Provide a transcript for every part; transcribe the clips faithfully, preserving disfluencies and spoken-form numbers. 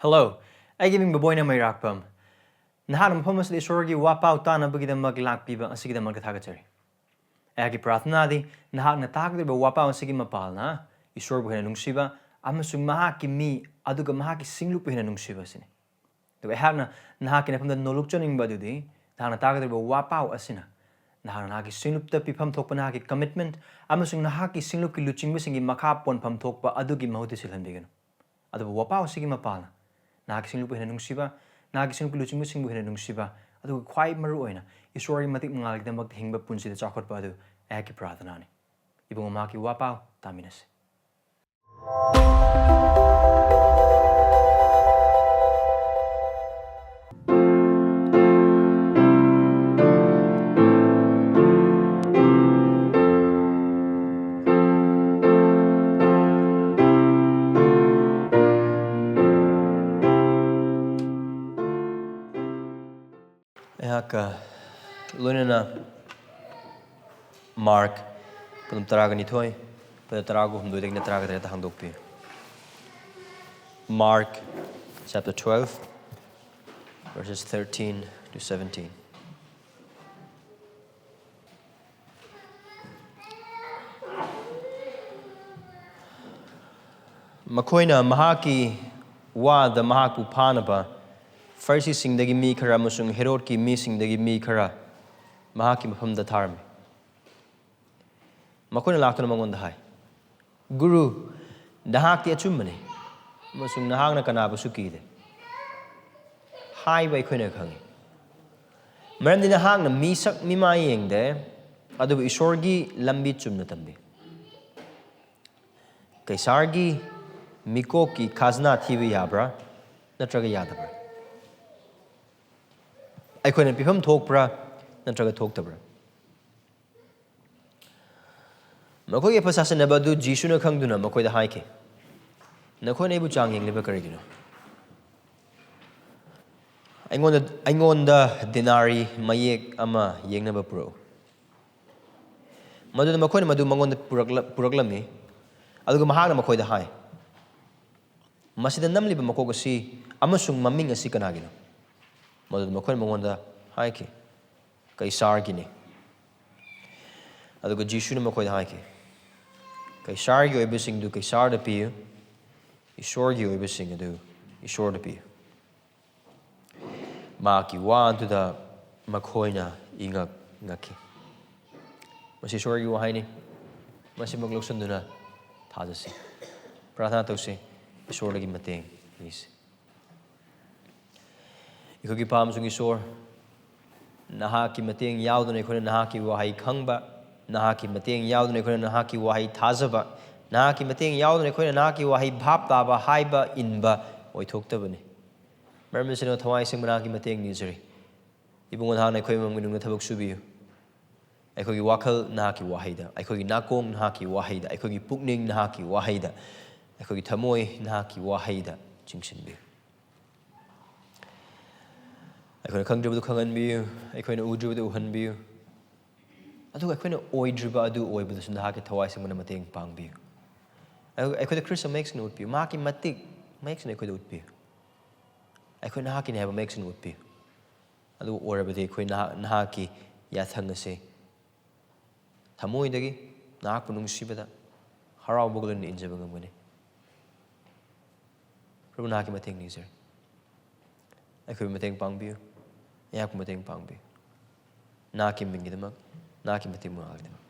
Hello, ꯑꯩꯒꯤ ꯃꯤꯡ ꯕꯣꯕꯣꯏꯅ ꯃꯩꯔꯥꯛꯄꯝ꯫ ꯅꯍꯥꯛꯅ ꯃꯐꯝ ꯑꯁꯤꯗ ꯏꯁꯣꯔꯒꯤ ꯋꯥꯄꯥꯎ ꯇꯥꯅꯕꯒꯤꯗꯃꯛ ꯂꯥꯛꯄꯤꯕ ꯑꯁꯤꯒꯤꯗꯃꯛꯇ ꯊꯥꯒꯠꯆꯔꯤ꯫ ꯑꯩꯍꯥꯛꯀꯤ ꯄ꯭ꯔꯥꯔꯊꯅꯥꯗꯤ ꯅꯍꯥꯛꯅ ꯇꯥꯒꯗꯧꯔꯤꯕ ꯋꯥꯄꯥꯎ ꯑꯁꯤꯒꯤ ꯃꯄꯥꯜꯅ ꯏꯁꯣꯔꯕꯨ ꯍꯦꯟꯅ ꯅꯨꯡꯁꯤꯕ ꯑꯃꯁꯨꯡ ꯃꯍꯥꯛꯀꯤ ꯃꯤ ꯑꯗꯨꯒ ꯃꯍꯥꯛꯀꯤ ꯁꯤꯡꯂꯨꯞꯄꯨ ꯍꯦꯟꯅ ꯅꯨꯡꯁꯤꯕ ꯑꯁꯤꯅꯤ꯫ ꯑꯗꯨꯒ ꯑꯩꯍꯥꯛꯅ ꯅꯍꯥꯛꯀꯤ ꯅꯐꯝꯗ ꯅꯣꯂꯨꯛꯆꯅꯤꯡꯕ ꯑꯗꯨꯗꯤ ꯅꯍꯥꯛꯅ ꯇꯥꯒꯗꯧꯔꯤꯕ ꯋꯥꯄꯥꯎ ꯑꯁꯤꯅ ꯅꯍꯥꯛꯅ ꯅꯍꯥꯛꯀꯤ ꯁꯤꯡꯂꯨꯞꯇ ꯄꯤꯐꯝ ꯊꯣꯛꯄ ꯅꯍꯥꯛꯀꯤ commitment ꯑꯃꯁꯨꯡ ꯅꯍꯥꯛꯀꯤ ꯁꯤꯡꯂꯨꯞꯀꯤ ꯂꯨꯆꯤꯡꯕꯁꯤꯡꯒꯤ ꯃꯈꯥ ꯄꯣꯟꯐꯝ ꯊꯣꯛꯄ ꯑꯗꯨꯒꯤ ꯃꯍꯨꯠꯇ ꯁꯤꯜꯍꯟꯕꯤꯒꯅꯨ꯫ ꯑꯗꯨꯕꯨ ꯋꯥꯄꯥꯎ ꯑꯁꯤꯒꯤ ꯃꯄꯥꯜꯅ ꯅꯍꯥꯛꯀꯤ ꯁꯤꯡꯂꯨꯞꯄꯨ ꯍꯦꯟꯅ ꯅꯨꯡꯁꯤꯕ, ꯅꯍꯥꯛꯀꯤ ꯁꯤꯡꯂꯨꯞꯀꯤ ꯂꯨꯆꯤꯡꯕꯁꯤꯡꯕꯨ ꯍꯦꯟꯅ ꯅꯨꯡꯁꯤꯕ, ꯑꯗꯨꯒ ꯈ꯭ꯋꯥꯏ ꯃꯔꯨ ꯑꯣꯏꯅ ꯏꯁꯣꯔꯒꯤ ꯃꯇꯤꯛ ꯃꯉꯥꯜꯒꯤꯗꯃꯛꯇ ꯍꯤꯡꯕ ꯄꯨꯟꯁꯤꯗ ꯆꯥꯎꯈꯠꯄ ꯑꯗꯨ ꯑꯩꯍꯥꯛꯀꯤ ꯄ꯭ꯔꯥꯔꯊꯅꯥꯅꯤ꯫ ꯏꯕꯨꯡꯉꯣ, ꯃꯍꯥꯛꯀꯤ ꯋꯥꯄꯥꯎ ꯇꯥꯃꯤꯟꯅꯁꯤ꯫ ꯑꯩꯍꯥꯛꯀ ꯂꯣꯏꯅꯅ ꯃꯥꯔꯛ ꯄꯗꯝ ꯇꯔꯥꯒ ꯅꯤꯊꯣꯏ, ꯄꯗꯝ ꯇꯔꯥꯒ ꯍꯨꯝꯗꯣꯏꯗꯒꯤꯅ ꯇꯔꯥꯒ ꯇꯔꯦꯠꯇ ꯍꯥꯡꯗꯣꯛꯄꯤꯌꯨ꯫ Mark chapter twelve, verses thirteen to seventeen. ꯃꯈꯣꯏꯅ ꯃꯍꯥꯛꯀꯤ ꯋꯥꯗ ꯃꯍꯥꯛꯄꯨ ꯐꯥꯅꯕ ꯐꯔꯤꯁꯤꯁꯤꯡꯗꯒꯤ ꯃꯤ ꯈꯔ ꯑꯃꯁꯨꯡ ꯍꯦꯔꯣꯗꯀꯤ ꯃꯤꯁꯤꯡꯗꯒꯤ ꯃꯤ ꯈꯔ ꯃꯍꯥꯛꯀꯤ ꯃꯐꯝꯗ ꯊꯥꯔꯝꯃꯤ꯫ ꯃꯈꯣꯏꯅ ꯂꯥꯛꯇꯨꯅ ꯃꯉꯣꯟꯗ ꯍꯥꯏ, "ꯒꯨꯔꯨ, ꯅꯍꯥꯛꯇꯤ ꯑꯆꯨꯝꯕꯅꯤ ꯑꯃꯁꯨꯡ ꯅꯍꯥꯛꯅ ꯀꯅꯥꯕꯨꯁꯨ ꯀꯤꯗꯦ ꯍꯥꯏꯕ ꯑꯩꯈꯣꯏꯅ ꯈꯪꯏ꯫ ꯃꯔꯝꯗꯤ ꯅꯍꯥꯛꯅ ꯃꯤꯁꯛ ꯃꯤꯃꯥꯏ ꯌꯦꯡꯗꯦ, ꯑꯗꯨꯕꯨ ꯏꯁꯣꯔꯒꯤ ꯂꯝꯕꯤ ꯆꯨꯝꯅ ꯇꯝꯕꯤ꯫ ꯀꯩꯁꯥꯔꯒꯤ ꯃꯤꯀꯣꯛꯀꯤ ꯈꯥꯖꯅꯥ ꯊꯤꯕ ꯌꯥꯕ꯭ꯔꯥ ꯅꯠꯇ꯭ꯔꯒ ꯌꯥꯗꯕ꯭ꯔꯥ? ꯑꯩꯈꯣꯏꯅ ꯄꯤꯐꯝ ꯊꯣꯛꯄ꯭ꯔꯥ ꯅꯠꯇ꯭ꯔꯒ ꯊꯣꯛꯇꯕ꯭ꯔꯥ?" ꯃꯈꯣꯏꯒꯤ ꯑꯐ ꯁꯥꯁꯤꯟꯅꯕ ꯑꯗꯨ ꯖꯤꯁꯨꯅ ꯈꯪꯗꯨꯅ ꯃꯈꯣꯏꯗ ꯍꯥꯏꯈꯤ, "ꯅꯈꯣꯏꯅ ꯑꯩꯕꯨ ꯆꯥꯡ ꯌꯦꯡꯂꯤꯕ ꯀꯔꯤꯒꯤꯅꯣ? ꯑꯩꯉꯣꯟꯗ, ꯑꯩꯉꯣꯟꯗ ꯗꯦꯅꯥꯔꯤ ꯃꯌꯦꯛ ꯑꯃ ꯌꯦꯡꯅꯕ ꯄꯨꯔꯛꯎ꯫" ꯃꯗꯨꯗ ꯃꯈꯣꯏꯅ ꯃꯗꯨ ꯃꯉꯣꯟꯗ ꯄꯨꯔꯛꯂ-, ꯄꯨꯔꯛꯂꯝꯃꯤ꯫ ꯑꯗꯨꯒ ꯃꯍꯥꯛꯅ ꯃꯈꯣꯏꯗ ꯍꯥꯏ, "ꯃꯁꯤꯗ ꯅꯝꯂꯤꯕ ꯃꯀꯣꯛ ꯑꯁꯤ ꯑꯃꯁꯨꯡ ꯃꯃꯤꯡ ꯑꯁꯤ ꯀꯅꯥꯒꯤꯅꯣ?" ꯃꯗꯨꯗ ꯃꯈꯣꯏꯅ ꯃꯉꯣꯟꯗ ꯍꯥꯏꯈꯤ, "ꯀꯩꯁꯥꯔꯒꯤꯅꯤ꯫" ꯑꯗꯨꯒ ꯖꯤꯁꯨꯅ ꯃꯈꯣꯏꯗ ꯍꯥꯏꯈꯤ, "ꯀꯩꯁꯥꯔꯒꯤ ꯑꯣꯏꯕꯁꯤꯡꯗꯨ ꯀꯩꯁꯥꯔꯗ ꯄꯤꯌꯨ, ꯏꯁꯣꯔꯒꯤ ꯑꯣꯏꯕꯁꯤꯡ ꯑꯗꯨ ꯏꯁꯣꯔꯗ ꯄꯤꯌꯨ꯫" ꯃꯍꯥꯛꯀꯤ ꯋꯥ ꯑꯗꯨꯗ ꯃꯈꯣꯏꯅ ꯏꯉꯛ ꯉꯛꯈꯤ꯫ ꯃꯁꯤ ꯏꯁꯣꯔꯒꯤ ꯋꯥꯍꯩꯅꯤ꯫ ꯃꯁꯤꯃꯛ ꯂꯧꯁꯤꯟꯗꯨꯅ ꯊꯥꯖꯁꯤ꯫ ꯄ꯭ꯔꯥꯔꯊꯅꯥ ꯇꯧꯁꯤ꯫ ꯏꯁꯣꯔꯗꯒꯤ ꯃꯇꯦꯡ ꯅꯤꯁꯤ꯫ ꯑꯩꯈꯣꯏꯒꯤ ꯏꯄꯥ ꯑꯃꯁꯨꯡ ꯏꯁꯣꯔ, ꯅꯍꯥꯛꯀꯤ ꯃꯇꯦꯡ ꯌꯥꯎꯗꯅ ꯑꯩꯈꯣꯏꯅ ꯅꯍꯥꯛꯀꯤ ꯋꯥꯍꯩ ꯈꯪꯕ, ꯅꯍꯥꯛꯀꯤ ꯃꯇꯦꯡ ꯌꯥꯎꯗꯅ ꯑꯩꯈꯣꯏꯅ ꯅꯍꯥꯛꯀꯤ ꯋꯥꯍꯩ ꯊꯥꯖꯕ, ꯅꯍꯥꯛꯀꯤ ꯃꯇꯦꯡ ꯌꯥꯎꯗꯅ ꯑꯩꯈꯣꯏꯅ ꯅꯍꯥꯛꯀꯤ ꯋꯥꯍꯩ ꯚꯥꯞ ꯇꯥꯕ, ꯍꯥꯏꯕ, ꯏꯟꯕ ꯑꯣꯏꯊꯣꯛꯇꯕꯅꯤ꯫ ꯃꯔꯝ ꯑꯁꯤꯅ ꯊꯋꯥꯏ ꯑꯁꯦꯡꯕ ꯅꯍꯥꯛꯀꯤ ꯃꯇꯦꯡ ꯅꯤꯖꯔꯤ꯫ ꯏꯕꯨꯡꯉꯣ, ꯅꯍꯥꯛꯅ ꯑꯩꯈꯣꯏ ꯑꯃꯃꯝꯒꯤ ꯅꯨꯡꯗ ꯊꯕꯛ ꯁꯨꯕꯤꯌꯨ꯫ ꯑꯩꯈꯣꯏꯒꯤ ꯋꯥꯈꯜ ꯅꯍꯥꯛꯀꯤ ꯋꯥꯍꯩꯗ, ꯑꯩꯈꯣꯏꯒꯤ ꯅꯥꯀꯣꯡ ꯅꯍꯥꯛꯀꯤ ꯋꯥꯍꯩꯗ, ꯑꯩꯈꯣꯏꯒꯤ ꯄꯨꯛꯅꯤꯡ ꯅꯍꯥꯛꯀꯤ ꯋꯥꯍꯩꯗ, ꯑꯩꯈꯣꯏꯒꯤ ꯊꯃꯣꯏ ꯅꯍꯥꯛꯀꯤ ꯋꯥꯍꯩꯗ ꯆꯤꯡꯁꯤꯟꯕꯤꯌꯨ꯫ ꯑꯩꯈꯣꯏꯅ ꯈꯪꯗ꯭ꯔꯤꯕꯗꯨ ꯈꯪꯍꯟꯕꯤꯌꯨ, ꯑꯩꯈꯣꯏꯅ ꯎꯗ꯭ꯔꯤꯕꯗꯨ ꯎꯍꯟꯕꯤꯌꯨ, ꯑꯗꯨꯒ ꯑꯩꯈꯣꯏꯅ ꯑꯣꯏꯗ꯭ꯔꯤꯕ ꯑꯗꯨ ꯑꯣꯏꯕꯗꯁꯨ ꯅꯍꯥꯛꯀꯤ ꯊꯋꯥꯏ ꯑꯁꯦꯡꯕꯅ ꯃꯇꯦꯡ ꯄꯥꯡꯕꯤꯌꯨ꯫ ꯑꯩꯈꯣꯏ-, ꯑꯩꯈꯣꯏꯗ ꯈ꯭ꯔꯤꯁꯇ ꯃꯌꯦꯛ ꯁꯦꯡꯅ ꯎꯠꯄꯤꯌꯨ, ꯃꯍꯥꯛꯀꯤ ꯃꯇꯤꯛ ꯃꯌꯦꯛ ꯁꯦꯡꯅ ꯑꯩꯈꯣꯏꯗ ꯎꯠꯄꯤꯌꯨ꯫ ꯑꯩꯈꯣꯏ ꯅꯍꯥꯛꯀꯤꯅꯤ ꯍꯥꯏꯕ ꯃꯌꯦꯛ ꯁꯦꯡꯅ ꯎꯠꯄꯤꯌꯨ꯫ ꯑꯗꯨ ꯑꯣꯏꯔꯕꯗꯤ ꯑꯩꯈꯣꯏ ꯅꯍꯥꯛ, ꯅꯍꯥꯛꯀꯤ ꯌꯥꯊꯪ ꯑꯁꯤ ꯊꯃꯣꯏꯗꯒꯤ ꯅꯍꯥꯛꯄꯨ ꯅꯨꯡꯁꯤꯕꯗ ꯍꯔꯥꯎꯕꯒ ꯂꯣꯏꯅꯅ ꯏꯟꯖꯕ ꯉꯝꯒꯅꯤ꯫ ꯄ꯭ꯔꯚꯨ, ꯅꯍꯥꯛꯀꯤ ꯃꯇꯦꯡ ꯅꯤꯖꯔꯤ꯫ ꯑꯩꯈꯣꯏꯕꯨ ꯃꯇꯦꯡ ꯄꯥꯡꯕꯤꯌꯨ, ꯑꯩꯍꯥꯛꯄꯨ ꯃꯇꯦꯡ ꯄꯥꯡꯕꯤꯌꯨ꯫ ꯅꯍꯥꯛꯀꯤ ꯃꯤꯡꯒꯤꯗꯃꯛ, ꯅꯍꯥꯛꯀꯤ ꯃꯇꯤꯛ ꯃꯉꯥꯒꯤꯗꯃꯛ,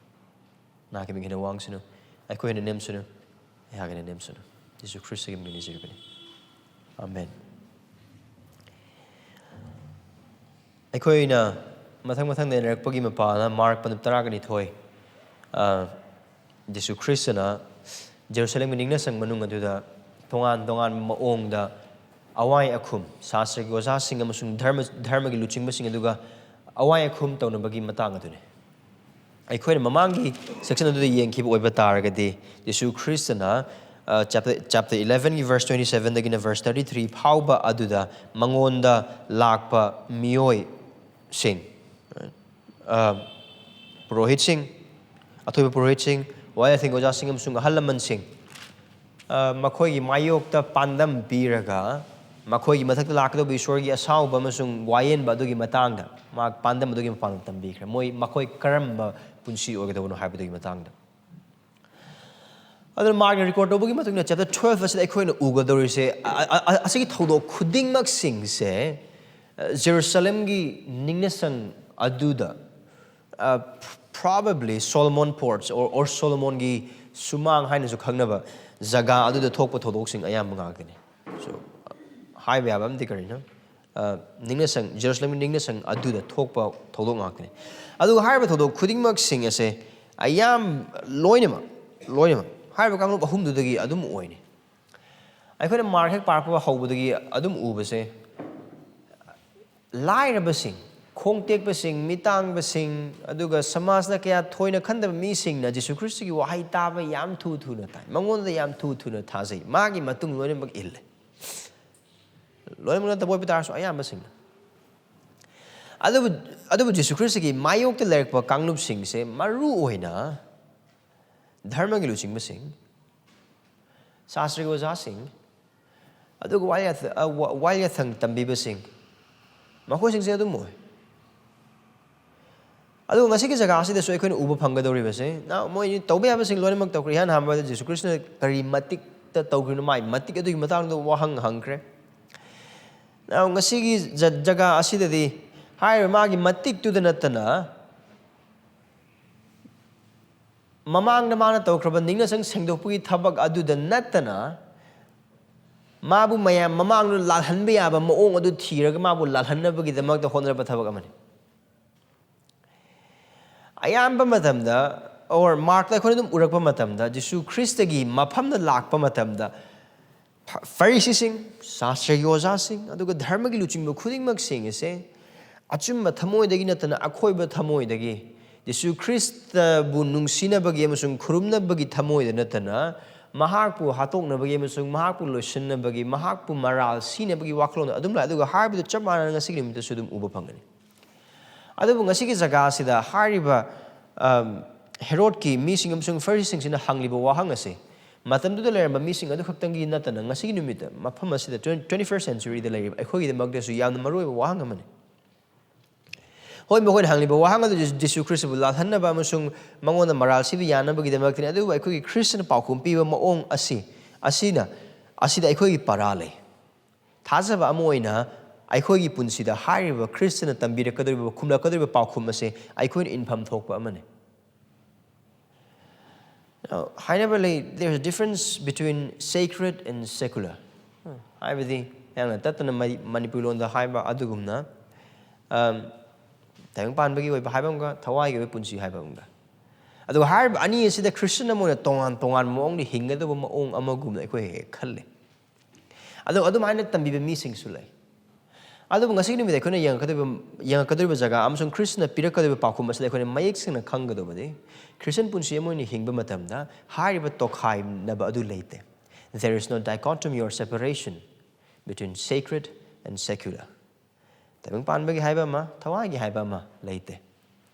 ꯅꯍꯥꯛꯀꯤ ꯃꯤꯡ ꯍꯦꯟꯅ ꯋꯥꯡꯁꯅꯨ, ꯑꯩꯈꯣꯏ ꯍꯦꯟꯅ ꯅꯦꯝꯁꯅꯨ, ꯑꯩꯍꯥꯛ ꯍꯦꯟꯅ ꯅꯦꯝꯁꯅꯨ꯫ ꯌꯤꯁꯨ ꯈ꯭ꯔꯤꯁꯇꯒꯤ ꯃꯤꯡꯗ ꯅꯤꯖꯔꯤꯕꯅꯤ꯫ ꯑꯥꯃꯦꯟ꯫ ꯑꯩꯈꯣꯏꯅ ꯃꯊꯪ ꯃꯊꯪꯗ ꯏꯅꯔꯛꯄꯒꯤ ꯃꯄꯥꯅ ꯃꯥꯔꯛ ꯄꯟꯗꯨꯞ ꯇꯔꯥꯒ ꯅꯤꯊꯣꯏ, ꯑ, ꯖꯤꯁꯨ ꯈ꯭ꯔꯤꯁꯇꯅ ꯖꯦꯔꯨꯁꯂꯦꯝꯒꯤ ꯅꯤꯡꯅꯁꯪ ꯃꯅꯨꯡ ꯑꯗꯨꯗ ꯇꯣꯉꯥꯟ ꯇꯣꯉꯥꯟꯕ ꯃꯑꯣꯡꯗ ꯑꯋꯥꯏ ꯑꯈꯨꯝ, ꯁꯥꯁꯇ꯭ꯔꯒꯤ ꯑꯣꯖꯥꯁꯤꯡ ꯑꯃꯁꯨꯡ ꯙꯔꯃ, ꯙꯔꯃꯒꯤ ꯂꯨꯆꯤꯡꯕꯁꯤꯡ ꯑꯗꯨꯒ ꯑꯋꯥꯏ ꯑꯈꯨꯝ ꯇꯧꯅꯕꯒꯤ ꯃꯇꯥꯡ ꯑꯗꯨꯅꯤ꯫ ꯑꯩꯈꯣꯏꯅ ꯃꯃꯥꯡꯒꯤ section ꯑꯗꯨꯗ ꯌꯦꯡꯈꯤꯕ ꯑꯣꯏꯕ ꯇꯥꯔꯒꯗꯤ, ꯖꯤꯁꯨ ꯈ꯭ꯔꯤꯁꯇꯅ, ꯑ, chapter, chapter elevenꯒꯤ verse twenty sevenꯗꯒꯤꯅ verse thirty three ꯐꯥꯎꯕ ꯑꯗꯨꯗ ꯃꯉꯣꯟꯗ ꯂꯥꯛꯄ ꯃꯤꯑꯣꯏꯁꯤꯡ, ꯑ, ꯄꯨꯔꯣꯍꯤꯠꯁꯤꯡ, ꯑꯊꯣꯏꯕ ꯄꯨꯔꯣꯍꯤꯠꯁꯤꯡ, ꯋꯥꯌꯦꯜ ꯊꯤꯡ ꯑꯣꯖꯥꯁꯤꯡ ꯑꯃꯁꯨꯡ ꯑꯍꯜ ꯂꯃꯟꯁꯤꯡ, ꯑ, ꯃꯈꯣꯏꯒꯤ ꯃꯥꯌꯣꯛꯇ ꯄꯥꯟꯗꯝ ꯄꯤꯔꯒ ꯃꯈꯣꯏꯒꯤ ꯃꯊꯛꯇ ꯂꯥꯛꯀꯗꯧꯕ ꯏꯁꯣꯔꯒꯤ ꯑꯁꯥꯎꯕ ꯑꯃꯁꯨꯡ ꯋꯥꯌꯦꯟꯕ ꯑꯗꯨꯒꯤ ꯃꯇꯥꯡꯗ ꯃꯥ ꯄꯥꯟꯗꯝ ꯑꯗꯨꯒꯤ ꯃꯄꯥꯟꯗ ꯇꯝꯕꯤꯈ꯭ꯔꯦ꯫ ꯃꯣꯏ, ꯃꯈꯣꯏ ꯀꯔꯝꯕ ꯄꯨꯟꯁꯤ ꯑꯣꯏꯒꯗꯕꯅꯣ ꯍꯥꯏꯕꯗꯨꯒꯤ ꯃꯇꯥꯡꯗ꯫ ꯑꯗꯨꯅ ꯃꯥꯔꯛꯅ ꯔꯦꯀꯣꯔꯗ ꯇꯧꯕꯒꯤ ꯃꯇꯨꯡ ꯏꯟꯅ ꯆꯦꯞꯇꯔ ꯇꯨꯋꯦꯜꯐ ꯑꯁꯤꯗ ꯑꯩꯈꯣꯏꯅ ꯎꯒꯗꯧꯔꯤꯁꯦ, ꯑ, ꯑ, ꯑ, ꯑꯁꯤꯒꯤ ꯊꯧꯗꯣꯛ ꯈꯨꯗꯤꯡꯃꯛꯁꯤꯡꯁꯦ, ꯑ, ꯖꯦꯔꯨꯁꯂꯦꯝꯒꯤ ꯅꯤꯡꯅꯁꯪ ꯑꯗꯨꯗ, ꯑ, probably Solomon Porch or, or ꯁꯣꯂꯣꯃꯣꯟꯒꯤ ꯁꯨꯃꯥꯡ ꯍꯥꯏꯅꯁꯨ ꯈꯪꯅꯕ ꯖꯒꯥ ꯑꯗꯨꯗ ꯊꯣꯛꯄ ꯊꯧꯗꯣꯛꯁꯤꯡ ꯑꯌꯥꯝꯕ ꯉꯥꯛꯇꯅꯤ꯫ So, ꯍꯥꯏꯕ ꯌꯥꯕ ꯑꯃꯗꯤ ꯀꯔꯤꯅꯣ? ꯑ, ꯅꯤꯡꯅꯁꯪ, ꯖꯦꯔꯨꯁꯂꯦꯝꯒꯤ ꯅꯤꯡꯅꯁꯪ ꯑꯗꯨꯗ ꯊꯣꯛꯄ ꯊꯧꯗꯣꯛ ꯉꯥꯛꯇꯅꯤ꯫ ꯑꯗꯨꯒ ꯍꯥꯏꯔꯤꯕ ꯊꯧꯗꯣꯛ ꯈꯨꯗꯤꯡꯃꯛꯁꯤꯡ ꯑꯁꯦ ꯑꯌꯥꯝ-, ꯂꯣꯏꯅꯃꯛ, ꯂꯣꯏꯅꯃꯛ ꯍꯥꯏꯔꯤꯕ ꯀꯥꯡꯂꯨꯞ ꯑꯍꯨꯝꯗꯨꯗꯒꯤ ꯑꯗꯨꯝ ꯑꯣꯏꯅꯤ꯫ ꯑꯩꯈꯣꯏꯅ ꯃꯥꯔꯛ ꯍꯦꯛ ꯄꯥꯔꯛꯄ ꯍꯧꯕꯗꯒꯤ ꯑꯗꯨꯝ ꯎꯕꯁꯦ, ꯂꯥꯏꯔꯕꯁꯤꯡ, ꯈꯣꯡ ꯇꯦꯛꯄꯁꯤꯡ, ꯃꯤꯇꯥꯡꯕꯁꯤꯡ, ꯑꯗꯨꯒ ꯁꯃꯥꯖꯅ ꯀꯌꯥ ꯊꯣꯏꯅ ꯈꯟꯗꯕ ꯃꯤꯁꯤꯡꯅ ꯖꯤꯁꯨ ꯈ꯭ꯔꯤꯁꯇꯒꯤ ꯋꯥꯍꯩ ꯇꯥꯕ ꯌꯥꯝ ꯊꯨ ꯊꯨꯅ ꯇꯥꯏ, ꯃꯉꯣꯟꯗ ꯌꯥꯝ ꯊꯨ ꯊꯨꯅ ꯊꯥꯖꯩ, ꯃꯥꯒꯤ ꯃꯇꯨꯡ ꯂꯣꯏꯅꯃꯛ ꯏꯜꯂꯦ꯫ ꯂꯣꯏꯅꯃꯛ ꯅꯠꯇꯕ ꯑꯣꯏꯕ ꯇꯥꯔꯁꯨ ꯑꯌꯥꯝꯕꯁꯤꯡꯅ꯫ ꯑꯗꯨꯕꯨ, ꯑꯗꯨꯕꯨ ꯖꯤꯁꯨ ꯈ꯭ꯔꯤꯁꯇꯒꯤ ꯃꯥꯌꯣꯛꯇ ꯂꯩꯔꯛꯄ ꯀꯥꯡꯂꯨꯞꯁꯤꯡꯁꯦ ꯃꯔꯨ ꯑꯣꯏꯅ ꯙꯔꯃꯒꯤ ꯂꯨꯆꯤꯡꯕꯁꯤꯡ, ꯁꯥꯁꯇ꯭ꯔꯒꯤ ꯑꯣꯖꯥꯁꯤꯡ, ꯑꯗꯨꯒ ꯋꯥꯌꯦꯜ ꯌꯥꯊ-, ꯑ, ꯋꯥ-, ꯋꯥꯌꯦꯜ ꯌꯥꯊꯪ ꯇꯝꯕꯤꯕꯁꯤꯡ, ꯃꯈꯣꯏꯁꯤꯡꯁꯦ ꯑꯗꯨꯝ ꯑꯣꯏ꯫ ꯑꯗꯨꯒ ꯉꯁꯤꯒꯤ ꯖꯒꯥ ꯑꯁꯤꯗꯁꯨ ꯑꯩꯈꯣꯏꯅ ꯎꯕ ꯐꯪꯒꯗꯧꯔꯤꯕꯁꯦ, ꯅ-, ꯃꯣꯏ ꯇꯧꯕ ꯌꯥꯕꯁꯤꯡ ꯂꯣꯏꯅꯃꯛ ꯇꯧꯈ꯭ꯔꯦ꯫ ꯏꯍꯥꯟ ꯍꯥꯟꯕꯗ ꯖꯤꯁꯨ ꯈ꯭ꯔꯤꯁꯇꯅ ꯀꯔꯤ ꯃꯇꯤꯛꯇ ꯇꯧꯈ꯭ꯔꯤꯕꯅꯣ, ꯃꯥꯒꯤ ꯃꯇꯤꯛ ꯑꯗꯨꯒꯤ ꯃꯇꯥꯡꯗ ꯋꯥꯍꯪ ꯍꯪꯈ꯭ꯔꯦ꯫ ꯅ-, ꯉꯁꯤꯒꯤ ꯖ-, ꯖꯒꯥ ꯑꯁꯤꯗꯗꯤ ꯍꯥꯏꯔꯤꯕ ꯃꯥꯒꯤ ꯃꯇꯤꯛꯇꯨꯗ ꯅꯠꯇꯅ, ꯃꯃꯥꯡꯗ ꯃꯥꯅ ꯇꯧꯈ꯭ꯔꯕ ꯅꯤꯡꯅꯁꯪ ꯁꯦꯡꯗꯣꯛꯄꯒꯤ ꯊꯕꯛ ꯑꯗꯨꯗ ꯅꯠꯇꯅ, ꯃꯥꯕꯨ ꯃꯌꯥꯝ ꯃꯃꯥꯡꯗ ꯂꯥꯜꯍꯟꯕ ꯌꯥꯕ ꯃꯑꯣꯡ ꯑꯗꯨ ꯊꯤꯔꯒ ꯃꯥꯕꯨ ꯂꯥꯜꯍꯟꯅꯕꯒꯤꯗꯃꯛꯇ ꯍꯣꯠꯅꯔꯛꯄ ꯊꯕꯛ ꯑꯃꯅꯤ꯫ ꯑꯌꯥꯝꯕ ꯃꯇꯝꯗ, or ꯃꯥꯔꯛꯇ ꯑꯩꯈꯣꯏꯅ ꯑꯗꯨꯝ ꯎꯔꯛꯄ ꯃꯇꯝꯗ, ꯖꯤꯁꯨ ꯈ꯭ꯔꯤꯁꯇꯒꯤ ꯃꯐꯝꯗ ꯂꯥꯛꯄ ꯃꯇꯝꯗ, ꯐ-, ꯐꯔꯤꯁꯤꯁꯤꯡ, ꯁꯥꯁꯇ꯭ꯔꯒꯤ ꯑꯣꯖꯥꯁꯤꯡ, ꯑꯗꯨꯒ ꯙꯔꯃꯒꯤ ꯂꯨꯆꯤꯡꯕ ꯈꯨꯗꯤꯡꯃꯛꯁꯤꯡ ꯑꯁꯦ ꯑꯆꯨꯝꯕ ꯊꯃꯣꯏꯗꯒꯤ ꯅꯠꯇꯅ ꯑꯈꯣꯏꯕ ꯊꯃꯣꯏꯗꯒꯤ ꯖꯤꯁꯨ ꯈ꯭ꯔꯤꯁꯇꯕꯨ ꯅꯨꯡꯁꯤꯅꯕꯒꯤ ꯑꯃꯁꯨꯡ ꯈꯨꯔꯨꯝꯅꯕꯒꯤ ꯊꯃꯣꯏꯗ ꯅꯠꯇꯅ ꯃꯍꯥꯛꯄꯨ ꯍꯥꯠꯇꯣꯛꯅꯕꯒꯤ ꯑꯃꯁꯨꯡ ꯃꯍꯥꯛꯄꯨ ꯂꯣꯏꯁꯤꯟꯅꯕꯒꯤ, ꯃꯍꯥꯛꯄꯨ ꯃꯔꯥꯜ ꯁꯤꯅꯕꯒꯤ ꯋꯥꯈꯜꯂꯣꯟ ꯑꯗꯨꯝ ꯂꯥꯛꯑꯦ꯫ ꯑꯗꯨꯒ ꯍꯥꯏꯔꯤꯕꯗꯨ ꯆꯞ ꯃꯥꯟꯅꯅ ꯉꯁꯤꯒꯤ ꯅꯨꯃꯤꯠꯇꯁꯨ ꯑꯗꯨꯝ ꯎꯕ ꯐꯪꯒꯅꯤ꯫ ꯑꯗꯨꯕꯨ ꯉꯁꯤꯒꯤ ꯖꯒꯥ ꯑꯁꯤꯗ ꯍꯥꯏꯔꯤꯕ, ꯑꯝ, ꯍꯦꯔꯣꯗꯀꯤ ꯃꯤꯁꯤꯡ ꯑꯃꯁꯨꯡ ꯐꯔꯤꯁꯤꯁꯤꯡꯁꯤꯅ ꯍꯪꯂꯤꯕ ꯋꯥꯍꯪ ꯑꯁꯤ ꯃꯇꯝꯗꯨꯗ ꯂꯩꯔꯝꯕ ꯃꯤꯁꯤꯡ ꯑꯗꯨ ꯈꯛꯇꯪꯒꯤ ꯅꯠꯇꯅ, ꯉꯁꯤꯒꯤ ꯅꯨꯃꯤꯠꯇ ꯃꯐꯝ ꯑꯁꯤꯗ twenty first centuryꯗ ꯂꯩꯔꯤꯕ ꯑꯩꯈꯣꯏꯒꯤꯗꯃꯛꯇꯁꯨ ꯌꯥꯝꯅ ꯃꯔꯨꯑꯣꯏꯕ ꯋꯥꯍꯪ ꯑꯃꯅꯤ꯫ ꯍꯣꯏ, ꯃꯈꯣꯏꯅ ꯍꯪꯂꯤꯕ ꯋꯥꯍꯪ ꯑꯗꯨ ꯖꯤꯁꯨ ꯈ꯭ꯔꯤꯁꯇꯕꯨ ꯂꯥꯜꯍꯟꯅꯕ ꯑꯃꯁꯨꯡ ꯃꯉꯣꯟꯗ ꯃꯔꯥꯜ ꯁꯤꯕ ꯌꯥꯅꯕꯒꯤꯗꯃꯛꯇꯅꯤ꯫ ꯑꯗꯨꯕꯨ ꯑꯩꯈꯣꯏꯒꯤ ꯈ꯭ꯔꯤꯁꯇꯅ ꯄꯥꯎꯈꯨꯝ ꯄꯤꯕ ꯃꯑꯣꯡ ꯑꯁꯤ, ꯑꯁꯤꯅ, ꯑꯁꯤꯗ ꯑꯩꯈꯣꯏꯒꯤ ꯄꯔꯥ ꯂꯩ꯫ ꯊꯥꯖꯕ ꯑꯃ ꯑꯣꯏꯅ ꯑꯩꯈꯣꯏꯒꯤ ꯄꯨꯟꯁꯤꯗ ꯍꯥꯏꯔꯤꯕ ꯈ꯭ꯔꯤꯁꯇꯅ ꯇꯝꯕꯤꯔꯛꯀꯗꯧꯔꯤꯕ, ꯈꯨꯝꯂꯛꯀꯗꯧꯔꯤꯕ ꯄꯥꯎꯈꯨꯝ ꯑꯁꯦ ꯑꯩꯈꯣꯏꯅ ꯏꯟꯐꯝ ꯊꯣꯛꯄ ꯑꯃꯅꯤ꯫ Now, ꯍꯥꯏꯅꯕ ꯂꯩ, there's a difference between sacred and secular. ꯍꯥꯏꯕꯗꯤ, ꯌꯥꯝꯅ ꯇꯠꯇꯅ ꯃꯅꯤ-, ꯃꯅꯤꯄꯨꯔꯤ ꯂꯣꯟꯗ ꯍꯥꯏꯕ ꯑꯗꯨꯒꯨꯝꯅ, ꯑꯝ, ꯇꯥꯏꯕꯪ ꯄꯥꯟꯕꯒꯤ ꯑꯣꯏꯕ ꯍꯥꯏꯕ ꯑꯃꯒ, ꯊꯋꯥꯏꯒꯤ ꯑꯣꯏꯕ ꯄꯨꯟꯁꯤ ꯍꯥꯏꯕ ꯑꯃꯒ꯫ ꯑꯗꯨꯒ ꯍꯥꯏꯔꯤꯕ ꯑꯅꯤ ꯑꯁꯤꯗ ꯈ꯭ꯔꯤꯁꯇꯟ ꯑꯃ ꯑꯣꯏꯅ ꯇꯣꯉꯥꯟ ꯇꯣꯉꯥꯟꯕ ꯃꯑꯣꯡꯗ ꯍꯤꯡꯒꯗꯕ ꯃꯑꯣꯡ ꯑꯃꯒꯨꯝꯅ ꯑꯩꯈꯣꯏ ꯍꯦꯛ ꯍꯦꯛ ꯈꯜꯂꯤ꯫ ꯑꯗꯣ ꯑꯗꯨꯃꯥꯏꯅ ꯇꯝꯕꯤꯕ ꯃꯤꯁꯤꯡꯁꯨ ꯂꯩ꯫ ꯑꯗꯨꯕꯨ ꯉꯁꯤꯒꯤ ꯅꯨꯃꯤꯠ ꯑꯩꯈꯣꯏꯅ ꯌꯦꯡꯉꯛꯀꯗꯧꯔꯤꯕ, ꯌꯦꯡꯉꯛꯀꯗꯧꯔꯤꯕ ꯖꯒꯥ ꯑꯃꯁꯨꯡ ꯈ꯭ꯔꯤꯁꯇꯅ ꯄꯤꯔꯛꯀꯗꯧꯔꯤꯕ ꯄꯥꯎꯈꯨꯝ ꯑꯁꯤꯗ ꯑꯩꯈꯣꯏꯅ ꯃꯌꯦꯛ ꯁꯦꯡꯅ ꯈꯪꯒꯗꯧꯕꯗꯤ, ꯈ꯭ꯔꯤꯁꯇꯟ ꯄꯨꯟꯁꯤ ꯑꯃ ꯑꯣꯏꯅ ꯍꯤꯡꯕ ꯃꯇꯝꯗ ꯍꯥꯏꯔꯤꯕ ꯇꯣꯈꯥꯏꯅꯕ ꯑꯗꯨ ꯂꯩꯇꯦ꯫ There is no dichotomy or separation between sacred and secular. ꯇꯥꯏꯕꯪ ꯄꯥꯟꯕꯒꯤ ꯍꯥꯏꯕ ꯑꯃ, ꯊꯋꯥꯏꯒꯤ ꯍꯥꯏꯕ ꯑꯃ ꯂꯩꯇꯦ꯫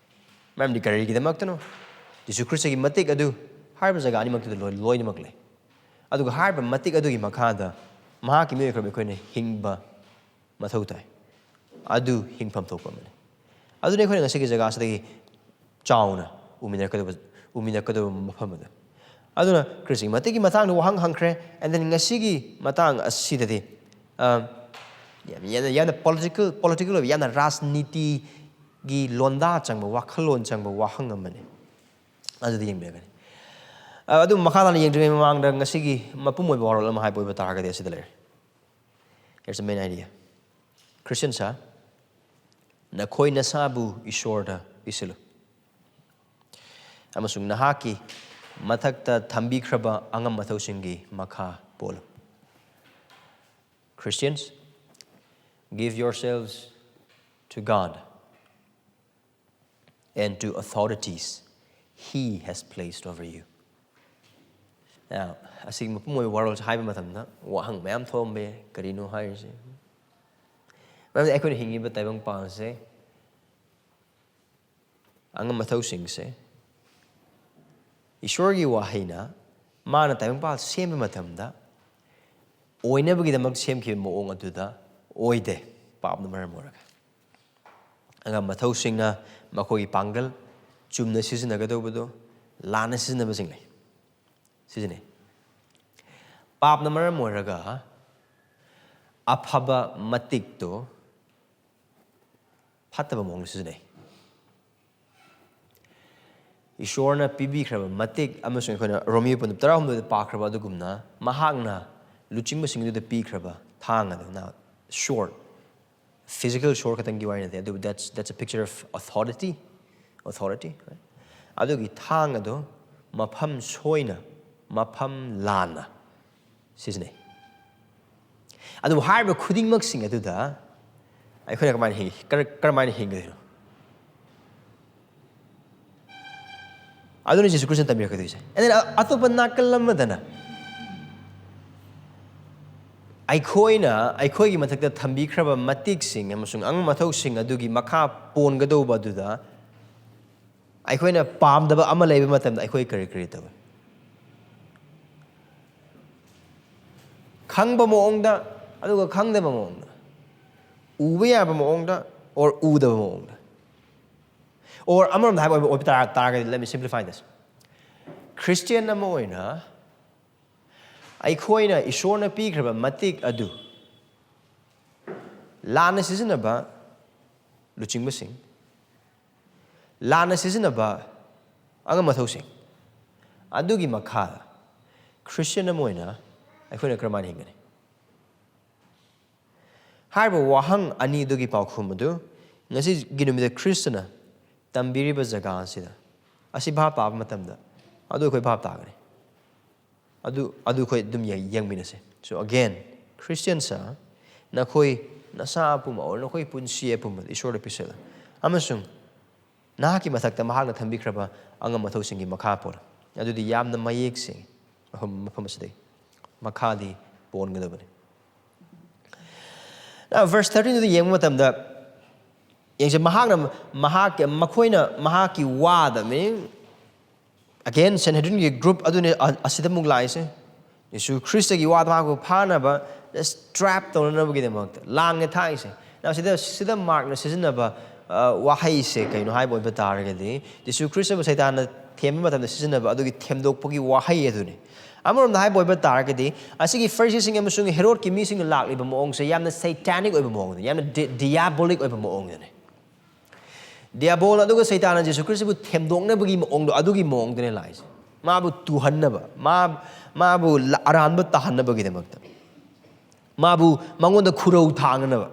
ꯃꯔꯝꯗꯤ ꯀꯔꯤꯒꯤꯗꯃꯛꯇꯅꯣ? ꯖꯤꯁꯨ ꯈ꯭ꯔꯤꯁꯇꯒꯤ ꯃꯇꯤꯛ ꯑꯗꯨ ꯍꯥꯏꯔꯤꯕ ꯖꯒꯥ ꯑꯅꯤꯃꯛꯇꯨꯗ ꯂꯣꯏ-, ꯂꯣꯏꯅꯃꯛ ꯂꯩ꯫ ꯑꯗꯨꯒ ꯍꯥꯏꯔꯤꯕ ꯃꯇꯤꯛ ꯑꯗꯨꯒꯤ ꯃꯈꯥꯗ ꯃꯍꯥꯛꯀꯤ ꯃꯤꯑꯣꯏꯈ꯭ꯔꯕ ꯑꯩꯈꯣꯏꯅ ꯍꯤꯡꯕ ꯃꯊꯧ ꯇꯥꯏ꯫ ꯑꯗꯨ ꯍꯤꯡꯐꯝ ꯊꯣꯛꯄ ꯑꯃꯅꯤ꯫ ꯑꯗꯨꯅ ꯑꯩꯈꯣꯏꯅ ꯉꯁꯤꯒꯤ ꯖꯒꯥ ꯑꯁꯤꯗꯒꯤ ꯆꯥꯎꯅ ꯎꯃꯤꯟꯅꯔꯛꯀꯗꯕ, ꯎꯃꯤꯟꯅꯔꯛꯀꯗꯕ ꯃꯐꯝ ꯑꯗꯨ꯫ ꯑꯗꯨꯅ ꯈ꯭ꯔꯤꯁꯇꯒꯤ ꯃꯇꯤꯛꯀꯤ ꯃꯇꯥꯡꯗ ꯋꯥꯍꯪ ꯍꯪꯈ꯭ꯔꯦ, and then ꯉꯁꯤꯒꯤ ꯃꯇꯥꯡ ꯑꯁꯤꯗꯗꯤ, ꯑ, ꯌꯥꯝ, ꯌꯥꯝꯅ, ꯌꯥꯝꯅ political, political ꯑꯣꯏꯕ, ꯌꯥꯝꯅ ꯔꯥꯖꯅꯤꯇꯤꯒꯤ ꯂꯣꯟꯗꯥ ꯆꯪꯕ, ꯋꯥꯈꯜꯂꯣꯟ ꯆꯪꯕ ꯋꯥꯍꯪ ꯑꯃꯅꯤ꯫ ꯑꯗꯨꯗꯤ ꯌꯦꯡꯕꯤꯔꯒꯅꯤ꯫ ꯑ, ꯑꯗꯨ ꯃꯈꯥ ꯇꯥꯅ ꯌꯦꯡꯗ꯭ꯔꯤꯉꯩ ꯃꯃꯥꯡꯗ ꯉꯁꯤꯒꯤ ꯃꯄꯨꯡ ꯑꯣꯏꯕ ꯋꯥꯔꯣꯜ ꯑꯃ ꯍꯥꯏꯕ ꯑꯣꯏꯕ ꯇꯥꯔꯒꯗꯤ ꯑꯁꯤꯗ ꯂꯩꯔꯦ꯫ Here's the main idea. Christian ꯁꯥ, ꯅꯈꯣꯏ ꯅꯁꯥꯕꯨ ꯏꯁꯣꯔꯗ ꯄꯤꯁꯤꯜꯂꯨ, ꯑꯃꯁꯨꯡ ꯅꯍꯥꯛꯀꯤ ꯃꯊꯛꯇ ꯊꯝꯕꯤꯈ꯭ꯔꯕ ꯑꯉꯝ ꯃꯊꯧꯁꯤꯡꯒꯤ ꯃꯈꯥ ꯄꯣꯜꯂꯨ꯫ Christians, give yourselves to God and to authorities He has placed over you. Now, ꯑꯁꯤꯒꯤ ꯃꯄꯨꯡ ꯑꯣꯏꯕ ꯋꯥꯔꯣꯜꯁꯦ ꯍꯥꯏꯕ ꯃꯇꯝꯗ ꯋꯥꯍꯪ ꯃꯌꯥꯝ ꯊꯣꯛꯑꯝꯕ ꯌꯥꯏ, ꯀꯔꯤꯅꯣ ꯍꯥꯏꯔꯤꯁꯦ? ꯃꯔꯝꯗꯤ ꯑꯩꯈꯣꯏꯅ ꯍꯤꯡꯉꯤꯕ ꯇꯥꯏꯕꯪꯄꯥꯟꯁꯦ, ꯑꯉꯝ ꯃꯊꯧꯁꯤꯡꯁꯦ, ꯏꯁꯣꯔꯒꯤ ꯋꯥꯍꯩꯅ ꯃꯥꯅ ꯇꯥꯏꯕꯪꯄꯥꯜ ꯁꯦꯝꯕ ꯃꯇꯝꯗ ꯑꯣꯏꯅꯕꯒꯤꯗꯃꯛ ꯁꯦꯝꯈꯤꯕ ꯃꯑꯣꯡ ꯑꯗꯨꯗ ꯑꯣꯏꯗꯦ, ꯄꯥꯞꯅ ꯃꯔꯝ ꯑꯣꯏꯔꯒ꯫ ꯑꯉꯝ ꯃꯊꯧꯁꯤꯡꯅ ꯃꯈꯣꯏꯒꯤ ꯄꯥꯡꯒꯜ ꯆꯨꯝꯅ ꯁꯤꯖꯤꯟꯅꯒꯗꯧꯕꯗꯣ ꯂꯥꯟꯅ ꯁꯤꯖꯤꯟꯅꯕꯁꯤꯡ ꯂꯩ, ꯁꯤꯖꯤꯟꯅꯩ꯫ ꯄꯥꯞꯅ ꯃꯔꯝ ꯑꯣꯏꯔꯒ ꯑꯐꯕ ꯃꯇꯤꯛꯇꯣ ꯐꯠꯇꯕ ꯃꯑꯣꯡꯗ ꯁꯤꯖꯤꯟꯅꯩ꯫ ꯏꯁꯣꯔꯅ ꯄꯤꯕꯤꯈ꯭ꯔꯕ ꯃꯇꯤꯛ ꯑꯃꯁꯨꯡ ꯑꯩꯈꯣꯏꯅ ꯔꯣꯃꯤꯌꯣ ꯄꯨꯟꯗꯨꯞ ꯇꯔꯥꯍꯨꯝꯗꯣꯏꯗ ꯄꯥꯈ꯭ꯔꯕ ꯑꯗꯨꯒꯨꯝꯅ ꯃꯍꯥꯛꯅ ꯂꯨꯆꯤꯡꯕꯁꯤꯡꯗꯨꯗ ꯄꯤꯈ꯭ꯔꯕ ꯊꯥꯡ ꯑꯗꯨꯅ, sword, physical sword ꯈꯛꯇꯪꯒꯤ ꯋꯥꯔꯤ ꯅꯠꯇꯦ, ꯑꯗꯨꯕꯨ that's, that's a picture of authority, authority, right? ꯑꯗꯨꯒꯤ ꯊꯥꯡ ꯑꯗꯣ ꯃꯐꯝ ꯁꯣꯏꯅ, ꯃꯐꯝ ꯂꯥꯟꯅ ꯁꯤꯖꯤꯟꯅꯩ꯫ ꯑꯗꯨꯕꯨ ꯍꯥꯏꯔꯤꯕ ꯈꯨꯗꯤꯡꯃꯛꯁꯤꯡ ꯑꯗꯨꯗ ꯑꯩꯈꯣꯏꯅ ꯀꯃꯥꯏꯅ ꯍꯤꯡ-, ꯀꯔ-, ꯀꯔꯝꯍꯥꯏꯅ ꯍꯤꯡꯒꯗꯣꯏꯅꯣ? ꯑꯗꯨꯅ ꯖꯤꯁꯨ ꯈ꯭ꯔꯤꯁꯇꯅ ꯇꯝꯕꯤꯔꯛꯀꯗꯣꯏꯁꯦ꯫ And then ꯑ-, ꯑꯇꯣꯞꯄ ꯅꯥꯀꯜ ꯑꯃꯗꯅ ꯑꯩꯈꯣꯏꯅ ꯑꯩꯈꯣꯏꯒꯤ ꯃꯊꯛꯇ ꯊꯝꯕꯤꯈ꯭ꯔꯕ ꯃꯇꯤꯛꯁꯤꯡ ꯑꯃꯁꯨꯡ ꯑꯉꯝ ꯃꯊꯧꯁꯤꯡ ꯑꯗꯨꯒꯤ ꯃꯈꯥ ꯄꯣꯟꯒꯗꯧꯕ ꯑꯗꯨꯗ ꯑꯩꯈꯣꯏꯅ ꯄꯥꯝꯗꯕ ꯑꯃ ꯂꯩꯕ ꯃꯇꯝꯗ ꯑꯩꯈꯣꯏ ꯀꯔꯤ ꯀꯔꯤ ꯇꯧꯏ? ꯈꯪꯕ ꯃꯑꯣꯡꯗ, ꯑꯗꯨꯒ ꯈꯪꯗꯕ ꯃꯑꯣꯡꯗ, ꯎꯕ ꯌꯥꯕ ꯃꯑꯣꯡꯗ, or ꯎꯗꯕ ꯃꯑꯣꯡꯗ, or ꯑꯃꯔꯣꯝꯗ ꯍꯥꯏꯕ ꯑꯣꯏꯕ, ꯑꯣꯏꯕ ꯇꯥꯔ-, ꯇꯥꯔꯒꯗꯤ, let me simplify this. Christian ꯑꯃ ꯑꯣꯏꯅ ꯑꯩꯈꯣꯏꯅ ꯏꯁꯣꯔꯅ ꯄꯤꯈ꯭ꯔꯕ ꯃꯇꯤꯛ ꯑꯗꯨ ꯂꯥꯟꯅ ꯁꯤꯖꯤꯟꯅꯕ ꯂꯨꯆꯤꯡꯕꯁꯤꯡ, ꯂꯥꯟꯅ ꯁꯤꯖꯤꯟꯅꯕ ꯑꯉꯝ ꯃꯊꯧꯁꯤꯡ ꯑꯗꯨꯒꯤ ꯃꯈꯥꯗ ꯈ꯭ꯔꯤꯁꯇꯤꯌꯥꯟ ꯑꯃ ꯑꯣꯏꯅ ꯑꯩꯈꯣꯏꯅ ꯀꯔꯝꯍꯥꯏꯅ ꯍꯤꯡꯒꯅꯤ? ꯍꯥꯏꯔꯤꯕ ꯋꯥꯍꯪ ꯑꯅꯤꯗꯨꯒꯤ ꯄꯥꯎꯈꯨꯝ ꯑꯗꯨ ꯉꯁꯤꯒꯤ ꯅꯨꯃꯤꯠꯇ ꯈ꯭ꯔꯤꯁꯇꯅ ꯇꯝꯕꯤꯔꯤꯕ ꯖꯒꯥ ꯑꯁꯤꯗ, ꯑꯁꯤ ꯚꯥꯞ ꯇꯥꯕ ꯃꯇꯝꯗ ꯑꯗꯨ ꯑꯩꯈꯣꯏ ꯚꯥꯞ ꯇꯥꯒꯅꯤ꯫ ꯑꯗꯨ, ꯑꯗꯨ ꯑꯩꯈꯣꯏ ꯑꯗꯨꯝ ꯌꯦꯡ-, ꯌꯦꯡꯃꯤꯟꯅꯁꯦ꯫ So again, Christians ꯅꯈꯣꯏ ꯅꯁꯥ ꯑꯄꯨꯝꯕ, or ꯅꯈꯣꯏ ꯄꯨꯟꯁꯤ ꯑꯄꯨꯝꯕꯗ ꯏꯁꯣꯔꯗ ꯄꯤꯁꯜꯂꯨ꯫ ꯑꯃꯁꯨꯡ ꯅꯍꯥꯛꯀꯤ ꯃꯊꯛꯇ ꯃꯍꯥꯛꯅ ꯊꯝꯕꯤꯈ꯭ꯔꯕ ꯑꯉꯝ ꯃꯊꯧꯁꯤꯡꯒꯤ ꯃꯈꯥ ꯄꯣꯜꯂꯨ꯫ ꯑꯗꯨꯗꯤ ꯌꯥꯝꯅ ꯃꯌꯦꯛ ꯁꯦꯡꯉꯤ꯫ ꯃꯐꯝ, ꯃꯐꯝ ꯑꯁꯤꯗꯒꯤ ꯃꯈꯥꯗꯤ ꯄꯣꯟꯒꯗꯕꯅꯤ꯫ Now, verse thirteen ꯗꯨꯗ ꯌꯦꯡꯕ ꯃꯇꯝꯗ, ꯌꯦꯡꯁꯦ, ꯃꯍꯥꯛꯅ, ꯃꯍꯥꯛꯀꯤ, ꯃꯈꯣꯏꯅ ꯃꯍꯥꯛꯀꯤ ꯋꯥꯗ, meaning, Again, Sanhedrinꯒꯤ group ꯑꯗꯨꯅꯤ ꯑ- ꯑꯁꯤꯗ ꯑꯃꯨꯛ ꯂꯥꯛꯏꯁꯦ꯫ ꯌꯦꯁꯨ ꯈ꯭ꯔꯤꯁꯇꯒꯤ ꯋꯥꯗꯣ ꯃꯥꯕꯨ ꯐꯥꯅꯕ, just trap ꯇꯧꯅꯅꯕꯒꯤꯗꯃꯛꯇ ꯂꯥꯡꯅ ꯊꯥꯛꯏꯁꯦ꯫ Now, ꯁꯤꯗ ꯁꯤꯗ ꯃꯥꯔꯛꯅ ꯁꯤꯖꯤꯟꯅꯕ ꯑ, ꯋꯥꯍꯩꯁꯦ ꯀꯩꯅꯣ ꯍꯥꯏꯕ ꯑꯣꯏꯕ ꯇꯥꯔꯒꯗꯤ, ꯌꯦꯁꯨ ꯈ꯭ꯔꯤꯁꯇꯕꯨ ꯁꯩꯇꯥꯟꯅ ꯊꯦꯝꯕ ꯃꯇꯝꯗ ꯁꯤꯖꯤꯟꯅꯕ ꯑꯗꯨꯒꯤ ꯊꯦꯝꯗꯣꯛꯄꯒꯤ ꯋꯥꯍꯩ ꯑꯗꯨꯅꯤ꯫ ꯑꯃꯔꯣꯝꯗ ꯍꯥꯏꯕ ꯑꯣꯏꯕ ꯇꯥꯔꯒꯗꯤ, ꯑꯁꯤꯒꯤ ꯐꯔꯤꯁꯤꯁꯤꯡ ꯑꯃꯁꯨꯡ ꯍꯦꯔꯣꯗꯀꯤ ꯃꯤꯁꯤꯡꯅ ꯂꯥꯛꯂꯤꯕ ꯃꯑꯣꯡꯁꯦ ꯌꯥꯝꯅ satanic ꯑꯣꯏꯕ ꯃꯑꯣꯡꯗꯅꯤ, ꯌꯥꯝꯅ ꯗꯤ- diabolic ꯑꯣꯏꯕ ꯃꯑꯣꯡꯗꯅꯤ꯫ ꯗꯤꯌꯥꯕꯣꯜ ꯑꯗꯨꯒ ꯁꯩꯇꯥꯟꯅ ꯖꯤꯁꯨ ꯈ꯭ꯔꯤꯁꯇꯕꯨ ꯊꯦꯝꯗꯣꯛꯅꯕꯒꯤ ꯃꯑꯣꯡꯗꯣ, ꯑꯗꯨꯒꯤ ꯃꯑꯣꯡꯗꯅꯦ ꯂꯥꯛꯏꯁꯦ꯫ ꯃꯥꯕꯨ ꯇꯨꯍꯟꯅꯕ, ꯃꯥ ꯃꯥꯕꯨ ꯂ- ꯑꯔꯥꯟꯕ ꯇꯥꯍꯟꯅꯕꯒꯤꯗꯃꯛꯇ, ꯃꯥꯕꯨ ꯃꯉꯣꯟꯗ ꯈꯨꯔꯧ ꯊꯥꯡꯅꯅꯕ꯫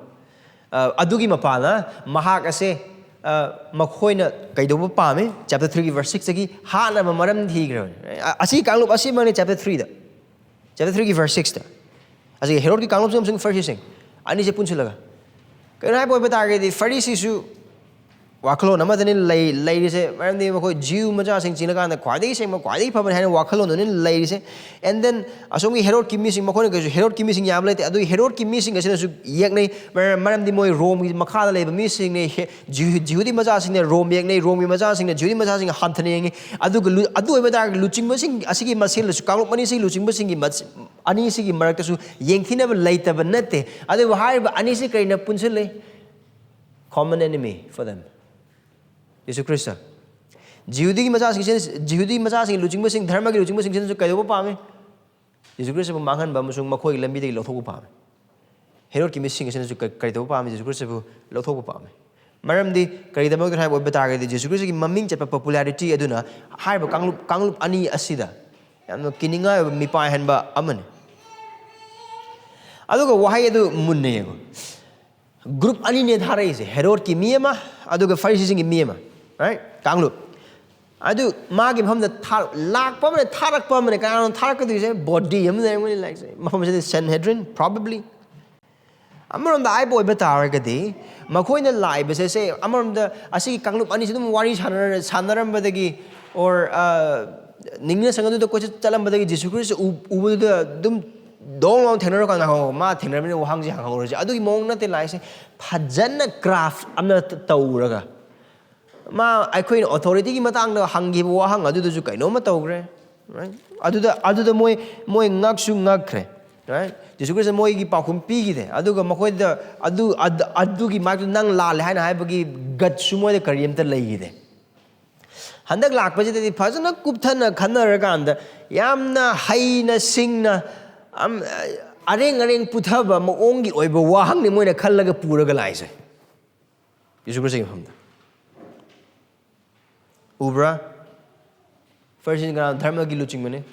ꯑ, ꯑꯗꯨꯒꯤ ꯃꯄꯥꯅ ꯃꯍꯥꯛ ꯑꯁꯦ, ꯑ, ꯃꯈꯣꯏꯅ ꯀꯩꯗꯧꯕ ꯄꯥꯝꯃꯤ? Chapter threeꯒꯤ verse sixꯇꯒꯤ ꯍꯥꯠꯅꯕ ꯃꯔꯝ ꯊꯤꯈ꯭ꯔꯕꯅꯤ꯫ ꯑ- ꯑꯁꯤ ꯀꯥꯡꯂꯨꯞ ꯑꯁꯤꯃꯛꯅꯤ chapter threeꯗ, chapter threeꯒꯤ verse sixꯇ꯫ ꯑꯁꯤꯒꯤ ꯍꯦꯔꯣꯗꯀꯤ ꯀꯥꯡꯂꯨꯞꯁꯤꯡ ꯑꯃꯁꯨꯡ ꯐꯔꯤꯁꯤꯁꯤꯡ ꯑꯅꯤꯁꯦ ꯄꯨꯟꯁꯤꯜꯂꯒ, ꯀꯩꯅꯣ ꯍꯥꯏꯕ ꯑꯣꯏꯕ ꯇꯥꯔꯒꯗꯤ, ꯐꯔꯤꯁꯤꯁꯨ ꯋꯥꯈꯜꯂꯣꯟ ꯑꯃꯗꯅꯤ ꯂꯩ ꯂꯩꯔꯤꯁꯦ꯫ ꯃꯔꯝꯗꯤ ꯃꯈꯣꯏ ꯖꯤꯎ ꯃꯆꯥꯁꯤꯡ ꯆꯤꯡꯂꯀꯥꯟꯗ ꯈ꯭ꯋꯥꯏꯗꯒꯤ ꯁꯦꯡꯕ, ꯈ꯭ꯋꯥꯏꯗꯒꯤ ꯐꯕꯅꯤ ꯍꯥꯏꯅ ꯋꯥꯈꯜꯂꯣꯟꯗꯨꯅꯤ ꯂꯩꯔꯤꯁꯦ꯫ And then ꯑꯁꯣꯝꯒꯤ ꯍꯦꯔꯣꯗꯀꯤ ꯃꯤꯁꯤꯡ, ꯃꯈꯣꯏꯅ ꯀꯩꯁꯨ, ꯍꯦꯔꯣꯗꯀꯤ ꯃꯤꯁꯤꯡ ꯌꯥꯝꯕ ꯂꯩꯇꯦ꯫ ꯑꯗꯨꯒꯤ ꯍꯦꯔꯣꯗꯀꯤ ꯃꯤꯁꯤꯡ ꯑꯁꯤꯅꯁꯨ ꯌꯦꯛꯅꯩ, ꯃꯔ- ꯃꯔꯝꯗꯤ ꯃꯣꯏ ꯔꯣꯝꯒꯤ ꯃꯈꯥꯗ ꯂꯩꯕ ꯃꯤꯁꯤꯡꯅꯤ꯫ ꯍꯦ- ꯖꯤꯍꯨ- ꯖꯤꯍꯨꯗꯤ ꯃꯆꯥꯁꯤꯡꯅ ꯔꯣꯝ ꯌꯦꯛꯅꯩ, ꯔꯣꯝꯒꯤ ꯃꯆꯥꯁꯤꯡꯅ ꯖꯤꯍꯨꯗꯤ ꯃꯆꯥꯁꯤꯡ ꯍꯟꯊꯅ ꯌꯦꯡꯉꯤ꯫ ꯑꯗꯨꯒ ꯂꯨ- ꯑꯗꯨ ꯑꯣꯏꯕ ꯇꯥꯔꯒꯗꯤ ꯂꯨꯆꯤꯡꯕꯁꯤꯡ ꯑꯁꯤꯒꯤ ꯃꯁꯦꯜꯗꯁꯨ, ꯀꯥꯡꯂꯨꯞ ꯑꯅꯤꯁꯤ ꯂꯨꯆꯤꯡꯕꯁꯤꯡꯒꯤ ꯃꯁ- ꯑꯅꯤꯁꯤꯒꯤ ꯃꯔꯛꯇꯁꯨ ꯌꯦꯡꯊꯤꯅꯕ ꯂꯩꯇꯕ ꯅꯠꯇꯦ꯫ ꯑꯗꯨꯕꯨ ꯍꯥꯏꯔꯤꯕ ꯑꯅꯤꯁꯤ ꯀꯔꯤꯅ ꯄꯨꯟꯁꯤꯜꯂꯤ? Common enemy for them, Yesu Christ. ꯖꯤꯍꯨꯗꯤꯒꯤ ꯃꯆꯥꯁꯤꯡꯁꯤꯅ, ꯖꯤꯍꯨꯗꯤ ꯃꯆꯥꯁꯤꯡ ꯂꯨꯆꯤꯡꯕꯁꯤꯡ, ꯙꯔꯃꯒꯤ ꯂꯨꯆꯤꯡꯕꯁꯤꯡꯁꯤꯅꯁꯨ ꯀꯩꯗꯧꯕ ꯄꯥꯝꯃꯤ? ꯌꯦꯁꯨ ꯈ꯭ꯔꯤꯁꯇꯕꯨ ꯃꯥꯡꯍꯟꯕ ꯑꯃꯁꯨꯡ ꯃꯈꯣꯏꯒꯤ ꯂꯝꯕꯤꯗꯒꯤ ꯂꯧꯊꯣꯛꯄ ꯄꯥꯝꯃꯤ꯫ ꯍꯦꯔꯣꯗꯀꯤ ꯃꯤꯁꯤꯡ ꯑꯁꯤꯅꯁꯨ ꯀ- ꯀꯔꯤ ꯇꯧꯕ ꯄꯥꯝꯃꯤ? ꯌꯦꯁꯨ ꯈ꯭ꯔꯤꯁꯇꯕꯨ ꯂꯧꯊꯣꯛꯄ ꯄꯥꯝꯃꯤ꯫ ꯃꯔꯝꯗꯤ ꯀꯔꯤꯒꯤꯗꯃꯛꯇꯅꯣ ꯍꯥꯏꯕ ꯑꯣꯏꯕ ꯇꯥꯔꯒꯗꯤ, ꯌꯦꯁꯨ ꯈ꯭ꯔꯤꯁꯇꯒꯤ ꯃꯃꯤꯡ ꯆꯠꯄ popularity ꯑꯗꯨꯅ ꯍꯥꯏꯔꯤꯕ ꯀꯥꯡꯂꯨꯞ, ꯀꯥꯡꯂꯨꯞ ꯑꯅꯤ ꯑꯁꯤꯗ ꯌꯥꯝꯅ ꯀꯤꯅꯤꯡꯉꯥꯏ ꯑꯣꯏꯕ, ꯃꯤꯄꯥꯏꯍꯟꯕ ꯑꯃꯅꯤ꯫ ꯑꯗꯨꯒ ꯋꯥꯍꯩ ꯑꯗꯨ ꯃꯨꯟꯅ ꯌꯦꯡꯉꯨ꯫ Group ꯑꯅꯤꯅꯦ ꯊꯥꯔꯛꯏꯁꯦ, ꯍꯦꯔꯣꯗꯀꯤ ꯃꯤ ꯑꯃ, ꯑꯗꯨꯒ ꯐꯔꯤꯁꯤꯁꯤꯡꯒꯤ ꯃꯤ ꯑꯃ, right? ꯀꯥꯡꯂꯨꯞ꯫ ꯑꯗꯨ ꯃꯥꯒꯤ ꯃꯐꯝꯗ ꯊꯥ- ꯂꯥꯛꯄ ꯑꯃꯅ, ꯊꯥꯔꯛꯄ ꯑꯃꯅ, ꯀꯅꯥꯅꯣ ꯊꯥꯔꯛꯀꯗꯣꯏꯁꯦ? Body ꯑꯃ ꯂꯩꯔꯝꯒꯅꯤ ꯂꯥꯏꯛꯁꯦ꯫ ꯃꯐꯝ ꯑꯁꯤꯗ Sanhedrin, probably꯫ ꯑꯃꯔꯣꯝꯗ ꯍꯥꯏꯕ ꯑꯣꯏꯕ ꯇꯥꯔꯒꯗꯤ, ꯃꯈꯣꯏꯅ ꯂꯥꯛꯏꯕꯁꯦ, ꯁꯦ, ꯑꯃꯔꯣꯝꯗ ꯑꯁꯤꯒꯤ ꯀꯥꯡꯂꯨꯞ ꯑꯅꯤꯁꯤ ꯑꯗꯨꯝ ꯋꯥꯔꯤ ꯁꯥꯟꯅꯔ- ꯁꯥꯟꯅꯔꯝꯕꯗꯒꯤ, or, ꯑ, ꯅꯤꯡꯅ ꯁꯪꯒꯗꯨꯗ ꯀꯣꯏꯆꯠ ꯆꯠꯂꯝꯕꯗꯒꯤ ꯖꯤꯁꯨ ꯈ꯭ꯔꯤꯁꯇ ꯎ- ꯎꯕꯗꯨꯗ ꯑꯗꯨꯝ ꯗꯣꯡ ꯂꯥꯎꯅ ꯊꯦꯡꯅꯔꯀꯥꯟꯗ, "ꯍꯣ, ꯃꯥ ꯊꯦꯡꯅꯔꯕꯅꯤꯅ ꯋꯥꯍꯪꯁꯦ ꯍꯪꯍꯧꯔꯁꯦ", ꯑꯗꯨꯒꯤ ꯃꯑꯣꯡ ꯅꯠꯇꯦ ꯂꯥꯛꯏꯁꯦ꯫ ꯐꯖꯅ craft ꯑꯃ ꯇ- ꯇꯧꯔꯒ, ꯃꯥ ꯑꯩꯈꯣꯏꯅ ꯑꯣꯊꯣꯔꯤꯇꯤꯒꯤ ꯃꯇꯥꯡꯗ ꯍꯪꯈꯤꯕ ꯋꯥꯍꯪ ꯑꯗꯨꯗꯁꯨ ꯀꯩꯅꯣꯝꯃ ꯇꯧꯈ꯭ꯔꯦ꯫ Right? ꯑꯗꯨꯗ ꯑꯗꯨꯗ ꯃꯣꯏ ꯃꯣꯏ ꯉꯛꯁꯨ ꯉꯛꯈ꯭ꯔꯦ꯫ Right? ꯖꯤꯁꯨ ꯈ꯭ꯔꯤꯁꯇ ꯃꯣꯏꯒꯤ ꯄꯥꯎꯈꯨꯝ ꯄꯤꯈꯤꯗꯦ꯫ ꯑꯗꯨꯒ ꯃꯈꯣꯏꯗ ꯑꯗꯨ ꯑꯗ- ꯑꯗꯨꯒꯤ ꯃꯥꯏꯛꯇꯨ ꯅꯪ ꯂꯥꯜꯂꯦ ꯍꯥꯏꯅ ꯍꯥꯏꯕꯒꯤ ꯒꯠꯁꯨ ꯃꯣꯏꯗ ꯀꯔꯤꯝꯇ ꯂꯩꯈꯤꯗꯦ꯫ ꯍꯟꯗꯛ ꯂꯥꯛꯄꯁꯤꯗꯗꯤ ꯐꯖꯅ ꯀꯨꯞꯊꯅ ꯈꯟꯅꯔꯀꯥꯟꯗ ꯌꯥꯝꯅ ꯍꯩꯅ ꯁꯤꯡꯅ ꯑꯝ- ꯑꯔꯦꯡ ꯑꯔꯦꯡ ꯄꯨꯊꯕ ꯃꯑꯣꯡꯒꯤ ꯑꯣꯏꯕ ꯋꯥꯍꯪꯅꯤ ꯃꯣꯏꯅ ꯈꯜꯂꯒ ꯄꯨꯔꯒ ꯂꯥꯛꯏꯁꯦ꯫ ꯖꯤꯁꯨ ꯈ꯭ꯔꯤꯁꯇꯒꯤ ꯃꯐꯝꯗ ꯎꯕ꯭ꯔꯥ? ꯐꯔꯤꯁꯤꯅ ꯀꯅꯥ? ꯙꯔꯃꯒꯤ ꯂꯨꯆꯤꯡꯕꯅꯤ꯫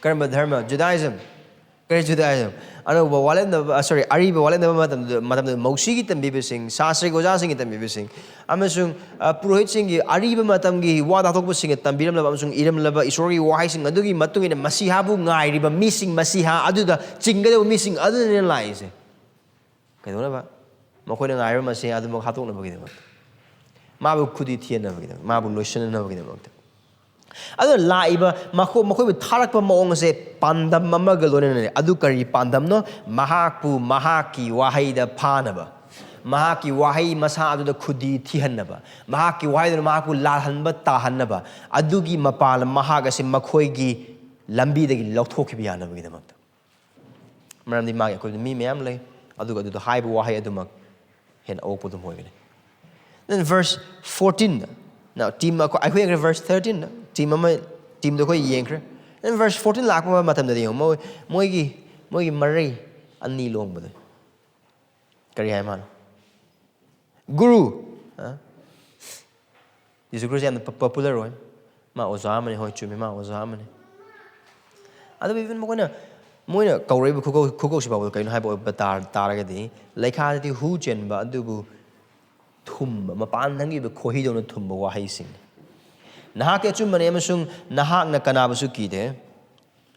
ꯀꯔꯝꯕ ꯙꯔꯃ? Judaism꯫ ꯀꯔꯤ Judaism? ꯑꯅꯧꯕ ꯋꯥꯠꯂꯦꯟꯅꯕ, ꯁꯣꯔꯤ, ꯑꯔꯤꯕ ꯋꯥꯠꯂꯦꯟꯅꯕ ꯃꯇꯝꯗ, ꯃꯇꯝꯗ ꯃꯧꯁꯤꯒꯤ ꯇꯝꯕꯤꯕꯁꯤꯡ, ꯁꯥꯁꯇ꯭ꯔꯒꯤ ꯑꯣꯖꯥꯁꯤꯡꯒꯤ ꯇꯝꯕꯤꯕꯁꯤꯡ, ꯑꯃꯁꯨꯡ ꯑ, ꯄꯨꯔꯣꯍꯤꯠꯁꯤꯡꯒꯤ, ꯑꯔꯤꯕ ꯃꯇꯝꯒꯤ ꯋꯥ ꯇꯥꯊꯣꯛꯄꯁꯤꯡꯅ ꯇꯝꯕꯤꯔꯝꯂꯕ ꯑꯃꯁꯨꯡ ꯏꯔꯝꯂꯕ ꯏꯁꯣꯔꯒꯤ ꯋꯥꯍꯩꯁꯤꯡ ꯑꯗꯨꯒꯤ ꯃꯇꯨꯡ ꯏꯟꯅ ꯃꯁꯤꯍꯥꯕꯨ ꯉꯥꯏꯔꯤꯕ ꯃꯤꯁꯤꯡ, ꯃꯁꯤꯍꯥ ꯑꯗꯨꯗ ꯆꯤꯡꯒꯗꯕ ꯃꯤꯁꯤꯡ ꯑꯗꯨꯅ ꯂꯥꯛꯏꯁꯦ꯫ ꯀꯩꯗꯧꯅꯕ? ꯃꯈꯣꯏꯅ ꯉꯥꯏꯔꯤꯕ ꯃꯁꯤꯍꯥ ꯑꯗꯨꯃꯛ ꯍꯥꯠꯇꯣꯛꯅꯕꯒꯤꯗꯃꯛꯇ, ꯃꯥꯕꯨ ꯈꯨꯗꯤ ꯊꯤꯍꯟꯅꯕꯒꯤꯗꯃꯛ, ꯃꯥꯕꯨ ꯂꯣꯏꯁꯤꯟꯅꯅꯕꯒꯤꯗꯃꯛꯇ꯫ ꯑꯗꯨꯅ ꯂꯥꯛꯏꯕ ꯃꯈꯣ-, ꯃꯈꯣꯏꯕꯨ ꯊꯥꯔꯛꯄ ꯃꯑꯣꯡ ꯑꯁꯦ ꯄꯥꯟꯗꯝ ꯑꯃꯒ ꯂꯣꯏꯅꯅꯅꯤ꯫ ꯑꯗꯨ ꯀꯔꯤ ꯄꯥꯟꯗꯝꯅꯣ? ꯃꯍꯥꯛꯄꯨ ꯃꯍꯥꯛꯀꯤ ꯋꯥꯍꯩꯗ ꯐꯥꯅꯕ, ꯃꯍꯥꯛꯀꯤ ꯋꯥꯍꯩ ꯃꯁꯥ ꯑꯗꯨꯗ ꯈꯨꯗꯤ ꯊꯤꯍꯟꯅꯕ, ꯃꯍꯥꯛꯀꯤ ꯋꯥꯍꯩꯗꯨꯅ ꯃꯍꯥꯛꯄꯨ ꯂꯥꯜꯍꯟꯕ ꯇꯥꯍꯟꯅꯕ, ꯑꯗꯨꯒꯤ ꯃꯄꯥꯜ ꯃꯍꯥꯛ ꯑꯁꯤ ꯃꯈꯣꯏꯒꯤ ꯂꯝꯕꯤꯗꯒꯤ ꯂꯧꯊꯣꯛꯈꯤꯕ ꯌꯥꯅꯕꯒꯤꯗꯃꯛꯇ꯫ ꯃꯔꯝꯗꯤ ꯃꯥꯒꯤ ꯑꯀꯣꯏꯕꯗ ꯃꯤ ꯃꯌꯥꯝ ꯂꯩ, ꯑꯗꯨꯒ ꯑꯗꯨꯗ ꯍꯥꯏꯕ ꯋꯥꯍꯩ ꯑꯗꯨꯃꯛ ꯍꯦꯟꯅ ꯑꯋꯣꯛꯄ ꯑꯗꯨꯝ ꯑꯣꯏꯒꯅꯤ꯫ Then verse fourteen, now team ꯑꯩꯈꯣꯏ ꯑꯩꯈꯣꯏ ꯌꯦꯡꯈ꯭ꯔꯦ꯫ Verse thirteen, team ꯑꯃ, teamꯗꯣ ꯑꯩꯈꯣꯏ ꯌꯦꯡꯈ꯭ꯔꯦ꯫ Then verse fourteen ꯂꯥꯛꯄ ꯃꯇꯝꯗꯗꯤ ꯌꯦꯡꯉꯣ, ꯃꯣꯏ ꯃꯣꯏꯒꯤ ꯃꯣꯏꯒꯤ ꯃꯔꯩ ꯑꯅꯤ ꯂꯣꯡꯕꯗꯣ ꯀꯔꯤ ꯍꯥꯏ ꯃꯥꯅꯣ? ꯒꯨꯔꯨ꯫ ꯑ? ꯖꯤꯁꯨ ꯈ꯭ꯔꯤꯁ ꯌꯥꯝꯅ ꯄ-, popular ꯑꯣꯏ꯫ ꯃꯥ ꯑꯣꯖꯥ ꯑꯃꯅꯤ, ꯍꯣꯏ, ꯆꯨꯝꯃꯤ, ꯃꯥ ꯑꯣꯖꯥ ꯑꯃꯅꯤ꯫ ꯑꯗꯨꯕꯨ even ꯃꯈꯣꯏꯅ, ꯃꯣꯏꯅ ꯀꯧꯔꯛꯏꯕ ꯈꯨꯀꯧ-, ꯈꯨꯀꯧꯁꯤ ꯐꯥꯎꯕꯗ ꯀꯩꯅꯣ ꯍꯥꯏꯕ ꯑꯣꯏꯕ ꯇꯥꯔ-, ꯇꯥꯔꯒꯗꯤ, ꯂꯩꯈꯥꯗꯗꯤ ꯍꯨ ꯆꯦꯟꯕ ꯑꯗꯨꯕꯨ ꯊꯨꯝꯕ, ꯃꯄꯥꯟ ꯊꯪꯈꯤꯕ ꯈꯣꯏꯍꯤꯗꯧꯅ ꯊꯨꯝꯕ ꯋꯥꯍꯩꯁꯤꯡꯅꯤ꯫ "ꯅꯍꯥꯛꯀꯤ ꯑꯆꯨꯝꯕꯅꯤ ꯑꯃꯁꯨꯡ ꯅꯍꯥꯛꯅ ꯀꯅꯥꯕꯨꯁꯨ ꯀꯤꯗꯦ"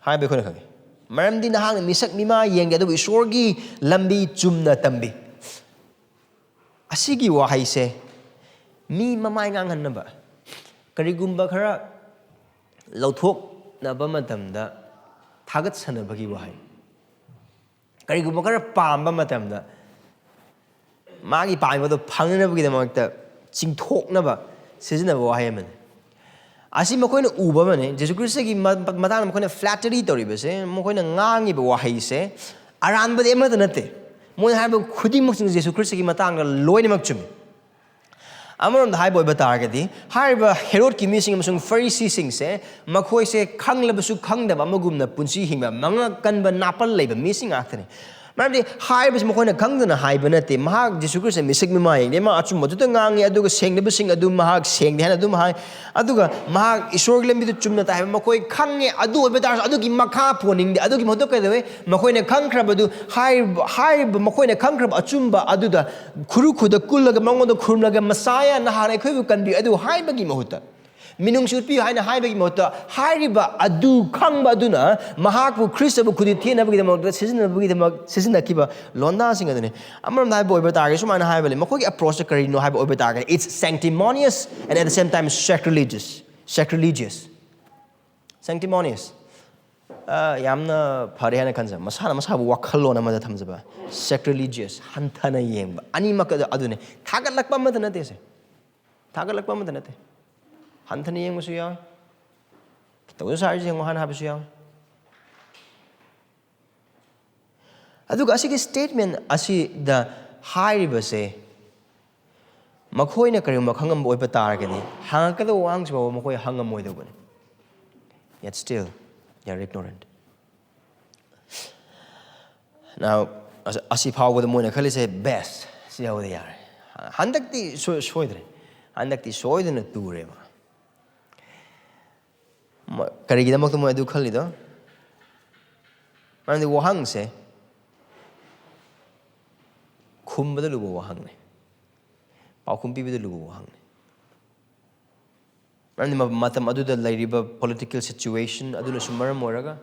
ꯍꯥꯏꯕ ꯑꯩꯈꯣꯏꯅ ꯈꯪꯉꯤ꯫ ꯃꯔꯝꯗꯤ ꯅꯍꯥꯛꯅ ꯃꯤꯁꯛ ꯃꯤꯃꯥ ꯌꯦꯡꯗꯦ, ꯑꯗꯨꯕꯨ ꯏꯁꯣꯔꯒꯤ ꯂꯝꯕꯤ ꯆꯨꯝꯅ ꯇꯝꯕꯤ꯫ ꯑꯁꯤꯒꯤ ꯋꯥꯍꯩꯁꯦ ꯃꯤ ꯃꯃꯥꯏ ꯉꯥꯡꯍꯟꯅꯕ, ꯀꯔꯤꯒꯨꯝꯕ ꯈꯔ ꯂꯧꯊꯣꯛꯅꯕ ꯃꯇꯝꯗ ꯊꯥꯒꯠꯆꯅꯕꯒꯤ ꯋꯥꯍꯩ, ꯀꯔꯤꯒꯨꯝꯕ ꯈꯔ ꯄꯥꯝꯕ ꯃꯇꯝꯗ ꯃꯥꯒꯤ ꯄꯥꯝꯃꯤꯕꯗꯣ ꯐꯪꯅꯅꯕꯒꯤꯗꯃꯛꯇ ꯆꯤꯡꯊꯣꯛꯅꯕ, ꯁꯤꯖꯤꯟꯅꯕ ꯋꯥꯍꯩ ꯑꯃꯅꯤ꯫ ꯑꯁꯤ ꯃꯈꯣꯏꯅ ꯎꯕ ꯑꯃꯅꯤ꯫ ꯖꯤꯁꯨ ꯈ꯭ꯔꯤꯁꯇꯒꯤ ꯃ-, ꯃꯇꯥꯡꯗ ꯃꯈꯣꯏꯅ ꯐ꯭ꯂꯦꯇꯔꯤ ꯇꯧꯔꯤꯕꯁꯦ, ꯃꯈꯣꯏꯅ ꯉꯥꯡꯉꯤꯕ ꯋꯥꯍꯩꯁꯦ ꯑꯔꯥꯟꯕꯗꯤ ꯑꯃꯠꯇ ꯅꯠꯇꯦ꯫ ꯃꯣꯏꯅ ꯍꯥꯏꯕ ꯈꯨꯗꯤꯡꯃꯛꯁꯤꯡ ꯖꯤꯁꯨ ꯈ꯭ꯔꯤꯁꯇꯒꯤ ꯃꯇꯥꯡꯗ ꯂꯣꯏꯅꯃꯛ ꯆꯨꯝꯃꯤ꯫ ꯑꯃꯔꯣꯝꯗ ꯍꯥꯏꯕ ꯑꯣꯏꯕ ꯇꯥꯔꯒꯗꯤ, ꯍꯥꯏꯔꯤꯕ ꯍꯦꯔꯣꯗꯀꯤ ꯃꯤꯁꯤꯡ ꯑꯃꯁꯨꯡ ꯐꯔꯤꯁꯤꯁꯤꯡꯁꯦ ꯃꯈꯣꯏꯁꯦ ꯈꯪꯂꯕꯁꯨ ꯈꯪꯗꯕ ꯑꯃꯒꯨꯝꯅ ꯄꯨꯟꯁꯤ ꯍꯤꯡꯕ, ꯃꯉꯛ ꯀꯟꯕ, ꯅꯥꯄꯜ ꯂꯩꯕ ꯃꯤꯁꯤꯡ ꯉꯥꯛꯇꯅꯤ꯫ ꯃꯔꯝꯗꯤ ꯍꯥꯏꯔꯤꯕꯁꯤ ꯃꯈꯣꯏꯅ ꯈꯪꯗꯅ ꯍꯥꯏꯕ ꯅꯠꯇꯦ꯫ ꯃꯍꯥꯛ ꯖꯤꯁꯨ ꯈ꯭ꯔꯤꯁꯇ ꯃꯤꯁꯛ ꯃꯤꯃꯥꯟ ꯌꯦꯡꯗꯦ꯫ ꯃꯥ ꯑꯆꯨꯝꯕꯗꯨꯇ ꯉꯥꯡꯉꯤ, ꯑꯗꯨꯒ ꯁꯦꯡꯗꯕꯁꯤꯡ ꯑꯗꯨ ꯃꯍꯥꯛ ꯁꯦꯡꯗꯦ ꯍꯥꯏꯅ ꯑꯗꯨꯝ ꯍꯥꯏ꯫ ꯑꯗꯨꯒ ꯃꯍꯥꯛ ꯏꯁꯣꯔꯒꯤ ꯂꯝꯕꯤꯗꯨ ꯆꯨꯝꯅ ꯇꯥꯏ ꯍꯥꯏꯕ ꯃꯈꯣꯏ ꯈꯪꯉꯦ꯫ ꯑꯗꯨ ꯑꯣꯏꯕ ꯇꯥꯔꯁꯨ ꯑꯗꯨꯒꯤ ꯃꯈꯥ ꯄꯣꯟꯅꯤꯡꯗꯦ꯫ ꯑꯗꯨꯒꯤ ꯃꯍꯨꯠꯇ ꯀꯩꯗꯧꯋꯦ? ꯃꯈꯣꯏꯅ ꯈꯪꯈ꯭ꯔꯕꯗꯨ, ꯍꯥꯏꯔꯤꯕ, ꯍꯥꯏꯔꯤꯕ ꯃꯈꯣꯏꯅ ꯈꯪꯈ꯭ꯔꯕ ꯑꯆꯨꯝꯕ ꯑꯗꯨꯗ ꯈꯨꯔꯨ ꯈꯨꯗ ꯀꯨꯜꯂꯒ ꯃꯉꯣꯟꯗ ꯈꯨꯔꯨꯝꯂꯒ, "ꯃꯁꯥꯌꯥ, ꯅꯍꯥꯟ ꯑꯩꯈꯣꯏꯕꯨ ꯀꯟꯕꯤꯌꯨ" ꯑꯗꯨ ꯍꯥꯏꯕꯒꯤ ꯃꯍꯨꯠꯇ, "ꯃꯤꯅꯨꯡꯁꯤ ꯎꯠꯄꯤꯌꯨ" ꯍꯥꯏꯅ ꯍꯥꯏꯕꯒꯤ ꯃꯍꯨꯠꯇ, ꯍꯥꯏꯔꯤꯕ ꯑꯗꯨ ꯈꯪꯕ ꯑꯗꯨꯅ ꯃꯍꯥꯛꯄꯨ ꯈ꯭ꯔꯤꯁꯇꯕꯨ ꯈꯨꯗꯤ ꯊꯦꯠꯅꯕꯒꯤꯗꯃꯛꯇ ꯁꯤꯖꯤꯟꯅꯕꯒꯤꯗꯃꯛ ꯁꯤꯖꯤꯟꯅꯈꯤꯕ ꯂꯣꯟꯗꯥꯁꯤꯡ ꯑꯗꯨꯅꯤ꯫ ꯑꯃꯔꯣꯝꯗ ꯍꯥꯏꯕ ꯑꯣꯏꯕ ꯇꯥꯔꯒꯗꯤ ꯁꯨꯃꯥꯏꯅ ꯍꯥꯏꯕ ꯂꯩ, ꯃꯈꯣꯏꯒꯤ ꯑꯦꯄ꯭ꯔꯣꯆꯁꯦ ꯀꯔꯤꯅꯣ ꯍꯥꯏꯕ ꯑꯣꯏꯕ ꯇꯥꯔꯒꯗꯤ, "It's sanctimonious and at the same time sacrilegious." Sacrilegious. Sanctimonious꯫ ꯑ, ꯌꯥꯝꯅ ꯐꯔꯦ ꯍꯥꯏꯅ ꯈꯟꯖꯕ, ꯃꯁꯥꯅ ꯃꯁꯥꯕꯨ ꯋꯥꯈꯜꯂꯣꯟ ꯑꯃꯗ ꯊꯝꯖꯕ꯫ Sacrilegious, ꯍꯟꯊꯅ ꯌꯦꯡꯕ꯫ ꯑꯅꯤꯃꯛ ꯑꯗꯨ-, ꯑꯗꯨꯅꯤ꯫ ꯊꯥꯒꯠꯂꯛꯄ ꯑꯃꯠꯇ ꯅꯠꯇꯦ ꯁꯦ꯫ ꯊꯥꯒꯠꯂꯛꯄ ꯑꯃꯠꯇ ꯅꯠꯇꯦ꯫ ꯍꯟꯊꯅ ꯌꯦꯡꯕꯁꯨ ꯌꯥꯎꯏ꯫ "ꯈꯤꯇꯪꯁꯨ ꯁꯥꯔꯤꯁꯦ ꯌꯦꯡꯉꯣ" ꯍꯥꯏꯅ ꯍꯥꯏꯕꯁꯨ ꯌꯥꯎꯏ꯫ ꯑꯗꯨꯒ ꯑꯁꯤꯒꯤ ꯁ꯭ꯇꯦꯠꯃꯦꯟ ꯑꯁꯤꯗ ꯍꯥꯏꯔꯤꯕꯁꯦ, ꯃꯈꯣꯏꯅ ꯀꯔꯤꯒꯨꯝꯕ ꯈꯪꯉꯝꯕ ꯑꯣꯏꯕ ꯇꯥꯔꯒꯗꯤ, ꯍꯪꯉꯛꯀꯗꯕ ꯋꯥꯍꯪꯁꯤ ꯐꯥꯎꯕ ꯃꯈꯣꯏ ꯍꯪꯉꯝꯃꯣꯏꯗꯧꯕꯅꯤ꯫ Yet still, they are ignorant. Now, ꯑꯁ-, ꯑꯁꯤ ꯐꯥꯎꯕꯗ ꯃꯣꯏꯅ ꯈꯜꯂꯤꯁꯦ, "Best, ꯁꯤ ꯌꯧꯔꯗꯤ ꯌꯥꯔꯦ꯫ ꯍꯟꯗꯛꯇꯤ ꯁꯣꯏ-, ꯁꯣꯏꯗ꯭ꯔꯦ꯫ ꯍꯟꯗꯛꯇꯤ ꯁꯣꯏꯗꯅ ꯇꯨꯔꯦꯕ"꯫ ꯃ-, ꯀꯔꯤꯒꯤꯗꯃꯛꯇ ꯃꯣꯏ ꯑꯗꯨ ꯈꯜꯂꯤꯗꯣ? ꯃꯔꯝꯗꯤ ꯋꯥꯍꯪꯁꯦ ꯈꯨꯝꯕꯗ ꯂꯨꯕ ꯋꯥꯍꯪꯅꯤ, ꯄꯥꯎꯈꯨꯝ ꯄꯤꯕꯗ ꯂꯨꯕ ꯋꯥꯍꯪꯅꯤ꯫ ꯃꯔꯝꯗꯤ ꯃ-, ꯃꯇꯝ ꯑꯗꯨꯗ ꯂꯩꯔꯤꯕ political situation ꯑꯗꯨꯅꯁꯨ ꯃꯔꯝ ꯑꯣꯏꯔꯒ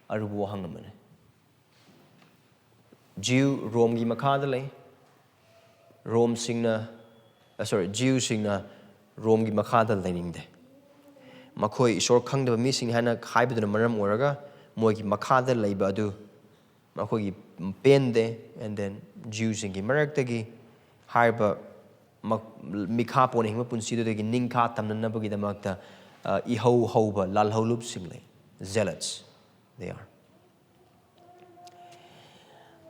ꯑꯔꯨꯕ ꯋꯥꯍꯪ ꯑꯃꯅꯤ꯫ ꯖ꯭ꯌꯨ ꯔꯣꯝꯒꯤ ꯃꯈꯥꯗ ꯂꯩ꯫ ꯔꯣꯝꯁꯤꯡꯅ, ꯑ, sorry, ꯖ꯭ꯌꯨꯁꯤꯡꯅ ꯔꯣꯝꯒꯤ ꯃꯈꯥꯗ ꯂꯩꯅꯤꯡꯗꯦ꯫ ꯃꯈꯣꯏ ꯏꯁꯣꯔ ꯈꯪꯗꯕ ꯃꯤꯁꯤꯡ ꯍꯥꯏꯅ ꯍꯥꯏꯕꯗꯨꯅ ꯃꯔꯝ ꯑꯣꯏꯔꯒ ꯃꯣꯏꯒꯤ ꯃꯈꯥꯗ ꯂꯩꯕ ꯑꯗꯨ ꯃꯈꯣꯏꯒꯤ ꯄꯦꯟꯗꯦ꯫ And then ꯖ꯭ꯌꯨꯁꯤꯡꯒꯤ ꯃꯔꯛꯇꯒꯤ ꯍꯥꯏꯔꯤꯕ ꯃ- ꯃꯤꯈꯥ ꯄꯣꯟꯅ ꯍꯤꯡꯕ ꯄꯨꯟꯁꯤꯗꯨꯗꯒꯤ ꯅꯤꯡꯈꯥ ꯇꯝꯅꯅꯕꯒꯤꯗꯃꯛꯇ ꯑ, ꯏꯍꯧ ꯍꯧꯕ ꯂꯥꯜꯍꯧꯂꯨꯞꯁꯤꯡ ꯂꯩ꯫ Zealots they are.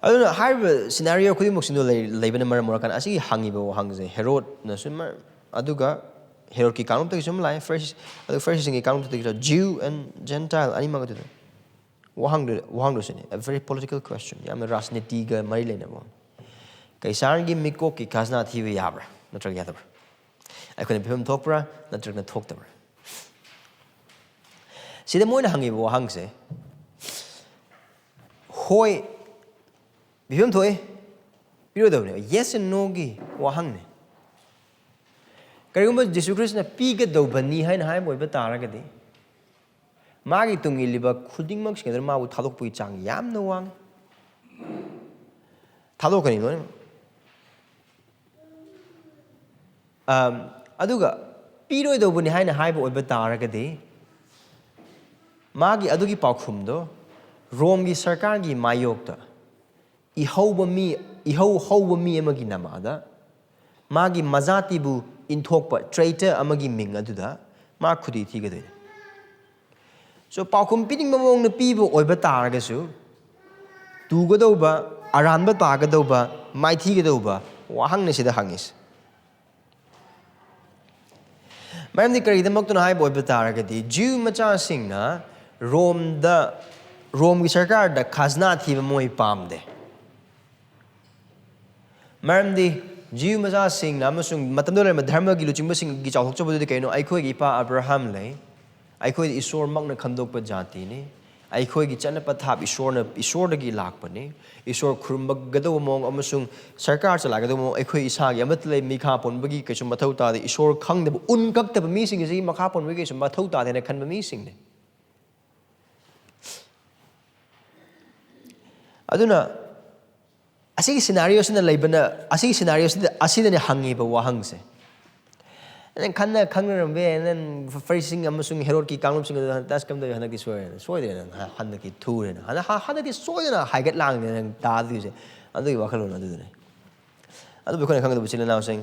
ꯑꯗꯨꯅ ꯍꯥꯏꯔꯤꯕ ꯁꯤꯅꯥꯔꯤꯑꯣ ꯈꯨꯗꯤꯡꯃꯛꯁꯤꯡꯗꯣ ꯂꯩ- ꯂꯩꯕꯅ ꯃꯔꯝ ꯑꯣꯏꯔꯀꯥꯟꯗ ꯑꯁꯤꯒꯤ ꯍꯪꯉꯤꯕ ꯋꯥꯍꯪꯁꯦ ꯍꯦꯔꯣꯗꯅꯁꯨ ꯃ- ꯑꯗꯨꯒ ꯍꯦꯔꯣꯗꯀꯤ ꯀꯥꯡꯂꯨꯞꯇꯒꯤꯁꯨ ꯑꯃ ꯂꯥꯛꯑꯦ, ꯐꯔꯤꯁꯤ ꯑꯗꯨꯒ ꯐꯔꯤꯁꯤꯁꯤꯡꯒꯤ ꯀꯥꯡꯂꯨꯞꯇꯒꯤꯁꯨ Jew and Gentile ꯑꯅꯤꯃꯛ ꯑꯗꯨꯗ ꯋꯥꯍꯪꯗꯨ ꯋꯥꯍꯪꯗꯨꯁꯤꯅꯦ, a very political question, ꯌꯥꯝꯅ ꯔꯥꯖꯅꯤꯇꯤꯒ ꯃꯔꯤ ꯂꯩꯅꯕ ꯋꯥꯍꯪ꯫ ꯀꯩꯁꯥꯔꯒꯤ ꯃꯤꯀꯣꯛꯀꯤ ꯈꯖꯅꯥ ꯊꯤꯕ ꯌꯥꯕ꯭ꯔꯥ ꯅꯠꯇ꯭ꯔꯒ ꯌꯥꯗꯕ꯭ꯔꯥ? ꯑꯩꯈꯣꯏꯅ ꯄꯤꯐꯝ ꯊꯣꯛꯄ꯭ꯔꯥ ꯅꯠꯇ꯭ꯔꯒꯅ ꯊꯣꯛꯇꯕ꯭ꯔꯥ? ꯁꯤꯗ ꯃꯣꯏꯅ ꯍꯪꯉꯤꯕ ꯋꯥꯍꯪꯁꯦ, ꯍꯣꯏ, ꯄꯤꯐꯝ ꯊꯣꯛꯏ, ꯄꯤꯔꯣꯏꯗꯕꯅꯤ, yes and no ꯒꯤ ꯋꯥꯍꯪꯅꯤ꯫ ꯀꯔꯤꯒꯨꯝꯕ ꯖꯤꯁꯨ ꯈ꯭ꯔꯤꯁꯅ ꯄꯤꯒꯗꯧꯕꯅꯤ ꯍꯥꯏꯅ ꯍꯥꯏꯕ ꯑꯣꯏꯕ ꯇꯥꯔꯒꯗꯤ, ꯃꯥꯒꯤ ꯇꯨꯡ ꯏꯜꯂꯤꯕ ꯈꯨꯗꯤꯡꯃꯛꯁꯤꯡ ꯑꯗꯨ ꯃꯥꯕꯨ ꯊꯥꯗꯣꯛꯄꯒꯤ ꯆꯥꯡ ꯌꯥꯝꯅ ꯋꯥꯡꯉꯤ꯫ ꯊꯥꯗꯣꯛꯀꯅꯤ ꯂꯣꯏꯅꯃꯛ꯫ ꯑꯝ, ꯑꯗꯨꯒ ꯄꯤꯔꯣꯏꯗꯧꯕꯅꯤ ꯍꯥꯏꯅ ꯍꯥꯏꯕ ꯑꯣꯏꯕ ꯇꯥꯔꯒꯗꯤ, ꯃꯥꯒꯤ ꯑꯗꯨꯒꯤ ꯄꯥꯎꯈꯨꯝꯗꯣ ꯔꯣꯝꯒꯤ ꯁꯔꯀꯥꯔꯒꯤ ꯃꯥꯌꯣꯛꯇ ꯏꯍꯧꯕ ꯃꯤ, ꯏꯍꯧ ꯍꯧꯕ ꯃꯤ ꯑꯃꯒꯤ ꯅꯃꯥꯗ ꯃꯥꯒꯤ ꯃꯖꯥꯇꯤꯕꯨ ꯏꯟꯊꯣꯛꯄ traitor ꯑꯃꯒꯤ ꯃꯤꯡ ꯑꯗꯨꯗ ꯃꯥ ꯈꯨꯗꯤ ꯊꯤꯒꯗꯣꯏꯅꯤ꯫ So, ꯄꯥꯎꯈꯨꯝ ꯄꯤꯅꯤꯡꯕ ꯃꯑꯣꯡꯗ ꯄꯤꯕ ꯑꯣꯏꯕ ꯇꯥꯔꯒꯁꯨ, ꯇꯨꯒꯗꯧꯕ, ꯑꯔꯥꯟꯕ ꯇꯥꯒꯗꯧꯕ, ꯃꯥꯏꯊꯤꯒꯗꯧꯕ ꯋꯥꯍꯪꯅꯤ ꯁꯤꯗ ꯍꯪꯉꯤꯁꯦ꯫ ꯃꯔꯝꯗꯤ ꯀꯔꯤꯒꯤꯗꯃꯛꯇꯅꯣ ꯍꯥꯏꯕ ꯑꯣꯏꯕ ꯇꯥꯔꯒꯗꯤ, ꯖ꯭ꯌꯨ ꯃꯆꯥꯁꯤꯡꯅ ꯔꯣꯝꯗ, ꯔꯣꯝꯒꯤ ꯁꯔꯀꯥꯔꯗ ꯈꯖꯅꯥ ꯊꯤꯕ ꯃꯣꯏ ꯄꯥꯝꯗꯦ꯫ ꯃꯔꯝꯗꯤ ꯖ꯭ꯌꯨ ꯃꯆꯥꯁꯤꯡꯅ ꯑꯃꯁꯨꯡ ꯃꯇꯝꯗꯨꯗ ꯂꯩꯔꯝꯕ ꯙꯔꯃꯒꯤ ꯂꯨꯆꯤꯡꯕꯁꯤꯡꯒꯤ ꯆꯥꯎꯊꯣꯛꯆꯕꯗꯨꯗꯤ ꯀꯩꯅꯣ? ꯑꯩꯈꯣꯏꯒꯤ ꯏꯄꯥ ꯑꯕ꯭ꯔꯥꯍꯥꯝ ꯂꯩ, ꯑꯩꯈꯣꯏꯗꯤ ꯏꯁꯣꯔꯃꯛꯅ ꯈꯟꯗꯣꯛꯄ ꯖꯥꯇꯤꯅꯤ, ꯑꯩꯈꯣꯏꯒꯤ ꯆꯠꯅ ꯄꯊꯥꯞ ꯏꯁꯣꯔꯅ, ꯏꯁꯣꯔꯗꯒꯤ ꯂꯥꯛꯄꯅꯤ, ꯏꯁꯣꯔ ꯈꯨꯔꯨꯝꯕꯒꯗꯧꯕ ꯃꯑꯣꯡ ꯑꯃꯁꯨꯡ ꯁꯔꯀꯥꯔ ꯆꯂꯥꯏꯒꯗꯧꯕ ꯃꯑꯣꯡ ꯑꯩꯈꯣꯏ ꯏꯁꯥꯒꯤ ꯑꯃꯠꯇ ꯂꯩ, ꯃꯤꯈꯥ ꯄꯣꯟꯕꯒꯤ ꯀꯩꯁꯨ ꯃꯊꯧ ꯇꯥꯗꯦ, ꯏꯁꯣꯔ ꯈꯪꯗꯕ, ꯎꯟ ꯀꯛꯇꯕ ꯃꯤꯁꯤꯡ ꯑꯁꯤ ꯃꯈꯥ ꯄꯣꯟꯕꯒꯤ ꯀꯩꯁꯨ ꯃꯊꯧ ꯇꯥꯗꯦꯅ ꯈꯟꯕ ꯃꯤꯁꯤꯡꯅꯤ꯫ ꯑꯗꯨꯅ ꯑꯁꯤꯒꯤ ꯁꯤꯅꯥꯔꯤꯑꯣꯁꯤꯅ ꯂꯩꯕꯅ, ꯑꯁꯤꯒꯤ ꯁꯤꯅꯥꯔꯤꯑꯣꯁꯤꯗ, ꯑꯁꯤꯗꯅꯦ ꯍꯪꯉꯤꯕ ꯋꯥꯍꯪꯁꯦ꯫ ꯅꯪ ꯈꯟꯅ ꯈꯪꯅꯔꯝꯕ ꯌꯥꯏ, ꯅꯪ ꯐꯔꯤꯁꯤꯡ ꯑꯃꯁꯨꯡ ꯍꯦꯔꯣꯗꯀꯤ ꯀꯥꯡꯂꯨꯞꯁꯤꯡ ꯑꯗꯨ ꯍꯟꯗꯛ ꯑꯁ ꯀꯝꯗꯧꯏ, ꯍꯟꯗꯛꯇꯤ ꯁꯣꯏꯔꯦ, ꯁꯣꯏꯗ꯭ꯔꯦ, ꯅꯪ ꯍ-, ꯍꯟꯗꯛꯇꯤ ꯊꯨꯔꯦ, ꯅꯪ ꯍꯟꯗꯛ-, ꯍ-, ꯍꯟꯗꯛꯇꯤ ꯁꯣꯏꯗꯅ ꯍꯥꯏꯒꯠ ꯂꯥꯡꯗꯦ ꯅꯪ ꯇꯥꯗꯣꯏꯁꯦ꯫ ꯑꯗꯨꯒꯤ ꯋꯥꯈꯜꯂꯣꯟ ꯑꯗꯨꯗꯨꯅꯦ꯫ ꯑꯗꯨꯕꯨ ꯑꯩꯈꯣꯏꯅ ꯈꯪꯒꯗꯕ ꯏꯆꯤꯜ ꯏꯅꯥꯎꯁꯤꯡ,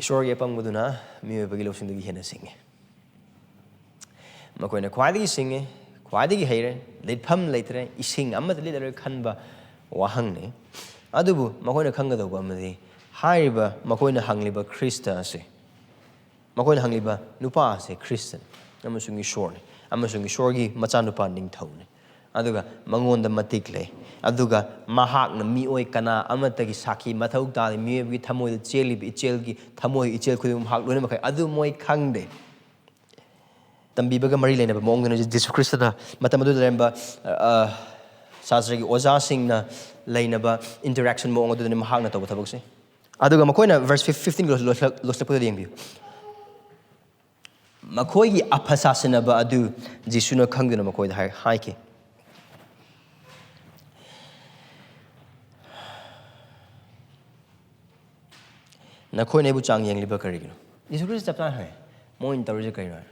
ꯏꯁꯣꯔꯒꯤ ꯑꯄꯪꯕꯗꯨꯅ ꯃꯤꯑꯣꯏꯕꯒꯤ ꯂꯧꯁꯤꯡꯗꯒꯤ ꯍꯦꯟꯅ ꯁꯤꯡꯉꯤ꯫ ꯃꯈꯣꯏꯅ ꯈ꯭ꯋꯥꯏꯗꯒꯤ ꯁꯤꯡꯉꯤ, ꯈ꯭ꯋꯥꯏꯗꯒꯤ ꯍꯩꯔꯦ, ꯂꯤꯠꯐꯝ ꯂꯩꯇ꯭ꯔꯦ, ꯏꯁꯤꯡ ꯑꯃꯠꯇ ꯂꯤꯠꯂꯔꯣꯏ ꯈꯟꯕ ꯋꯥꯍꯪꯅꯤ꯫ ꯑꯗꯨꯕꯨ ꯃꯈꯣꯏꯅ ꯈꯪꯒꯗꯧꯕ ꯑꯃꯗꯤ, ꯍꯥꯏꯔꯤꯕ ꯃꯈꯣꯏꯅ ꯍꯪꯂꯤꯕ ꯈ꯭ꯔꯤꯁꯇ ꯑꯁꯤ, ꯃꯈꯣꯏꯅ ꯍꯪꯂꯤꯕ ꯅꯨꯄꯥ ꯑꯁꯤ ꯈ꯭ꯔꯤꯁꯇꯅꯤ ꯑꯃꯁꯨꯡ ꯏꯁꯣꯔꯅꯤ, ꯑꯃꯁꯨꯡ ꯏꯁꯣꯔꯒꯤ ꯃꯆꯥꯅꯨꯄꯥ ꯅꯤꯡꯊꯧꯅꯤ꯫ ꯑꯗꯨꯒ ꯃꯉꯣꯟꯗ ꯃꯇꯤꯛ ꯂꯩ꯫ ꯑꯗꯨꯒ ꯃꯍꯥꯛꯅ ꯃꯤꯑꯣꯏ ꯀꯅꯥ ꯑꯃꯠꯇꯒꯤ ꯁꯥꯈꯤ ꯃꯊꯧ ꯇꯥꯗꯦ꯫ ꯃꯤꯑꯣꯏꯕꯒꯤ ꯊꯃꯣꯏꯗ ꯆꯦꯜꯂꯤꯕ ꯏꯆꯦꯜꯒꯤ ꯊꯃꯣꯏ, ꯏꯆꯦꯜ ꯈꯨꯗꯤꯡꯃꯛ ꯃꯍꯥꯛ ꯂꯣꯏꯅꯃꯛ ꯈꯪꯏ꯫ ꯑꯗꯨ ꯃꯣꯏ ꯈꯪꯗꯦ꯫ ꯇꯝꯕꯤꯕꯒ ꯃꯔꯤ ꯂꯩꯅꯕ ꯃꯑꯣꯡꯗꯅꯤ ꯖꯤꯁꯨ ꯈ꯭ꯔꯤꯁꯇꯅ ꯃꯇꯝ ꯑꯗꯨꯗ ꯂꯩꯔꯝꯕ, ꯑ, ꯁꯥꯁꯇ꯭ꯔꯒꯤ ꯑꯣꯖꯥꯁꯤꯡꯅ ꯂꯩꯅꯕ interaction ꯃꯑꯣꯡ ꯑꯗꯨꯗꯅꯤ ꯃꯍꯥꯛꯅ ꯇꯧꯕ ꯊꯕꯛꯁꯦ꯫ ꯑꯗꯨꯒ ꯃꯈꯣꯏꯅ verse fifteen ꯂꯣꯏꯁꯤꯜꯂꯛꯄꯗ ꯌꯦꯡꯕꯤꯌꯨ꯫ ꯃꯈꯣꯏꯒꯤ ꯑꯐ ꯁꯥꯁꯤꯟꯅꯕ ꯑꯗꯨ ꯖꯤꯁꯨꯅ ꯈꯪꯗꯨꯅ ꯃꯈꯣꯏꯗ ꯍꯥꯏ-, ꯍꯥꯏꯈꯤ, "ꯅꯈꯣꯏꯅ ꯑꯩꯕꯨ ꯆꯥꯡ ꯌꯦꯡꯂꯤꯕ ꯀꯔꯤꯒꯤꯅꯣ?" ꯖꯤꯁꯨ ꯈ꯭ꯔꯤꯁꯇ ꯆꯞ ꯆꯥꯅ ꯍꯪꯉꯦ, "ꯃꯣꯏꯅ ꯇꯧꯔꯤꯁꯦ ꯀꯔꯤꯅꯣ?" ꯍꯥꯏꯅ꯫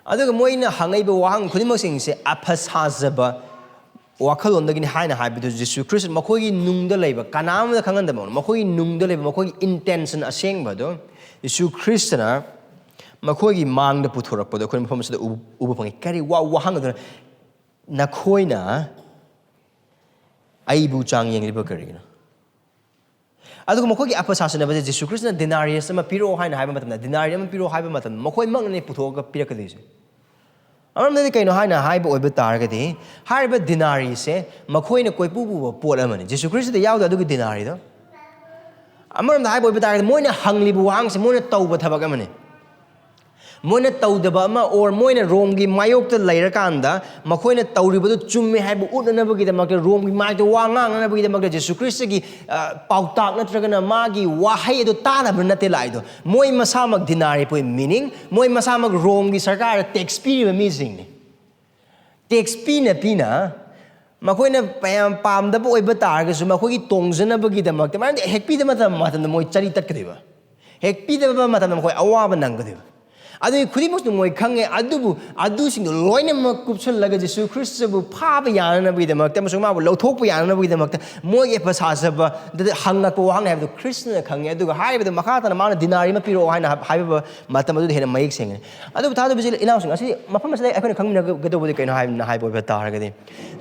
ꯑꯗꯨꯒ ꯃꯣꯏꯅ ꯍꯪꯉꯛꯏꯕ ꯋꯥꯍꯪ ꯈꯨꯗꯤꯡꯃꯛꯁꯤꯡꯁꯦ ꯑꯐ ꯁꯥꯖꯕ ꯋꯥꯈꯜꯂꯣꯟꯗꯒꯤꯅꯤ ꯍꯥꯏꯅ ꯍꯥꯏꯕꯗꯨ ꯖꯤꯁꯨ ꯈ꯭ꯔꯤꯁꯇ ꯃꯈꯣꯏꯒꯤ ꯅꯨꯡꯗ ꯂꯩꯕ, ꯀꯅꯥ ꯑꯃꯗ ꯈꯪꯍꯟꯗꯕ, ꯃꯈꯣꯏꯒꯤ ꯅꯨꯡꯗ ꯂꯩꯕ, ꯃꯈꯣꯏꯒꯤ intention ꯑꯁꯦꯡꯕꯗꯣ ꯖꯤꯁꯨ ꯈ꯭ꯔꯤꯁꯇꯅ ꯃꯈꯣꯏꯒꯤ ꯃꯥꯡꯗ ꯄꯨꯊꯣꯔꯛꯄꯗꯣ ꯑꯩꯈꯣꯏꯅ ꯃꯐꯝ ꯑꯁꯤꯗ ꯎꯕ, ꯎꯕ ꯐꯪꯉꯤ꯫ ꯀꯔꯤ ꯋꯥ-, ꯋꯥꯍꯪ ꯑꯗꯨꯅ, "ꯅꯈꯣꯏꯅ ꯑꯩꯕꯨ ꯆꯥꯡ ꯌꯦꯡꯂꯤꯕ ꯀꯔꯤꯒꯤꯅꯣ?" ꯑꯗꯨꯒ ꯃꯈꯣꯏꯒꯤ ꯑꯐ ꯁꯥꯁꯤꯟꯅꯕꯁꯦ ꯖꯤꯁꯨ ꯈ꯭ꯔꯤꯁꯇꯅ denarius ꯑꯃ ꯄꯤꯔꯛꯑꯣ ꯍꯥꯏꯅ ꯍꯥꯏꯕ ꯃꯇꯝꯗ, denarius ꯑꯃ ꯄꯤꯔꯛꯑꯣ ꯍꯥꯏꯕ ꯃꯇꯝꯗ ꯃꯈꯣꯏꯃꯛꯅꯅꯦ ꯄꯨꯊꯣꯛꯑꯒ ꯄꯤꯔꯛꯀꯗꯣꯏꯁꯦ꯫ ꯑꯃꯔꯣꯝꯗꯗꯤ ꯀꯩꯅꯣ ꯍꯥꯏꯅ ꯍꯥꯏꯕ ꯑꯣꯏꯕ ꯇꯥꯔꯒꯗꯤ, ꯍꯥꯏꯔꯤꯕ denariusꯁꯦ ꯃꯈꯣꯏꯅ ꯀꯣꯏꯄꯨ ꯄꯨꯕ ꯄꯣꯠ ꯑꯃꯅꯤ꯫ ꯖꯤꯁꯨ ꯈ꯭ꯔꯤꯁꯇꯗ ꯌꯥꯎꯗꯦ ꯑꯗꯨꯒꯤ denariusꯗꯣ꯫ ꯑꯃꯔꯣꯝꯗ ꯍꯥꯏꯕ ꯑꯣꯏꯕ ꯇꯥꯔꯒꯗꯤ, ꯃꯣꯏꯅ ꯍꯪꯂꯤꯕ ꯋꯥꯍꯪꯁꯦ ꯃꯣꯏꯅ ꯇꯧꯕ ꯊꯕꯛ ꯑꯃꯅꯤ꯫ ꯃꯣꯏꯅ ꯇꯧꯗꯕ ꯑꯃ, or ꯃꯣꯏꯅ ꯔꯣꯝꯒꯤ ꯃꯥꯌꯣꯛꯇ ꯂꯩꯔꯀꯥꯟꯗ ꯃꯈꯣꯏꯅ ꯇꯧꯔꯤꯕꯗꯨ ꯆꯨꯝꯃꯦ ꯍꯥꯏꯕ ꯎꯠꯅꯅꯕꯒꯤꯗꯃꯛꯇ, ꯔꯣꯝꯒꯤ ꯃꯥꯌꯣꯛꯇ ꯋꯥ ꯉꯥꯡꯅꯅꯕꯒꯤꯗꯃꯛꯇ ꯖꯤꯁꯨ ꯈ꯭ꯔꯤꯁꯇꯒꯤ, ꯑ, ꯄꯥꯎꯇꯥꯛ ꯅꯠꯇ꯭ꯔꯒꯅ ꯃꯥꯒꯤ ꯋꯥꯍꯩ ꯑꯗꯨ ꯇꯥꯅꯕ ꯅꯠꯇꯦ ꯂꯥꯛꯏꯗꯣ꯫ ꯃꯣꯏ ꯃꯁꯥꯃꯛ denarius ꯄꯨꯏ, meaning ꯃꯣꯏ ꯃꯁꯥꯃꯛ ꯔꯣꯝꯒꯤ ꯁꯔꯀꯥꯔꯗ tax ꯄꯤꯔꯤꯕ ꯃꯤꯁꯤꯡꯅꯤ꯫ Tax ꯄꯤꯅ ꯄꯤꯅ ꯃꯈꯣꯏꯅ ꯄꯥꯝꯗꯕ ꯑꯣꯏꯕ ꯇꯥꯔꯒꯁꯨ ꯃꯈꯣꯏꯒꯤ ꯇꯣꯡꯖꯅꯕꯒꯤꯗꯃꯛꯇ, ꯃꯔꯝꯗꯤ ꯍꯦꯛ ꯄꯤꯗꯕ ꯃꯇꯝ-, ꯃꯇꯝꯗ ꯃꯣꯏ ꯆꯔꯤ ꯇꯠꯀꯗꯣꯏꯕ, ꯍꯦꯛ ꯄꯤꯗꯕ ꯃꯇꯝꯗ ꯃꯈꯣꯏ ꯑꯋꯥꯕ ꯅꯪꯒꯗꯣꯏꯕ꯫ ꯑꯗꯨꯒꯤ ꯈꯨꯗꯤꯡꯃꯛꯇꯨ ꯃꯣꯏ ꯈꯪꯉꯦ꯫ ꯑꯗꯨꯕꯨ ꯑꯗꯨꯁꯤꯡꯗꯨ ꯂꯣꯏꯅꯃꯛ ꯀꯨꯞꯁꯜꯂꯒ ꯖꯤꯁꯨ ꯈ꯭ꯔꯤꯁꯇꯕꯨ ꯐꯥꯕ ꯌꯥꯅꯅꯕꯒꯤꯗꯃꯛꯇ ꯑꯃꯁꯨꯡ ꯃꯥꯕꯨ ꯂꯧꯊꯣꯛꯄ ꯌꯥꯅꯅꯕꯒꯤꯗꯃꯛꯇ ꯃꯣꯏꯒꯤ ꯑꯐ ꯁꯥꯖꯕꯗ ꯍꯪꯉꯛꯄ ꯋꯥꯍꯪꯅꯤ ꯍꯥꯏꯕꯗꯨ ꯈ꯭ꯔꯤꯁꯇꯅ ꯈꯪꯉꯦ꯫ ꯑꯗꯨꯒ ꯍꯥꯏꯔꯤꯕꯗ ꯃꯈꯥ ꯇꯥꯅ ꯃꯥꯅ ꯗꯤꯅꯥꯔꯤ ꯑꯃ ꯄꯤꯔꯛꯑꯣ ꯍꯥꯏꯅ ꯍꯥꯏꯕ ꯃꯇꯝ ꯑꯗꯨꯗ ꯍꯦꯟꯅ ꯃꯌꯦꯛ ꯁꯦꯡꯉꯦ꯫ ꯑꯗꯨꯕꯨ ꯊꯥꯖꯕ ꯏꯆꯤꯜ ꯏꯅꯥꯎꯁꯤꯡ, ꯑꯁꯤ ꯃꯐꯝ ꯑꯁꯤꯗ ꯑꯩꯈꯣꯏꯅ ꯈꯪꯃꯤꯟꯅꯒꯗꯧꯕꯗꯤ ꯀꯩꯅꯣ ꯍꯥꯏꯕ ꯍꯥꯏꯕ ꯑꯣꯏꯕ ꯇꯥꯔꯒꯗꯤ,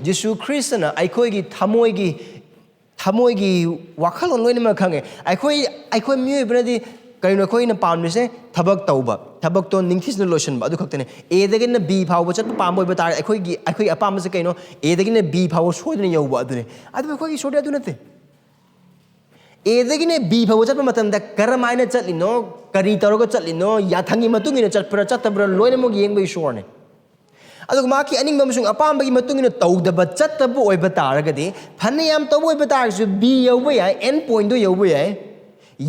ꯖꯤꯁꯨ ꯈ꯭ꯔꯤꯁꯇꯅ ꯑꯩꯈꯣꯏꯒꯤ ꯊꯃꯣꯏꯒꯤ ꯊꯃꯣꯏꯒꯤ ꯋꯥꯈꯜꯂꯣꯟ ꯂꯣꯏꯅꯃꯛ ꯈꯪꯉꯦ꯫ ꯑꯩꯈꯣꯏ ꯑꯩꯈꯣꯏ ꯃꯤꯑꯣꯏꯕꯅꯗꯤ ꯀꯔꯤꯅꯣ ꯑꯩꯈꯣꯏꯅ ꯄꯥꯝꯂꯤꯁꯦ? ꯊꯕꯛ ꯇꯧꯕ, ꯊꯕꯛꯇꯣ ꯅꯤꯡꯊꯤꯖꯅ ꯂꯣꯏꯁꯤꯟꯕ, ꯑꯗꯨ ꯈꯛꯇꯅꯦ꯫ ꯑꯦꯗꯒꯤꯅ ꯕꯤ ꯐꯥꯎꯕ ꯆꯠꯄ ꯄꯥꯝꯕ ꯑꯣꯏꯕ ꯇꯥꯔꯗꯤ ꯑꯩꯈꯣꯏꯒꯤ ꯑꯩꯈꯣꯏꯒꯤ ꯑꯄꯥꯝꯕꯁꯦ ꯀꯩꯅꯣ? ꯑꯦꯗꯒꯤꯅ ꯕꯤ ꯐꯥꯎꯕ ꯁꯣꯏꯗꯅ ꯌꯧꯕ ꯑꯗꯨꯅꯦ꯫ ꯑꯗꯨꯕꯨ ꯑꯩꯈꯣꯏꯒꯤ ꯏꯁꯣꯔꯗꯤ ꯑꯗꯨ ꯅꯠꯇꯦ꯫ ꯑꯦꯗꯒꯤꯅ ꯕꯤ ꯐꯥꯎꯕ ꯆꯠꯄ ꯃꯇꯝꯗ ꯀꯔꯝ ꯍꯥꯏꯅ ꯆꯠꯂꯤꯅꯣ, ꯀꯔꯤ ꯇꯧꯔꯒ ꯆꯠꯂꯤꯅꯣ, ꯌꯥꯊꯪꯒꯤ ꯃꯇꯨꯡ ꯏꯟꯅ ꯆꯠꯄ꯭ꯔꯥ ꯆꯠꯇꯕ꯭ꯔꯥ ꯂꯣꯏꯅꯃꯛ ꯌꯦꯡꯕ ꯏꯁꯣꯔꯅꯦ꯫ ꯑꯗꯨꯒ ꯃꯍꯥꯛꯀꯤ ꯑꯅꯤꯡꯕ ꯑꯃꯁꯨꯡ ꯑꯄꯥꯝꯕꯒꯤ ꯃꯇꯨꯡ ꯏꯟꯅ ꯇꯧꯗꯕ ꯆꯠꯇꯕ ꯑꯣꯏꯕ ꯇꯥꯔꯒꯗꯤ, ꯐꯅꯌꯥꯝ ꯇꯧꯕ ꯑꯣꯏꯕ ꯇꯥꯔꯒꯁꯨ ꯕꯤ ꯌꯧꯕ ꯌꯥꯏ, ꯑꯦꯟ ꯄꯣꯏꯟꯗꯣ ꯌꯧꯕ ꯌꯥꯏ,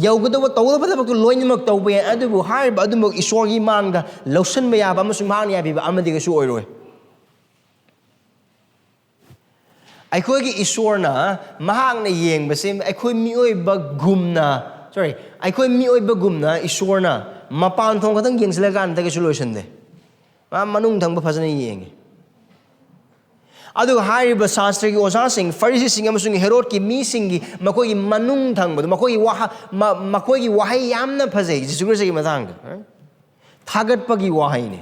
ꯌꯧꯒꯗꯧꯕ ꯇꯧꯒꯗꯕ ꯊꯕꯛꯇꯨ ꯂꯣꯏꯅꯃꯛ ꯇꯧꯕ ꯌꯥꯏ꯫ ꯑꯗꯨꯕꯨ ꯍꯥꯏꯔꯤꯕ ꯑꯗꯨꯃꯛ ꯏꯁꯣꯔꯒꯤ ꯃꯥꯡꯗ ꯂꯧꯁꯤꯟꯕ ꯌꯥꯕ ꯑꯃꯁꯨꯡ ꯃꯍꯥꯛꯅ ꯌꯥꯕꯤꯕ ꯑꯃꯗꯤ ꯀꯩꯁꯨ ꯑꯣꯏꯔꯣꯏ꯫ ꯑꯩꯈꯣꯏꯒꯤ ꯏꯁꯣꯔꯅ ꯃꯍꯥꯛꯅ ꯌꯦꯡꯕꯁꯦ ꯑꯩꯈꯣꯏ ꯃꯤꯑꯣꯏꯕꯒꯨꯝꯅ, ꯁꯣꯔꯤ, ꯑꯩꯈꯣꯏ ꯃꯤꯑꯣꯏꯕꯒꯨꯝꯅ ꯏꯁꯣꯔꯅ ꯃꯄꯥꯟ ꯊꯣꯡ ꯈꯛꯇꯪ ꯌꯦꯡꯁꯤꯜꯂꯀꯥꯟꯗ ꯀꯩꯁꯨ ꯂꯣꯏꯁꯤꯟꯗꯦ꯫ ꯃꯥ ꯃꯅꯨꯡ ꯊꯪꯕ ꯐꯖꯅ ꯌꯦꯡꯉꯤ꯫ ꯑꯗꯨꯒ ꯍꯥꯏꯔꯤꯕ ꯁꯥꯁꯇ꯭ꯔꯒꯤ ꯑꯣꯖꯥꯁꯤꯡ, ꯐꯔꯤꯁꯤꯁꯤꯡ ꯑꯃꯁꯨꯡ ꯍꯦꯔꯣꯗꯀꯤ ꯃꯤꯁꯤꯡꯒꯤ ꯃꯈꯣꯏꯒꯤ ꯃꯅꯨꯡ ꯊꯪꯕꯗꯣ, ꯃꯈꯣꯏꯒꯤ ꯋꯥꯍ-, ꯃ-, ꯃꯈꯣꯏꯒꯤ ꯋꯥꯍꯩ ꯌꯥꯝꯅ ꯐꯖꯩ ꯖꯤꯁꯨ ꯈ꯭ꯔꯤꯁꯇꯒꯤ ꯃꯇꯥꯡꯗ꯫ ꯊꯥꯒꯠꯄꯒꯤ ꯋꯥꯍꯩꯅꯤ꯫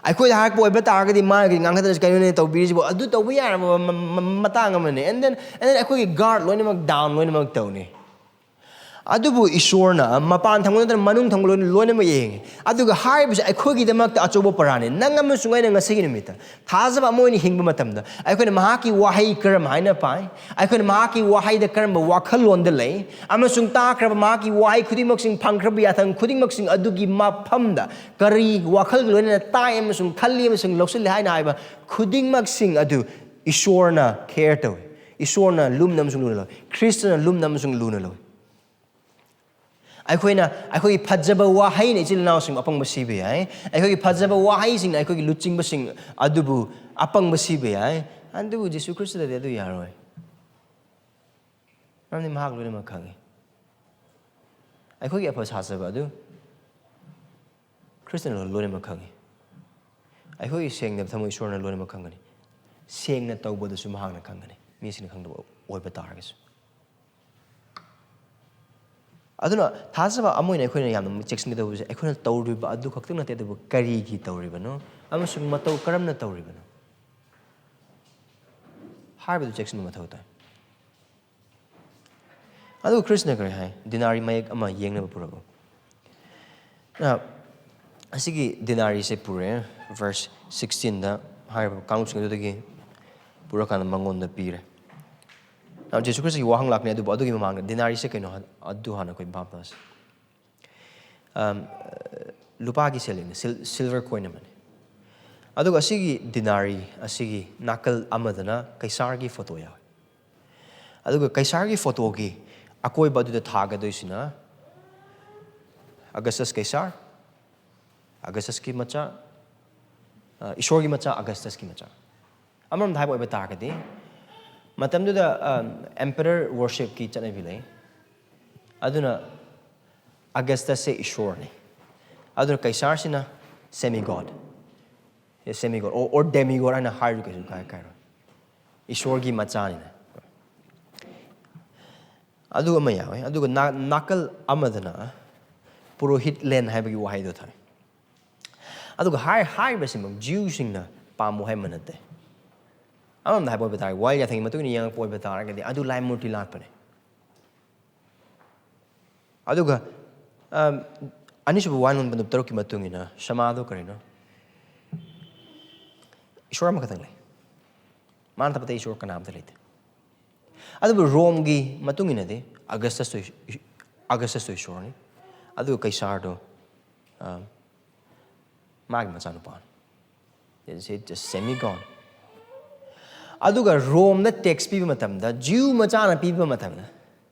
ꯑꯩꯈꯣꯏꯗ ꯍꯥꯏꯔꯛꯄ ꯑꯣꯏꯕ ꯇꯥꯔꯒꯗꯤ, "ꯃꯥꯒꯤ ꯉꯥꯡꯈꯠꯇꯅ ꯀꯩꯅꯣꯅꯦ ꯇꯧꯕꯤꯔꯤꯁꯤꯕꯣ?" ꯑꯗꯨ ꯇꯧꯕ ꯌꯥꯔꯕ ꯃ-, ꯃ-, ꯃꯇꯥꯡ ꯑꯃꯅꯤ꯫ And then, and then ꯑꯩꯈꯣꯏꯒꯤ ꯒꯥꯔꯗ ꯂꯣꯏꯅꯃꯛ ꯗꯥꯎꯟ ꯂꯣꯏꯅꯃꯛ ꯇꯧꯅꯤ꯫ ꯑꯗꯨꯕꯨ ꯏꯁꯣꯔꯅ ꯃꯄꯥꯟ ꯊꯪꯕ ꯅꯠꯇꯅ ꯃꯅꯨꯡ ꯊꯪꯕ ꯂꯣꯏꯅ, ꯂꯣꯏꯅꯃꯛ ꯌꯦꯡꯉꯤ꯫ ꯑꯗꯨꯒ ꯍꯥꯏꯔꯤꯕꯁꯦ ꯑꯩꯈꯣꯏꯒꯤꯗꯃꯛꯇ ꯑꯆꯧꯕ ꯄꯔꯥꯅꯤ꯫ ꯅꯪ ꯑꯃꯁꯨꯡ ꯑꯩꯅ ꯉꯁꯤꯒꯤ ꯅꯨꯃꯤꯠꯇ ꯊꯥꯖꯕ ꯑꯃ ꯑꯣꯏꯅ ꯍꯤꯡꯕ ꯃꯇꯝꯗ, ꯑꯩꯈꯣꯏꯅ ꯃꯍꯥꯛꯀꯤ ꯋꯥꯍꯩ ꯀꯔꯝ ꯍꯥꯏꯅ ꯄꯥꯏ? ꯑꯩꯈꯣꯏꯅ ꯃꯍꯥꯛꯀꯤ ꯋꯥꯍꯩꯗ ꯀꯔꯝꯕ ꯋꯥꯈꯜꯂꯣꯟꯗ ꯂꯩ? ꯑꯃꯁꯨꯡ ꯇꯥꯈ꯭ꯔꯕ ꯃꯍꯥꯛꯀꯤ ꯋꯥꯍꯩ ꯈꯨꯗꯤꯡꯃꯛꯁꯤꯡ, ꯐꯪꯈ꯭ꯔꯕ ꯌꯥꯊꯪ ꯈꯨꯗꯤꯡꯃꯛꯁꯤꯡ ꯑꯗꯨꯒꯤ ꯃꯐꯝꯗ ꯀꯔꯤ ꯋꯥꯈꯜꯒ ꯂꯣꯏꯅꯅ ꯇꯥꯏ ꯑꯃꯁꯨꯡ ꯈꯜꯂꯤ ꯑꯃꯁꯨꯡ ꯂꯧꯁꯤꯜꯂꯤ ꯍꯥꯏꯅ ꯍꯥꯏꯕ ꯈꯨꯗꯤꯡꯃꯛꯁꯤꯡ ꯑꯗꯨ ꯏꯁꯣꯔꯅ ꯀꯦꯌꯔ ꯇꯧꯏ꯫ ꯏꯁꯣꯔꯅ ꯂꯨꯝꯅ ꯑꯃꯁꯨꯡ ꯂꯨꯅ ꯂꯧꯏ꯫ ꯈ꯭ꯔꯤꯁꯇꯅ ꯂꯨꯝꯅ ꯑꯃꯁꯨꯡ ꯂꯨꯅ ꯂꯧꯏ꯫ ꯑꯩꯈꯣꯏꯅ, ꯑꯩꯈꯣꯏꯒꯤ ꯐꯖꯕ ꯋꯥꯍꯩꯅ ꯏꯆꯤꯜ ꯏꯅꯥꯎꯁꯤꯡꯕꯨ ꯑꯄꯪꯕ ꯁꯤꯕ ꯌꯥꯏ꯫ ꯑꯩꯈꯣꯏꯒꯤ ꯐꯖꯕ ꯋꯥꯍꯩꯁꯤꯡꯅ ꯑꯩꯈꯣꯏꯒꯤ ꯂꯨꯆꯤꯡꯕꯁꯤꯡ ꯑꯗꯨꯕꯨ ꯑꯄꯪꯕ ꯁꯤꯕ ꯌꯥꯏ꯫ ꯑꯗꯨꯕꯨ ꯖꯤꯁꯨ ꯈ꯭ꯔꯤꯁꯇꯗꯗꯤ ꯑꯗꯨ ꯌꯥꯔꯣꯏ꯫ ꯃꯔꯝꯗꯤ ꯃꯍꯥꯛ ꯂꯣꯏꯅꯃꯛ ꯈꯪꯉꯤ꯫ ꯑꯩꯈꯣꯏꯒꯤ ꯑꯐ ꯁꯥꯖꯕ ꯑꯗꯨ ꯈ꯭ꯔꯤꯁꯇꯅ ꯂꯣꯏꯅꯃꯛ ꯈꯪꯉꯤ꯫ ꯑꯩꯈꯣꯏꯒꯤ ꯁꯦꯡꯗꯕ ꯊꯃꯣꯏ ꯏꯁꯣꯔꯅ ꯂꯣꯏꯅꯃꯛ ꯈꯪꯒꯅꯤ꯫ ꯁꯦꯡꯅ ꯇꯧꯕꯗꯁꯨ ꯃꯍꯥꯛꯅ ꯈꯪꯒꯅꯤ, ꯃꯤꯁꯤꯡꯅ ꯈꯪꯗꯕ ꯑꯣꯏꯕ ꯇꯥꯔꯒꯁꯨ꯫ ꯑꯗꯨꯅ ꯊꯥꯖꯕ ꯑꯃ ꯑꯣꯏꯅ ꯑꯩꯈꯣꯏꯅ ꯌꯥꯝꯅ ꯆꯦꯛꯁꯤꯟꯒꯗꯧꯕꯁꯦ, ꯑꯩꯈꯣꯏꯅ ꯇꯧꯔꯤꯕ ꯑꯗꯨ ꯈꯛꯇꯪ ꯅꯠꯇꯦ, ꯑꯗꯨꯕꯨ ꯀꯔꯤꯒꯤ ꯇꯧꯔꯤꯕꯅꯣ ꯑꯃꯁꯨꯡ ꯃꯇꯧ ꯀꯔꯝꯅ ꯇꯧꯔꯤꯕꯅꯣ ꯍꯥꯏꯕꯗꯨ ꯆꯦꯛꯁꯤꯟꯕ ꯃꯊꯧ ꯇꯥꯏ꯫ ꯑꯗꯨꯒ ꯈ꯭ꯔꯤꯁꯅ ꯀꯔꯤ ꯍꯥꯏ? ꯗꯤꯅꯥꯔꯤ ꯃꯌꯦꯛ ꯑꯃ ꯌꯦꯡꯅꯕ ꯄꯨꯔꯛꯎ꯫ ꯑ, ꯑꯁꯤꯒꯤ ꯗꯤꯅꯥꯔꯤꯁꯦ ꯄꯨꯔꯛꯑꯦ, verse sixteen ꯗ ꯍꯥꯏꯔꯤꯕ ꯀꯥꯡꯂꯨꯞꯁꯤꯡ ꯑꯗꯨꯗꯒꯤ ꯄꯨꯔꯛꯀꯥꯟꯗ ꯃꯉꯣꯟꯗ ꯄꯤꯔꯦ꯫ ꯑ, ꯖꯤꯁꯨ ꯈ꯭ꯔꯤꯁꯇꯒꯤ ꯋꯥꯍꯪ ꯂꯥꯛꯀꯅꯤ, ꯑꯗꯨꯕꯨ ꯑꯗꯨꯒꯤ ꯃꯃꯥꯡꯗ ꯗꯤꯅꯥꯔꯤꯁꯦ ꯀꯩꯅꯣ ꯍꯥꯏ-, ꯑꯗꯨ ꯍꯥꯟꯅ ꯑꯩꯈꯣꯏ ꯚꯥꯞ ꯇꯥꯁꯤ꯫ ꯑꯝ, ꯂꯨꯄꯥꯒꯤ ꯁꯦꯜꯂꯤꯡꯅꯤ, sil-, silver coin ꯑꯃꯅꯤ꯫ ꯑꯗꯨꯒ ꯑꯁꯤꯒꯤ ꯗꯤꯅꯥꯔꯤ ꯑꯁꯤꯒꯤ ꯅꯥꯀꯜ ꯑꯃꯗꯅ ꯀꯩꯁꯥꯔꯒꯤ ꯐꯣꯇꯣ ꯌꯥꯎꯏ꯫ ꯑꯗꯨꯒ ꯀꯩꯁꯥꯔꯒꯤ ꯐꯣꯇꯣꯒꯤ ꯑꯀꯣꯏꯕ ꯑꯗꯨꯗ ꯊꯥꯒꯗꯣꯏꯁꯤꯅ ꯑꯒꯁꯇꯁ ꯀꯩꯁꯥꯔ, ꯑꯒꯁꯇꯁꯀꯤ ꯃꯆꯥ, ꯑ, ꯏꯁꯣꯔꯒꯤ ꯃꯆꯥ, ꯑꯒꯁꯇꯁꯀꯤ ꯃꯆꯥ꯫ ꯑꯃꯔꯣꯝꯗ ꯍꯥꯏꯕ ꯑꯣꯏꯕ ꯇꯥꯔꯒꯗꯤ, ꯃꯇꯝꯗꯨꯗ, ꯑ, emperor worshipꯀꯤ ꯆꯠꯅꯕꯤ ꯂꯩ꯫ ꯑꯗꯨꯅ ꯑꯒꯁꯇꯁꯁꯦ ꯏꯁꯣꯔꯅꯤ, ꯑꯗꯨꯅ ꯀꯩꯁꯥꯔꯁꯤꯅ semi god, semi god or, or demi god ꯍꯥꯏꯅ ꯍꯥꯏꯔꯁꯨ ꯀꯩꯁꯨ ꯀꯥꯏ-, ꯀꯥꯏꯔꯣꯏ, ꯏꯁꯣꯔꯒꯤ ꯃꯆꯥꯅꯤꯅ꯫ ꯑꯗꯨ ꯑꯃ ꯌꯥꯎꯋꯦ꯫ ꯑꯗꯨꯒ ꯅꯥ-, ꯅꯥꯀꯜ ꯑꯃꯗꯅ ꯄꯨꯔꯣꯍꯤꯠ ꯂꯦꯟ ꯍꯥꯏꯕꯒꯤ ꯋꯥꯍꯩꯗꯣ ꯊꯥꯏ꯫ ꯑꯗꯨꯒ ꯍꯥꯏ-, ꯍꯥꯏꯔꯤꯕꯁꯤꯃꯛ ꯖ꯭ꯌꯨꯁꯤꯡꯅ ꯄꯥꯝꯃꯨ ꯍꯥꯏꯕ ꯅꯠꯇꯦ꯫ ꯑꯃꯔꯣꯝꯗ ꯍꯥꯏꯕ ꯑꯣꯏꯕ ꯇꯥꯔꯒꯗꯤ, ꯋꯥꯌꯦꯜ ꯌꯥꯊꯪꯒꯤ ꯃꯇꯨꯡ ꯏꯟꯅ ꯌꯦꯡꯉꯛꯄ ꯑꯣꯏꯕ ꯇꯥꯔꯒꯗꯤ, ꯑꯗꯨ ꯂꯥꯏ ꯃꯨꯔꯇꯤ ꯂꯥꯠꯄꯅꯦ꯫ ꯑꯗꯨꯒ, ꯑꯝ, ꯑꯅꯤꯁꯨꯕ ꯋꯥꯍꯟ ꯄꯟꯗꯨꯞ ꯇꯔꯨꯛꯀꯤ ꯃꯇꯨꯡ ꯏꯟꯅ ꯁꯃꯥꯗꯣ ꯀꯔꯤꯅꯣ? ꯏꯁꯣꯔ ꯑꯃꯈꯛꯇꯪ ꯂꯩ꯫ ꯃꯥ ꯅꯠꯇꯕ ꯑꯇꯩ ꯏꯁꯣꯔ ꯀꯅꯥꯝꯇ ꯂꯩꯇꯦ꯫ ꯑꯗꯨꯕꯨ ꯔꯣꯝꯒꯤ ꯃꯇꯨꯡ ꯏꯟꯅꯗꯤ ꯑꯒꯁꯇꯁꯇꯣ ꯏꯁ-, ꯏꯁ-, ꯑꯒꯁꯇꯁꯇꯣ ꯏꯁꯣꯔꯅꯤ꯫ ꯑꯗꯨꯒ ꯀꯩꯁꯥꯔꯗꯣ, ꯑꯝ, ꯃꯥꯒꯤ ꯃꯆꯥꯅꯨꯄꯥꯅꯤ꯫ It's, it's a semi god꯫ ꯑꯗꯨꯒ ꯔꯣꯝꯗ tax ꯄꯤꯕ ꯃꯇꯝꯗ, ꯖ꯭ꯌꯨ ꯃꯆꯥꯅ ꯄꯤꯕ ꯃꯇꯝꯗ,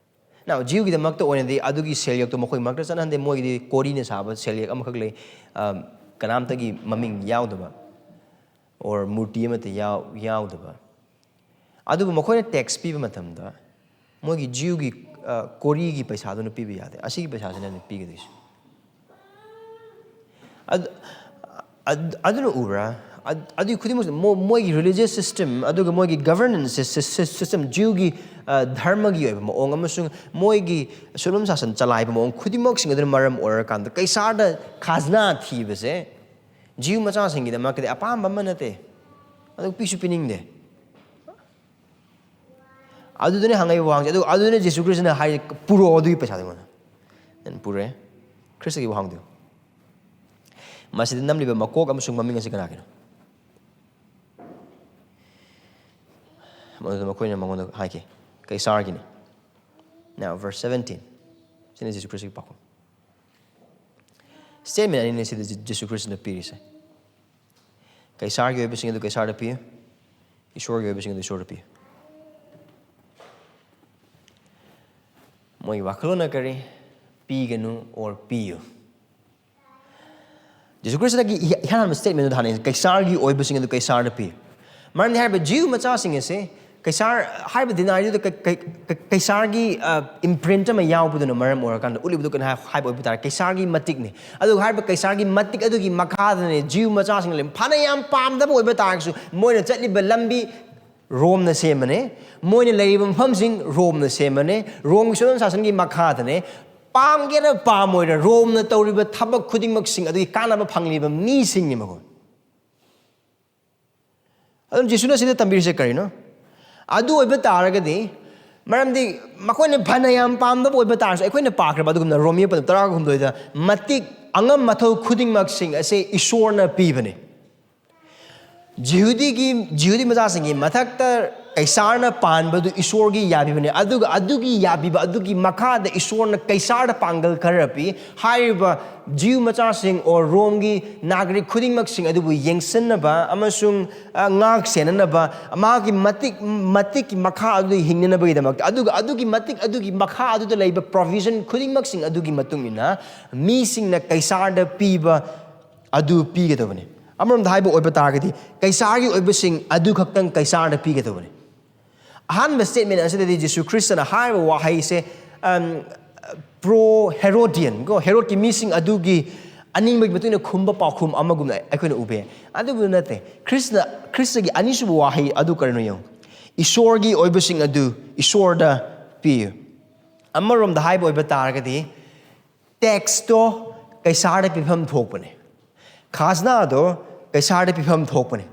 now, ꯖ꯭ꯌꯨꯒꯤꯗꯃꯛꯇ ꯑꯣꯏꯅꯗꯤ ꯑꯗꯨꯒꯤ ꯁꯦꯜꯌꯦꯛꯇꯣ ꯃꯈꯣꯏ ꯃꯔꯛꯇ ꯆꯠꯅꯍꯟꯗꯦ, ꯃꯣꯏꯒꯤꯗꯤ ꯀꯣꯔꯤꯅ ꯁꯥꯕ ꯁꯦꯜꯌꯦꯛ ꯑꯃꯈꯛ ꯂꯩ, ꯑꯝ, ꯀꯅꯥꯝꯇꯒꯤ ꯃꯃꯤꯡ ꯌꯥꯎꯗꯕ, or ꯃꯨꯔꯇꯤ ꯑꯃꯠꯇ ꯌꯥꯎ-, ꯌꯥꯎꯗꯕ꯫ ꯑꯗꯨꯕꯨ ꯃꯈꯣꯏꯅ tax ꯄꯤꯕ ꯃꯇꯝꯗ ꯃꯣꯏꯒꯤ ꯖ꯭ꯌꯨꯒꯤ, ꯑ, ꯀꯣꯔꯤꯒꯤ ꯄꯩꯁꯥꯗꯨꯅ ꯄꯤꯕ ꯌꯥꯗꯦ, ꯑꯁꯤꯒꯤ ꯄꯩꯁꯥꯁꯤꯅ ꯑꯗꯨꯝ ꯄꯤꯒꯗꯣꯏꯁꯦ꯫ ꯑꯗ- ꯑꯗ- ꯑꯗꯨꯅ ꯎꯕ꯭ꯔꯥ? ꯑꯗ- ꯑꯗꯨꯒꯤ ꯈꯨꯗꯤꯡꯃꯛ ꯃꯣ- ꯃꯣꯏꯒꯤ religious system, ꯑꯗꯨꯒ ꯃꯣꯏꯒꯤ governance system, Jewꯒꯤ ꯙꯔꯃꯒꯤ ꯑꯣꯏꯕ ꯃꯑꯣꯡ, ꯑꯃꯁꯨꯡ ꯃꯣꯏꯒꯤ ꯁꯨꯂꯝ ꯁꯥꯁꯟ ꯆꯂꯥꯏꯕ ꯃꯑꯣꯡ ꯈꯨꯗꯤꯡꯃꯛꯁꯤꯡ ꯑꯗꯨꯅ ꯃꯔꯝ ꯑꯣꯏꯔꯀꯥꯟꯗ ꯀꯩꯁꯥꯔꯗ ꯈꯥꯖꯅꯥ ꯊꯤꯕꯁꯦ Jew ꯃꯆꯥꯁꯤꯡꯒꯤꯗꯃꯛꯇꯗꯤ ꯑꯄꯥꯝꯕ ꯑꯃ ꯅꯠꯇꯦ꯫ ꯑꯗꯨ ꯄꯤꯁꯨ ꯄꯤꯅꯤꯡꯗꯦ꯫ ꯑꯗꯨꯗꯨꯅ ꯍꯪꯉꯛꯏꯕ ꯋꯥꯍꯪꯁꯦ꯫ ꯑꯗꯨ ꯑꯗꯨꯅ ꯖꯤꯁꯨ ꯈ꯭ꯔꯤꯁꯇꯅ ꯍꯥꯏ, "ꯄꯨꯔꯛꯑꯣ ꯑꯗꯨꯒꯤ ꯄꯩꯁꯥꯗꯣ ꯑꯩꯉꯣꯟꯗ꯫" ꯑꯩꯅ ꯄꯨꯔꯛꯑꯦ꯫ ꯈ꯭ꯔꯤꯁꯇꯒꯤ ꯋꯥꯍꯪꯗꯨ꯫ ꯃꯁꯤꯗ ꯅꯝꯂꯤꯕ ꯃꯀꯣꯛ ꯑꯃꯁꯨꯡ ꯃꯃꯤꯡ ꯑꯁꯤ ꯀꯅꯥꯒꯤꯅꯣ? ꯃꯗꯨꯗ ꯃꯈꯣꯏꯅ ꯃꯉꯣꯟꯗ ꯍꯥꯏꯈꯤ, "ꯀꯩꯁꯥꯔꯒꯤꯅꯤ꯫" Now, verse seventeen꯫ ꯁꯤꯅ ꯖꯤꯁꯨ ꯈ꯭ꯔꯤꯁꯇꯒꯤ ꯄꯥꯎꯈꯨꯝ꯫ Statement ꯑꯅꯤꯅꯤ ꯁꯤꯗ ꯖꯤ- ꯖꯤꯁꯨ ꯈ꯭ꯔꯤꯁꯇꯅ ꯄꯤꯔꯤꯁꯦ꯫ ꯀꯩꯁꯥꯔꯒꯤ ꯑꯣꯏꯕꯁꯤꯡ ꯑꯗꯨ ꯀꯩꯁꯥꯔꯗ ꯄꯤꯌꯨ, ꯏꯁꯣꯔꯒꯤ ꯑꯣꯏꯕꯁꯤꯡ ꯑꯗꯨ ꯏꯁꯣꯔꯗ ꯄꯤꯌꯨ꯫ ꯃꯣꯏꯒꯤ ꯋꯥꯈꯜꯂꯣꯟꯅ ꯀꯔꯤ? ꯄꯤꯒꯅꯨ or ꯄꯤꯌꯨ꯫ ꯖꯤꯁꯨ ꯈ꯭ꯔꯤꯁꯇꯒꯤ ꯏꯍ- ꯏꯍꯥꯟ ꯍꯥꯟꯕ statement ꯑꯗꯨ ꯊꯥꯅꯩ, "ꯀꯩꯁꯥꯔꯒꯤ ꯑꯣꯏꯕꯁꯤꯡ ꯑꯗꯨ ꯀꯩꯁꯥꯔꯗ ꯄꯤꯌꯨ꯫" ꯃꯔꯝꯗꯤ ꯍꯥꯏꯔꯤꯕ ꯖꯤꯌꯨ ꯃꯆꯥꯁꯤꯡ ꯑꯁꯦ ꯀꯩꯁꯥꯔ ꯍꯥꯏꯔꯤꯕ ꯗꯤꯅꯥꯔꯤꯗꯨꯗ ꯀꯩ- ꯀꯩ- ꯀꯩ- ꯀꯩꯁꯥꯔꯒꯤ, ꯑ, imprint ꯑꯃ ꯌꯥꯎꯕꯗꯨꯅ ꯃꯔꯝ ꯑꯣꯏꯔꯀꯥꯟꯗ ꯎꯠꯂꯤꯕꯗꯨ ꯀꯩꯅꯣ ꯍꯥꯏ- ꯍꯥꯏꯕ ꯑꯣꯏꯕ ꯇꯥꯔꯦ, ꯀꯩꯁꯥꯔꯒꯤ ꯃꯇꯤꯛꯅꯤ꯫ ꯑꯗꯨꯒ ꯍꯥꯏꯔꯤꯕ ꯀꯩꯁꯥꯔꯒꯤ ꯃꯇꯤꯛ ꯑꯗꯨꯒꯤ ꯃꯈꯥꯗꯅꯦ ꯖꯤꯌꯨ ꯃꯆꯥꯁꯤꯡꯅ ꯂꯩ꯫ ꯐꯅ ꯌꯥꯝ ꯄꯥꯝꯗꯕ ꯑꯣꯏꯕ ꯇꯥꯔꯒꯁꯨ ꯃꯣꯏꯅ ꯆꯠꯂꯤꯕ ꯂꯝꯕꯤ ꯔꯣꯝꯅ ꯁꯦꯝꯕꯅꯦ, ꯃꯣꯏꯅ ꯂꯩꯔꯤꯕ ꯃꯐꯝꯁꯤꯡ ꯔꯣꯝꯅ ꯁꯦꯝꯕꯅꯦ, ꯔꯣꯝꯒꯤ ꯁꯨꯂꯝ ꯁꯥꯁꯟꯒꯤ ꯃꯈꯥꯗꯅꯦ꯫ ꯄꯥꯝꯒꯦꯔꯥ ꯄꯥꯝꯃꯣꯏꯔꯥ, ꯔꯣꯝꯅ ꯇꯧꯔꯤꯕ ꯊꯕꯛ ꯈꯨꯗꯤꯡꯃꯛꯁꯤꯡ ꯑꯗꯨꯒꯤ ꯀꯥꯟꯅꯕ ꯐꯪꯂꯤꯕ ꯃꯤꯁꯤꯡꯅꯤ ꯃꯈꯣꯏ꯫ ꯑꯗꯨꯅ ꯖꯤꯁꯨꯅ ꯁꯤꯗ ꯇꯝꯕꯤꯔꯤꯁꯦ ꯀꯔꯤꯅꯣ? ꯑꯗꯨ ꯑꯣꯏꯕ ꯇꯥꯔꯒꯗꯤ, ꯃꯔꯝꯗꯤ ꯃꯈꯣꯏꯅ ꯐꯅ ꯌꯥꯝ ꯄꯥꯝꯗꯕ ꯑꯣꯏꯕ ꯇꯥꯔꯁꯨ, ꯑꯩꯈꯣꯏꯅ ꯄꯥꯈ꯭ꯔꯕ ꯑꯗꯨꯒꯨꯝꯅ ꯔꯣꯃꯤꯌꯣ ꯄꯗ ꯇꯔꯥꯒ ꯍꯨꯝꯗꯣꯏꯗ, "ꯃꯇꯤꯛ ꯑꯉꯝ ꯃꯊꯧ ꯈꯨꯗꯤꯡꯃꯛꯁꯤꯡ ꯑꯁꯦ ꯏꯁꯣꯔꯅ ꯄꯤꯕꯅꯤ꯫" ꯖꯤꯍꯨꯗꯤꯒꯤ, ꯖꯤꯍꯨꯗꯤ ꯃꯆꯥꯁꯤꯡꯒꯤ ꯃꯊꯛꯇ ꯀꯩꯁꯥꯔꯅ ꯄꯥꯟꯕꯗꯨ ꯏꯁꯣꯔꯒꯤ ꯌꯥꯕꯤꯕꯅꯤ꯫ ꯑꯗꯨꯒ ꯑꯗꯨꯒꯤ ꯌꯥꯕꯤꯕ ꯑꯗꯨꯒꯤ ꯃꯈꯥꯗ ꯏꯁꯣꯔꯅ ꯀꯩꯁꯥꯔꯗ ꯄꯥꯡꯒꯜ ꯈꯔ ꯄꯤ꯫ ꯍꯥꯏꯔꯤꯕ ꯖꯤꯌꯨ ꯃꯆꯥꯁꯤꯡ or ꯔꯣꯝꯒꯤ ꯅꯥꯒꯔꯤꯛ ꯈꯨꯗꯤꯡꯃꯛꯁꯤꯡ ꯑꯗꯨꯕꯨ ꯌꯦꯡꯁꯤꯟꯅꯕ ꯑꯃꯁꯨꯡ, ꯑ, ꯉꯥꯛ ꯁꯦꯟꯅꯅꯕ, ꯃꯥꯒꯤ ꯃꯇꯤꯛ, ꯃꯇꯤꯛꯀꯤ ꯃꯈꯥ ꯑꯗꯨꯗ ꯍꯤꯡꯅꯅꯕꯒꯤꯗꯃꯛꯇ, ꯑꯗꯨꯒ ꯑꯗꯨꯒꯤ ꯃꯇꯤꯛ ꯑꯗꯨꯒꯤ ꯃꯈꯥ ꯑꯗꯨꯗ ꯂꯩꯕ provision ꯈꯨꯗꯤꯡꯃꯛꯁꯤꯡ ꯑꯗꯨꯒꯤ ꯃꯇꯨꯡ ꯏꯟꯅ ꯃꯤꯁꯤꯡꯅ ꯀꯩꯁꯥꯔꯗ ꯄꯤꯕ ꯑꯗꯨ ꯄꯤꯒꯗꯕꯅꯤ꯫ ꯑꯃꯔꯣꯝꯗ ꯍꯥꯏꯕ ꯑꯣꯏꯕ ꯇꯥꯔꯒꯗꯤ, ꯀꯩꯁꯥꯔꯒꯤ ꯑꯣꯏꯕꯁꯤꯡ ꯑꯗꯨ ꯈꯛꯇꯪ ꯀꯩꯁꯥꯔꯗ ꯄꯤꯒꯗꯕꯅꯤ꯫ ꯑꯍꯥꯟꯕ statement ꯑꯁꯤꯗꯗꯤ ꯖꯤꯁꯨ ꯈ꯭ꯔꯤꯁꯇꯅ ꯍꯥꯏꯔꯤꯕ ꯋꯥꯍꯩꯁꯦ, ꯑꯝ, pro Herodian ꯀꯣ, ꯍꯦꯔꯣꯗꯀꯤ ꯃꯤꯁꯤꯡ ꯑꯗꯨꯒꯤ ꯑꯅꯤꯡꯕꯒꯤ ꯃꯇꯨꯡ ꯏꯟꯅ ꯈꯨꯝꯕ ꯄꯥꯎꯈꯨꯝ ꯑꯃꯒꯨꯝꯅ ꯑꯩꯈꯣꯏꯅ ꯎꯕ ꯌꯥꯏ꯫ ꯑꯗꯨꯕꯨ ꯅꯠꯇꯦ, ꯈ꯭ꯔꯤꯁꯇ, ꯈ꯭ꯔꯤꯁꯇꯒꯤ ꯑꯅꯤꯁꯨꯕ ꯋꯥꯍꯩ ꯑꯗꯨ ꯀꯔꯤꯅꯣ ꯌꯦꯡꯉꯨ, "ꯏꯁꯣꯔꯒꯤ ꯑꯣꯏꯕꯁꯤꯡ ꯑꯗꯨ ꯏꯁꯣꯔꯗ ꯄꯤꯌꯨ"꯫ ꯑꯃꯔꯣꯝꯗ ꯍꯥꯏꯕ ꯑꯣꯏꯕ ꯇꯥꯔꯒꯗꯤ, ꯇꯦꯛꯁꯇꯣ ꯀꯩꯁꯥꯔꯗ ꯄꯤꯐꯝ ꯊꯣꯛꯄꯅꯦ, ꯈꯥꯖꯅꯥꯗꯣ ꯀꯩꯁꯥꯔꯗ ꯄꯤꯐꯝ ꯊꯣꯛꯄꯅꯦ,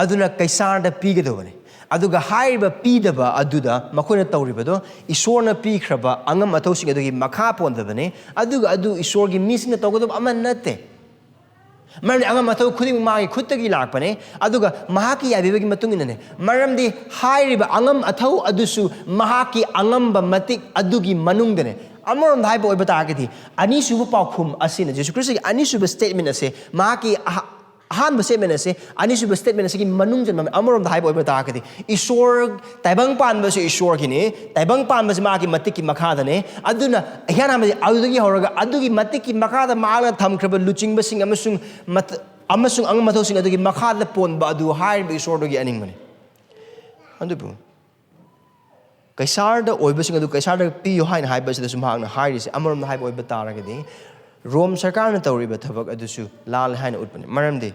ꯑꯗꯨꯅ ꯀꯩꯁꯥꯔꯗ ꯄꯤꯒꯗꯕꯅꯦ꯫ ꯑꯗꯨꯒ ꯍꯥꯏꯔꯤꯕ ꯄꯤꯗꯕ ꯑꯗꯨꯗ ꯃꯈꯣꯏꯅ ꯇꯧꯔꯤꯕꯗꯣ ꯏꯁꯣꯔꯅ ꯄꯤꯈ꯭ꯔꯕ ꯑꯉꯝ ꯑꯊꯧꯁꯤꯡ ꯑꯗꯨꯒꯤ ꯃꯈꯥ ꯄꯣꯟꯗꯕꯅꯦ, ꯑꯗꯨꯒ ꯑꯗꯨ ꯏꯁꯣꯔꯒꯤ ꯃꯤꯁꯤꯡꯅ ꯇꯧꯒꯗꯕ ꯑꯃ ꯅꯠꯇꯦ꯫ ꯃꯔꯝꯗꯤ ꯑꯉꯝ ꯑꯊꯧ ꯈꯨꯗꯤꯡꯃꯛ ꯃꯥꯒꯤ ꯈꯨꯠꯇꯒꯤ ꯂꯥꯛꯄꯅꯦ, ꯑꯗꯨꯒ ꯃꯍꯥꯛꯀꯤ ꯌꯥꯕꯤꯕꯒꯤ ꯃꯇꯨꯡ ꯏꯟꯅꯅꯦ꯫ ꯃꯔꯝꯗꯤ ꯍꯥꯏꯔꯤꯕ ꯑꯉꯝ ꯑꯊꯧ ꯑꯗꯨꯁꯨ ꯃꯍꯥꯛꯀꯤ ꯑꯉꯝꯕ ꯃꯇꯤꯛ ꯑꯗꯨꯒꯤ ꯃꯅꯨꯡꯗꯅꯦ꯫ ꯑꯃꯔꯣꯝꯗ ꯍꯥꯏꯕ ꯑꯣꯏꯕ ꯇꯥꯔꯒꯗꯤ, ꯑꯅꯤꯁꯨꯕ ꯄꯥꯎꯈꯨꯝ ꯑꯁꯤꯅ, ꯖꯤꯁꯨ ꯈ꯭ꯔꯤꯁꯇꯒꯤ ꯑꯅꯤꯁꯨꯕ ꯁ꯭ꯇꯦꯠꯃꯦꯟ ꯑꯁꯦ, ꯃꯍꯥꯛꯀꯤ ꯑꯍ-, ꯑꯍꯥꯟꯕ ꯁ꯭ꯇꯦꯠꯃꯦꯟ ꯑꯁꯦ ꯑꯅꯤꯁꯨꯕ ꯁ꯭ꯇꯦꯠꯃꯦꯟ ꯑꯁꯤꯒꯤ ꯃꯅꯨꯡ ꯆꯟꯕ ꯑꯃꯅꯤ꯫ ꯑꯃꯔꯣꯝꯗ ꯍꯥꯏꯕ ꯑꯣꯏꯕ ꯇꯥꯔꯒꯗꯤ, ꯏꯁꯣꯔ, ꯇꯥꯏꯕꯪ ꯄꯥꯟꯕꯁꯨ ꯏꯁꯣꯔꯒꯤꯅꯤ, ꯇꯥꯏꯕꯪ ꯄꯥꯟꯕꯁꯤ ꯃꯥꯒꯤ ꯃꯇꯤꯛꯀꯤ ꯃꯈꯥꯗꯅꯦ꯫ ꯑꯗꯨꯅ ꯏꯍꯥꯟ ꯍꯥꯟꯕꯗꯤ ꯑꯗꯨꯗꯒꯤ ꯍꯧꯔꯒ ꯑꯗꯨꯒꯤ ꯃꯇꯤꯛꯀꯤ ꯃꯈꯥꯗ ꯃꯍꯥꯛꯅ ꯊꯝꯈ꯭ꯔꯕ ꯂꯨꯆꯤꯡꯕꯁꯤꯡ ꯑꯃꯁꯨꯡ ꯃꯠ-, ꯑꯃꯁꯨꯡ ꯑꯉꯝ ꯑꯊꯧꯁꯤꯡ ꯑꯗꯨꯒꯤ ꯃꯈꯥꯗ ꯄꯣꯟꯕ ꯑꯗꯨ ꯍꯥꯏꯔꯤꯕ ꯏꯁꯣꯔꯗꯨꯒꯤ ꯑꯅꯤꯡꯕꯅꯤ꯫ ꯑꯗꯨꯕꯨ ꯀꯩꯁꯥꯔꯗ ꯑꯣꯏꯕꯁꯤꯡ ꯑꯗꯨ ꯀꯩꯁꯥꯔꯗ ꯄꯤꯌꯨ ꯍꯥꯏꯅ ꯍꯥꯏꯕꯁꯤꯗꯁꯨ ꯃꯍꯥꯛꯅ ꯍꯥꯏꯔꯤꯁꯦ, ꯑꯃꯔꯣꯝꯗ ꯍꯥꯏꯕ ꯑꯣꯏꯕ ꯇꯥꯔꯒꯗꯤ, ꯔꯣꯝ ꯁꯔꯀꯥꯔꯅ ꯇꯧꯔꯤꯕ ꯊꯕꯛ ꯑꯗꯨꯁꯨ ꯂꯥꯜꯂꯦ ꯍꯥꯏꯅ ꯎꯠꯄꯅꯤ꯫ ꯃꯔꯝꯗꯤ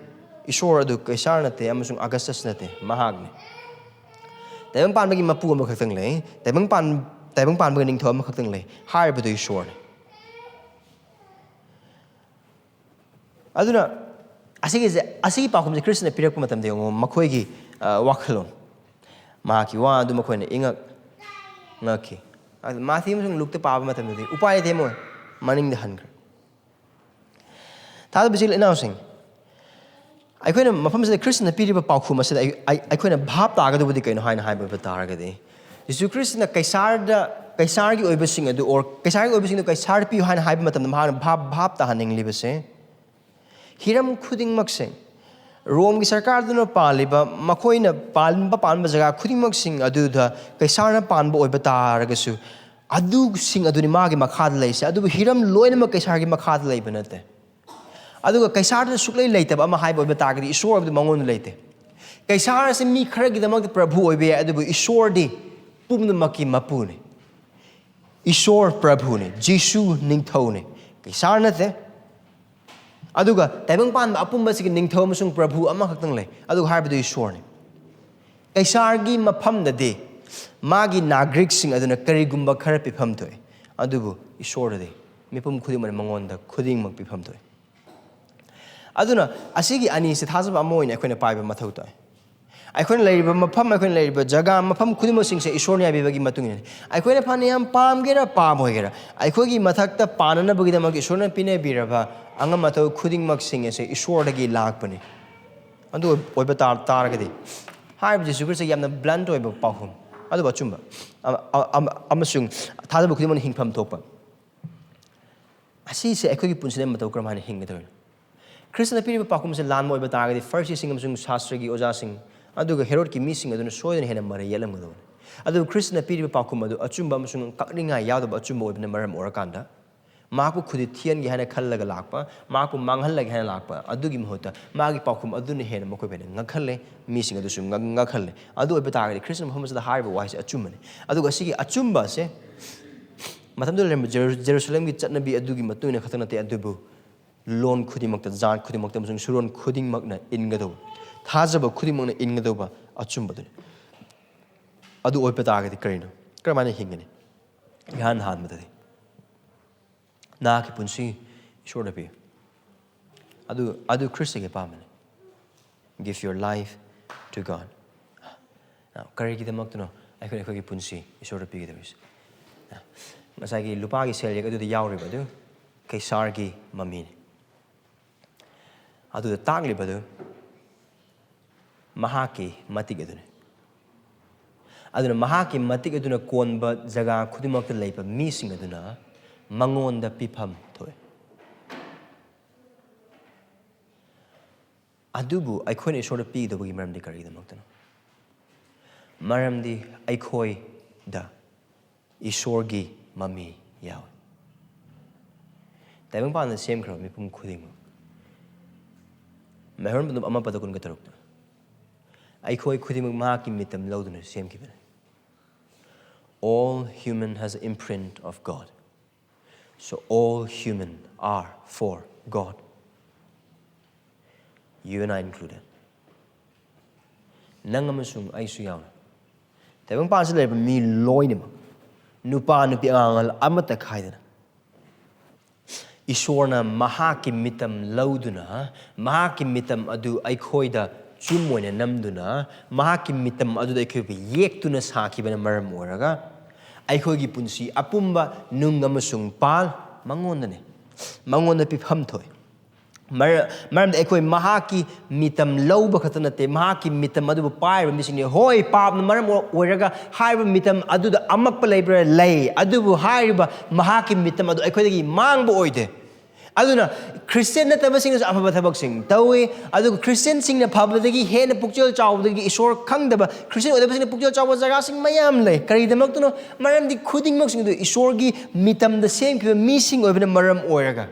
ꯏꯁꯣꯔ ꯑꯗꯨ ꯀꯩꯁꯥꯔ ꯅꯠꯇꯦ ꯑꯃꯁꯨꯡ ꯑꯒꯁꯇꯁ ꯅꯠꯇꯦ, ꯃꯍꯥꯛꯅꯤ꯫ ꯇꯥꯏꯕꯪ ꯄꯥꯟꯕꯒꯤ ꯃꯄꯨ ꯑꯃꯈꯛꯇꯪ ꯂꯩ, ꯇꯥꯏꯕꯪ ꯄꯥꯟ-, ꯇꯥꯏꯕꯪ ꯄꯥꯟꯕꯒꯤ ꯅꯤꯡꯊꯧ ꯑꯃꯈꯛꯇꯪ ꯂꯩ, ꯍꯥꯏꯔꯤꯕꯗꯨ ꯏꯁꯣꯔꯅꯤ꯫ ꯑꯗꯨꯅ ꯑꯁꯤꯒꯤꯁꯦ, ꯑꯁꯤꯒꯤ ꯄꯥꯎꯈꯨꯝꯁꯦ ꯈ꯭ꯔꯤꯁꯇꯅ ꯄꯤꯔꯛꯄ ꯃꯇꯝꯗ ꯌꯦꯡꯉꯨ, ꯃꯈꯣꯏꯒꯤ, ꯑ, ꯋꯥꯈꯜꯂꯣꯟ, ꯃꯍꯥꯛꯀꯤ ꯋꯥ ꯑꯗꯨ ꯃꯈꯣꯏꯅ ꯏꯉꯛ ꯉꯛꯈꯤ꯫ ꯑꯗꯨ ꯃꯥꯊꯤ ꯑꯃꯁꯨꯡ ꯂꯨꯛꯇ ꯄꯥꯕ ꯃꯇꯝꯗꯗꯤ ꯎꯄꯥꯏ ꯂꯩꯇꯦ, ꯃꯣꯏ ꯃꯅꯤꯡꯗ ꯍꯟꯈ꯭ꯔꯦ꯫ ꯊꯥꯖꯕ ꯏꯆꯤꯜ ꯏꯅꯥꯎꯁꯤꯡ, ꯑꯩꯈꯣꯏꯅ ꯃꯐꯝꯁꯤꯗ ꯈ꯭ꯔꯤꯁꯇꯅ ꯄꯤꯔꯤꯕ ꯄꯥꯎꯈꯨꯝ ꯑꯁꯤꯗ ꯑꯩ-, ꯑꯩ-, ꯑꯩꯈꯣꯏꯅ ꯚꯥꯞ ꯇꯥꯒꯗꯕꯗꯤ ꯀꯩꯅꯣ ꯍꯥꯏꯅ ꯍꯥꯏꯕ ꯇꯥꯔꯒꯗꯤ, ꯖꯤꯁꯨ ꯈ꯭ꯔꯤꯁꯇꯅ ꯀꯩꯁꯥꯔꯗ, ꯀꯩꯁꯥꯔꯒꯤ ꯑꯣꯏꯕꯁꯤꯡ ꯑꯗꯨ, or ꯀꯩꯁꯥꯔꯒꯤ ꯑꯣꯏꯕꯁꯤꯡꯗꯨ ꯀꯩꯁꯥꯔꯗ ꯄꯤꯌꯨ ꯍꯥꯏꯅ ꯍꯥꯏꯕ ꯃꯇꯝꯗ ꯃꯍꯥꯛꯅ ꯚꯥꯞ, ꯚꯥꯞ ꯇꯥꯍꯟꯅꯤꯡꯂꯤꯕꯁꯦ, ꯍꯤꯔꯝ ꯈꯨꯗꯤꯡꯃꯛꯁꯦ, ꯔꯣꯝꯒꯤ ꯁꯔꯀꯥꯔꯗꯨꯅ ꯄꯥꯜꯂꯤꯕ, ꯃꯈꯣꯏꯅ ꯄꯥꯟꯕ, ꯄꯥꯟꯕ ꯖꯒꯥ ꯈꯨꯗꯤꯡꯃꯛꯁꯤꯡ ꯑꯗꯨꯗ ꯀꯩꯁꯥꯔꯅ ꯄꯥꯟꯕ ꯑꯣꯏꯕ ꯇꯥꯔꯒꯁꯨ, ꯑꯗꯨꯁꯤꯡ ꯑꯗꯨꯅꯤ ꯃꯥꯒꯤ ꯃꯈꯥꯗ ꯂꯩꯔꯤꯁꯦ꯫ ꯑꯗꯨꯕꯨ ꯍꯤꯔꯝ ꯂꯣꯏꯅꯃꯛ ꯀꯩꯁꯥꯔꯒꯤ ꯃꯈꯥꯗ ꯂꯩꯕ ꯅꯠꯇꯦ꯫ ꯑꯗꯨꯒ ꯀꯩꯁꯥꯔꯗꯨꯅ ꯁꯨꯛꯂꯩ ꯂꯩꯇꯕ ꯑꯃ ꯍꯥꯏꯕ ꯑꯣꯏꯕ ꯇꯥꯔꯒꯗꯤ, ꯏꯁꯣꯔ ꯍꯥꯏꯕꯗꯨ ꯃꯉꯣꯟꯗ ꯂꯩꯇꯦ꯫ ꯀꯩꯁꯥꯔ ꯑꯁꯤ ꯃꯤ ꯈꯔꯒꯤꯗꯃꯛꯇ ꯄ꯭ꯔꯚꯨ ꯑꯣꯏꯕ ꯌꯥꯏ, ꯑꯗꯨꯕꯨ ꯏꯁꯣꯔꯗꯤ ꯄꯨꯝꯅꯃꯛꯀꯤ ꯃꯄꯨꯅꯤ꯫ ꯏꯁꯣꯔ ꯄ꯭ꯔꯚꯨꯅꯤ, ꯖꯤꯁꯨ ꯅꯤꯡꯊꯧꯅꯤ, ꯀꯩꯁꯥꯔ ꯅꯠꯇꯦ꯫ ꯑꯗꯨꯒ ꯇꯥꯏꯕꯪ ꯄꯥꯟꯕ ꯑꯄꯨꯝꯕꯁꯤꯒꯤ ꯅꯤꯡꯊꯧ ꯑꯃꯁꯨꯡ ꯄ꯭ꯔꯚꯨ ꯑꯃꯈꯛꯇꯪ ꯂꯩ, ꯑꯗꯨꯒ ꯍꯥꯏꯕꯗꯨ ꯏꯁꯣꯔꯅꯤ꯫ ꯀꯩꯁꯥꯔꯒꯤ ꯃꯐꯝꯗꯗꯤ ꯃꯥꯒꯤ ꯅꯥꯒ꯭ꯔꯤꯛꯁꯤꯡ ꯑꯗꯨꯅ ꯀꯔꯤꯒꯨꯝꯕ ꯈꯔ ꯄꯤꯐꯝ ꯊꯣꯛꯏ, ꯑꯗꯨꯕꯨ ꯏꯁꯣꯔꯗꯗꯤ ꯃꯤꯄꯨꯝ ꯈꯨꯗꯤꯡꯃꯛꯅ ꯃꯉꯣꯟꯗ ꯈꯨꯗꯤꯡꯃꯛ ꯄꯤꯐꯝ ꯊꯣꯛꯏ꯫ ꯑꯗꯨꯅ ꯑꯁꯤꯒꯤ ꯑꯅꯤꯁꯤ ꯊꯥꯖꯕ ꯑꯃ ꯑꯣꯏꯅ ꯑꯩꯈꯣꯏꯅ ꯄꯥꯏꯕ ꯃꯊꯧ ꯇꯥꯏ꯫ ꯑꯩꯈꯣꯏꯅ ꯂꯩꯔꯤꯕ ꯃꯐꯝ, ꯑꯩꯈꯣꯏꯅ ꯂꯩꯔꯤꯕ ꯖꯒꯥ, ꯃꯐꯝ ꯈꯨꯗꯤꯡꯃꯛꯁꯤꯡꯁꯦ ꯏꯁꯣꯔꯅ ꯌꯥꯕꯤꯕꯒꯤ ꯃꯇꯨꯡ ꯏꯟꯅ ꯑꯩꯈꯣꯏꯅ ꯐꯅꯌꯥꯝ ꯄꯥꯝꯒꯦꯔꯥ ꯄꯥꯝꯃꯣꯏꯒꯦꯔꯥ, ꯑꯩꯈꯣꯏꯒꯤ ꯃꯊꯛꯇ ꯄꯥꯟꯅꯅꯕꯒꯤꯗꯃꯛ ꯏꯁꯣꯔꯅ ꯄꯤꯅꯕꯤꯔꯕ ꯑꯉꯝ ꯑꯊꯧ ꯈꯨꯗꯤꯡꯃꯛꯁꯤꯡ ꯑꯁꯦ ꯏꯁꯣꯔꯗꯒꯤ ꯂꯥꯛꯄꯅꯤ꯫ ꯑꯗꯨ ꯑꯣꯏꯕ ꯇꯥ-, ꯇꯥꯔꯒꯗꯤ, ꯍꯥꯏꯔꯤꯕ ꯖꯤꯁꯨ ꯈ꯭ꯔꯤꯁꯇ ꯌꯥꯝꯅ ꯕ꯭ꯂꯟꯠ ꯑꯣꯏꯕ ꯄꯥꯎꯈꯨꯝ, ꯑꯗꯨꯕꯨ ꯑꯆꯨꯝꯕ, ꯑꯃ-, ꯑꯃ-, ꯑꯃꯁꯨꯡ ꯊꯥꯖꯕ ꯈꯨꯗꯤꯡꯃꯛꯅ ꯍꯤꯡꯐꯝ ꯊꯣꯛꯄ꯫ ꯑꯁꯤꯁꯦ ꯑꯩꯈꯣꯏꯒꯤ ꯄꯨꯟꯁꯤꯗ ꯃꯇꯧ ꯀꯔꯝ ꯍꯥꯏꯅ ꯍꯤꯡꯒꯗꯧꯔꯤꯅꯣ? ꯈ꯭ꯔꯤꯁꯇꯅ ꯄꯤꯔꯤꯕ ꯄꯥꯎꯈꯨꯝꯁꯦ ꯂꯥꯟꯕ ꯑꯣꯏꯕ ꯇꯥꯔꯒꯗꯤ, ꯐꯔꯤꯁꯤꯁꯤꯡ ꯑꯃꯁꯨꯡ ꯁꯥꯁꯇ꯭ꯔꯒꯤ ꯑꯣꯖꯥꯁꯤꯡ, ꯑꯗꯨꯒ ꯍꯦꯔꯣꯗꯀꯤ ꯃꯤꯁꯤꯡ ꯑꯗꯨꯅ ꯁꯣꯏꯗꯅ ꯍꯦꯟꯅ ꯃꯔꯩ ꯌꯦꯠꯂꯝꯒꯗꯕꯅꯤ꯫ ꯑꯗꯨꯕꯨ ꯈ꯭ꯔꯤꯁꯇꯅ ꯄꯤꯔꯤꯕ ꯄꯥꯎꯈꯨꯝ ꯑꯗꯨ ꯑꯆꯨꯝꯕ ꯑꯃꯁꯨꯡ ꯀꯛꯅꯤꯡꯉꯥꯏ ꯌꯥꯎꯗꯕ ꯑꯆꯨꯝꯕ ꯑꯣꯏꯕꯅ ꯃꯔꯝ ꯑꯣꯏꯔꯀꯥꯟꯗ, ꯃꯍꯥꯛꯄꯨ ꯈꯨꯗꯤ ꯊꯤꯍꯟꯒꯦ ꯍꯥꯏꯅ ꯈꯜꯂꯒ ꯂꯥꯛꯄ, ꯃꯍꯥꯛꯄꯨ ꯃꯥꯡꯍꯜꯂꯒꯦ ꯍꯥꯏꯅ ꯂꯥꯛꯄ ꯑꯗꯨꯒꯤ ꯃꯍꯨꯠꯇ, ꯃꯥꯒꯤ ꯄꯥꯎꯈꯨꯝ ꯑꯗꯨꯅ ꯍꯦꯟꯅ ꯃꯈꯣꯏꯕꯨ ꯍꯦꯟꯅ ꯉꯛꯍꯜꯂꯦ, ꯃꯤꯁꯤꯡ ꯑꯗꯨꯁꯨ ꯉꯛ-, ꯉꯛꯍꯜꯂꯦ꯫ ꯑꯗꯨ ꯑꯣꯏꯕ ꯇꯥꯔꯒꯗꯤ, ꯈ꯭ꯔꯤꯁꯇꯅ ꯃꯐꯝ ꯑꯁꯤꯗ ꯍꯥꯏꯔꯤꯕ ꯋꯥꯍꯩꯁꯦ ꯑꯆꯨꯝꯕꯅꯤ꯫ ꯑꯗꯨꯒ ꯁꯤꯒꯤ ꯑꯆꯨꯝꯕ ꯑꯁꯦ ꯃꯇꯝꯗꯨꯗ ꯂꯩꯔꯝꯕ ꯖꯦꯔꯨ-, ꯖꯦꯔꯨꯁꯂꯦꯝꯒꯤ ꯆꯠꯅꯕꯤ ꯑꯗꯨꯒꯤ ꯃꯇꯨꯡ ꯏꯟꯅ ꯈꯛꯇ ꯅꯠꯇꯦ, ꯑꯗꯨꯕꯨ ꯂꯣꯟ ꯈꯨꯗꯤꯡꯃꯛꯇ, ꯖꯥꯠ ꯈꯨꯗꯤꯡꯃꯛꯇ ꯑꯃꯁꯨꯡ ꯁꯨꯔꯣꯟ ꯈꯨꯗꯤꯡꯃꯛꯅ ꯏꯟꯒꯗꯧꯕ, ꯊꯥꯖꯕ ꯈꯨꯗꯤꯡꯃꯛꯅ ꯏꯟꯒꯗꯧꯕ ꯑꯆꯨꯝꯕꯗꯨꯅꯤ꯫ ꯑꯗꯨ ꯑꯣꯏꯕ ꯇꯥꯔꯒꯗꯤ ꯀꯔꯤꯅꯣ? ꯀꯔꯝꯍꯥꯏꯅ ꯍꯤꯡꯒꯅꯤ? ꯏꯍꯥꯟ ꯍꯥꯟꯕꯗꯗꯤ ꯅꯍꯥꯛꯀꯤ ꯄꯨꯟꯁꯤ ꯏꯁꯣꯔꯗ ꯄꯤꯌꯨ꯫ ꯑꯗꯨ, ꯑꯗꯨ ꯈ꯭ꯔꯤꯁꯇꯒꯤ ꯑꯄꯥꯝꯕꯅꯤ꯫ Give your life to God. Now, ꯀꯔꯤꯒꯤꯗꯃꯛꯇꯅꯣ ꯑꯩꯈꯣꯏꯅ ꯑꯩꯈꯣꯏꯒꯤ ꯄꯨꯟꯁꯤ ꯏꯁꯣꯔꯗ ꯄꯤꯒꯗꯧꯔꯤꯁꯦ? Now, ꯉꯁꯥꯏꯒꯤ ꯂꯨꯄꯥꯒꯤ ꯁꯦꯜꯌꯦꯛ ꯑꯗꯨꯗ ꯌꯥꯎꯔꯤꯕ ꯑꯗꯨ ꯀꯩꯁꯥꯔꯒꯤ ꯃꯃꯤꯅꯤ꯫ ꯑꯗꯨꯗ ꯇꯥꯛꯂꯤꯕꯗꯨ ꯃꯍꯥꯛꯀꯤ ꯃꯇꯤꯛ ꯑꯗꯨꯅꯤ꯫ ꯑꯗꯨꯅ ꯃꯍꯥꯛꯀꯤ ꯃꯇꯤꯛ ꯑꯗꯨꯅ ꯀꯣꯟꯕ ꯖꯒꯥ ꯈꯨꯗꯤꯡꯃꯛꯇ ꯂꯩꯕ ꯃꯤꯁꯤꯡ ꯑꯗꯨꯅ ꯃꯉꯣꯟꯗ ꯄꯤꯐꯝ ꯊꯣꯛꯏ꯫ ꯑꯗꯨꯕꯨ ꯑꯩꯈꯣꯏꯅ ꯏꯁꯣꯔꯗ ꯄꯤꯒꯗꯧꯕꯒꯤ ꯃꯔꯝꯗꯤ ꯀꯔꯤꯒꯤꯗꯃꯛꯇꯅꯣ? ꯃꯔꯝꯗꯤ ꯑꯩꯈꯣꯏꯗ ꯏꯁꯣꯔꯒꯤ ꯃꯃꯤ ꯌꯥꯎꯏ꯫ ꯇꯥꯏꯕꯪꯄꯥꯟꯗ ꯁꯦꯝꯈ꯭ꯔꯕ ꯃꯤꯄꯨꯝ ꯈꯨꯗꯤꯡꯃꯛ, ꯃꯩꯍꯧꯔꯣꯟ ꯄꯟꯗꯨꯞ ꯑꯃ ꯄꯗ ꯀꯨꯟꯒ ꯇꯔꯨꯛꯇ, ꯑꯩꯈꯣꯏ ꯈꯨꯗꯤꯡꯃꯛ ꯃꯍꯥꯛꯀꯤ ꯃꯤꯇꯝ ꯂꯧꯗꯨꯅ ꯁꯦꯝꯈꯤꯕꯅꯤ꯫ All human has an imprint of God. So all human are for God. You and I included. ꯅꯪ ꯑꯃꯁꯨꯡ ꯑꯩꯁꯨ ꯌꯥꯎꯅ, ꯇꯥꯏꯕꯪꯄꯥꯟꯁꯤꯗ ꯂꯩꯔꯤꯕ ꯃꯤ ꯂꯣꯏꯅꯃꯛ, ꯅꯨꯄꯥ ꯅꯨꯄꯤ ꯑꯉꯥꯡ ꯑꯍꯜ ꯑꯃꯠꯇ ꯈꯥꯏꯗꯅ, ꯏꯁꯣꯔꯅ ꯃꯍꯥꯛꯀꯤ ꯃꯤꯇꯝ ꯂꯧꯗꯨꯅ, ꯃꯍꯥꯛꯀꯤ ꯃꯤꯇꯝ ꯑꯗꯨ ꯑꯩꯈꯣꯏꯗ ꯆꯨꯝ ꯑꯣꯏꯅ ꯅꯝꯗꯨꯅ, ꯃꯍꯥꯛꯀꯤ ꯃꯤꯇꯝ ꯑꯗꯨꯗ ꯑꯩꯈꯣꯏꯕꯨ ꯌꯦꯛꯇꯨꯅ ꯁꯥꯈꯤꯕꯅ ꯃꯔꯝ ꯑꯣꯏꯔꯒ, ꯑꯩꯈꯣꯏꯒꯤ ꯄꯨꯟꯁꯤ ꯑꯄꯨꯝꯕ ꯅꯨꯡ ꯑꯃꯁꯨꯡ ꯄꯥꯜ ꯃꯉꯣꯟꯗꯅꯤ, ꯃꯉꯣꯟꯗ ꯄꯤꯐꯝ ꯊꯣꯛꯏ꯫ ꯃꯔ-, ꯃꯔꯝꯗꯤ ꯑꯩꯈꯣꯏ ꯃꯍꯥꯛꯀꯤ ꯃꯤꯇꯝ ꯂꯧꯕ ꯈꯛꯇ ꯅꯠꯇꯦ, ꯃꯍꯥꯛꯀꯤ ꯃꯤꯇꯝ ꯑꯗꯨꯕꯨ ꯄꯥꯏꯔꯤꯕ ꯃꯤꯁꯤꯡꯅꯤ꯫ ꯍꯣꯏ, ꯄꯥꯞꯅ ꯃꯔꯝ ꯑꯣꯏꯔꯒ ꯍꯥꯏꯔꯤꯕ ꯃꯤꯇꯝ ꯑꯗꯨꯗ ꯑꯃꯛꯄ ꯂꯩꯕ꯭ꯔꯥ? ꯂꯩ꯫ ꯑꯗꯨꯕꯨ ꯍꯥꯏꯔꯤꯕ ꯃꯍꯥꯛꯀꯤ ꯃꯤꯇꯝ ꯑꯗꯨ ꯑꯩꯈꯣꯏꯗꯒꯤ ꯃꯥꯡꯕ ꯑꯣꯏꯗꯦ꯫ ꯑꯗꯨꯅ ꯈ꯭ꯔꯤꯁꯇꯤꯌꯟ ꯅꯠꯇꯕꯁꯤꯡꯅꯁꯨ ꯑꯐꯕ ꯊꯕꯛꯁꯤꯡ ꯇꯧꯏ, ꯑꯗꯨꯒ ꯈ꯭ꯔꯤꯁꯇꯤꯌꯟꯁꯤꯡꯅ ꯐꯕꯗꯒꯤ ꯍꯦꯟꯅ ꯄꯨꯛꯆꯦꯜ ꯆꯥꯎꯕꯗꯒꯤ ꯏꯁꯣꯔ ꯈꯪꯗꯕ ꯈ꯭ꯔꯤꯁꯇꯤꯌꯟ ꯑꯣꯏꯗꯕꯁꯤꯡꯅ ꯄꯨꯛꯆꯦꯜ ꯆꯥꯎꯕ ꯖꯒꯥꯁꯤꯡ ꯃꯌꯥꯝ ꯂꯩ꯫ ꯀꯔꯤꯒꯤꯗꯃꯛꯇꯅꯣ? ꯃꯔꯝꯗꯤ ꯈꯨꯗꯤꯡꯃꯛꯁꯤꯡꯗꯨ ꯏꯁꯣꯔꯒꯤ ꯃꯤꯇꯝꯗ ꯁꯦꯝꯈꯤꯕ ꯃꯤꯁꯤꯡ ꯑꯣꯏꯕꯅ ꯃꯔꯝ ꯑꯣꯏꯔꯒ꯫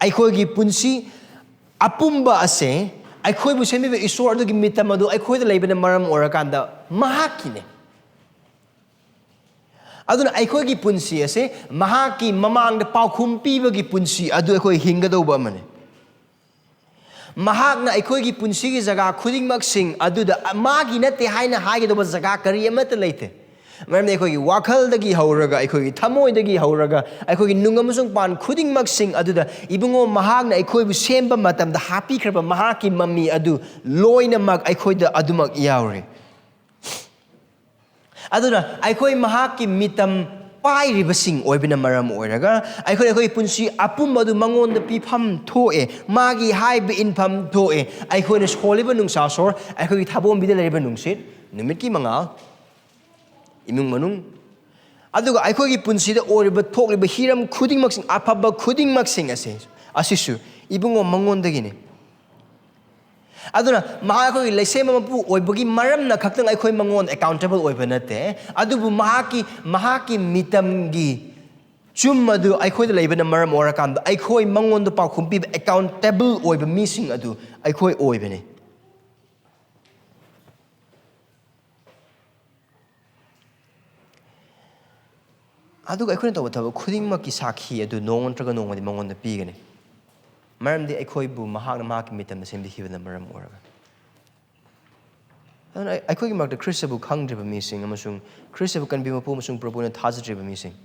ꯑꯩꯈꯣꯏꯒꯤ ꯄꯨꯟꯁꯤ ꯑꯄꯨꯝꯕ ꯑꯁꯦ ꯑꯩꯈꯣꯏꯕꯨ ꯁꯦꯝꯕꯤꯕ ꯏꯁꯣꯔ ꯑꯗꯨꯒꯤ ꯃꯤꯇꯝ ꯑꯗꯨ ꯑꯩꯈꯣꯏꯗ ꯂꯩꯕꯅ ꯃꯔꯝ ꯑꯣꯏꯔꯀꯥꯟꯗ ꯃꯍꯥꯛꯀꯤꯅꯦ꯫ ꯑꯗꯨꯅ ꯑꯩꯈꯣꯏꯒꯤ ꯄꯨꯟꯁꯤ ꯑꯁꯦ ꯃꯍꯥꯛꯀꯤ ꯃꯃꯥꯡꯗ ꯄꯥꯎꯈꯨꯝ ꯄꯤꯕꯒꯤ ꯄꯨꯟꯁꯤ ꯑꯗꯨ ꯑꯩꯈꯣꯏ ꯍꯤꯡꯒꯗꯧꯕ ꯑꯃꯅꯤ꯫ ꯃꯍꯥꯛꯅ ꯑꯩꯈꯣꯏꯒꯤ ꯄꯨꯟꯁꯤꯒꯤ ꯖꯒꯥ ꯈꯨꯗꯤꯡꯃꯛꯁꯤꯡ ꯑꯗꯨꯗ ꯃꯥꯒꯤ ꯅꯠꯇꯦ ꯍꯥꯏꯅ ꯍꯥꯏꯒꯗꯧꯕ ꯖꯒꯥ ꯀꯔꯤ ꯑꯃꯠꯇ ꯂꯩꯇꯦ꯫ ꯃꯔꯝꯗꯤ ꯑꯩꯈꯣꯏꯒꯤ ꯋꯥꯈꯜꯗꯒꯤ ꯍꯧꯔꯒ, ꯑꯩꯈꯣꯏꯒꯤ ꯊꯃꯣꯏꯗꯒꯤ ꯍꯧꯔꯒ, ꯑꯩꯈꯣꯏꯒꯤ ꯅꯨꯡ ꯑꯃꯁꯨꯡ ꯄꯥꯟ ꯈꯨꯗꯤꯡꯃꯛꯁꯤꯡ ꯑꯗꯨꯗ ꯏꯕꯨꯡꯉꯣ ꯃꯍꯥꯛꯅ ꯑꯩꯈꯣꯏꯕꯨ ꯁꯦꯝꯕ ꯃꯇꯝꯗ ꯍꯥꯞꯄꯤꯈ꯭ꯔꯕ ꯃꯍꯥꯛꯀꯤ ꯃꯃꯤ ꯑꯗꯨ ꯂꯣꯏꯅꯃꯛ ꯑꯩꯈꯣꯏꯗ ꯑꯗꯨꯃꯛ ꯌꯥꯎꯔꯤ꯫ ꯑꯗꯨꯅ ꯑꯩꯈꯣꯏ ꯃꯍꯥꯛꯀꯤ ꯃꯤꯇꯝ ꯄꯥꯏꯔꯤꯕꯁꯤꯡ ꯑꯣꯏꯕꯅ ꯃꯔꯝ ꯑꯣꯏꯔꯒ ꯑꯩꯈꯣꯏ, ꯑꯩꯈꯣꯏꯒꯤ ꯄꯨꯟꯁꯤ ꯑꯄꯨꯝꯕ ꯑꯗꯨ ꯃꯉꯣꯟꯗ ꯄꯤꯐꯝ ꯊꯣꯛꯑꯦ, ꯃꯥꯒꯤ ꯍꯥꯏꯕ ꯏꯟꯐꯝ ꯊꯣꯛꯑꯦ꯫ ꯑꯩꯈꯣꯏꯅ ꯁꯣꯜꯂꯤꯕ ꯅꯨꯡꯁꯥ ꯁꯣꯔ, ꯑꯩꯈꯣꯏꯒꯤ ꯊꯥꯕꯣꯝꯕꯤꯗ ꯂꯩꯔꯤꯕ ꯅꯨꯡꯁꯤꯠ, ꯅꯨꯃꯤꯠꯀꯤ ꯃꯉꯥꯜ, ꯏꯃꯨꯡ ꯃꯅꯨꯡ, ꯑꯗꯨꯒ ꯑꯩꯈꯣꯏꯒꯤ ꯄꯨꯟꯁꯤꯗ ꯑꯣꯏꯔꯤꯕ ꯊꯣꯛꯂꯤꯕ ꯍꯤꯔꯝ ꯈꯨꯗꯤꯡꯃꯛꯁꯤꯡ, ꯑꯐꯕ ꯈꯨꯗꯤꯡꯃꯛꯁꯤꯡ ꯑꯁꯦ, ꯑꯁꯤꯁꯨ ꯏꯕꯨꯡꯉꯣ ꯃꯉꯣꯟꯗꯒꯤꯅꯤ꯫ ꯑꯗꯨꯅ ꯃꯍꯥꯛ ꯑꯩꯈꯣꯏꯒꯤ ꯂꯩꯁꯦꯝꯕ ꯃꯄꯨ ꯑꯣꯏꯕꯒꯤ ꯃꯔꯝꯅ ꯈꯛꯇꯪ ꯑꯩꯈꯣꯏ ꯃꯉꯣꯟꯗ ꯑꯦꯀꯥꯎꯟꯇꯦꯕꯜ ꯑꯣꯏꯕ ꯅꯠꯇꯦ, ꯑꯗꯨꯕꯨ ꯃꯍꯥꯛꯀꯤ, ꯃꯍꯥꯛꯀꯤ ꯃꯤꯇꯝꯒꯤ ꯆꯨꯝ ꯑꯗꯨ ꯑꯩꯈꯣꯏꯗ ꯂꯩꯕꯅ ꯃꯔꯝ ꯑꯣꯏꯔꯀꯥꯟꯗ ꯑꯩꯈꯣꯏ ꯃꯉꯣꯟꯗ ꯄꯥꯎꯈꯨꯝ ꯄꯤꯕ ꯑꯦꯀꯥꯎꯟꯇꯦꯕꯜ ꯑꯣꯏꯕ ꯃꯤꯁꯤꯡ ꯑꯗꯨ ꯑꯩꯈꯣꯏ ꯑꯣꯏꯕꯅꯤ꯫ ꯑꯗꯨꯒ ꯑꯩꯈꯣꯏꯅ ꯇꯧꯕ ꯊꯕꯛ ꯈꯨꯗꯤꯡꯃꯛꯀꯤ ꯁꯥꯈꯤ ꯑꯗꯨ ꯅꯣꯡꯃ ꯅꯠꯇ꯭ꯔꯒ ꯅꯣꯡꯃꯗꯤ ꯃꯉꯣꯟꯗ ꯄꯤꯒꯅꯤ꯫ ꯃꯔꯝꯗꯤ ꯑꯩꯈꯣꯏꯕꯨ ꯃꯍꯥꯛꯅ ꯃꯍꯥꯛꯀꯤ ꯃꯤꯇꯝꯗ ꯁꯦꯝꯕꯤꯈꯤꯕꯅ ꯃꯔꯝ ꯑꯣꯏꯔꯒ꯫ ꯑꯗꯨꯅ ꯑꯩ-, ꯑꯩꯈꯣꯏꯒꯤ ꯃꯔꯛꯇ ꯈ꯭ꯔꯤꯁꯇꯕꯨ ꯈꯪꯗ꯭ꯔꯤꯕ ꯃꯤꯁꯤꯡ ꯑꯃꯁꯨꯡ ꯈ꯭ꯔꯤꯁꯇꯕꯨ ꯀꯟꯕꯤꯕ ꯃꯄꯨ ꯑꯃꯁꯨꯡ ꯄ꯭ꯔꯚꯨꯅ ꯊꯥꯖꯗ꯭ꯔꯤꯕ ꯃꯤꯁꯤꯡ,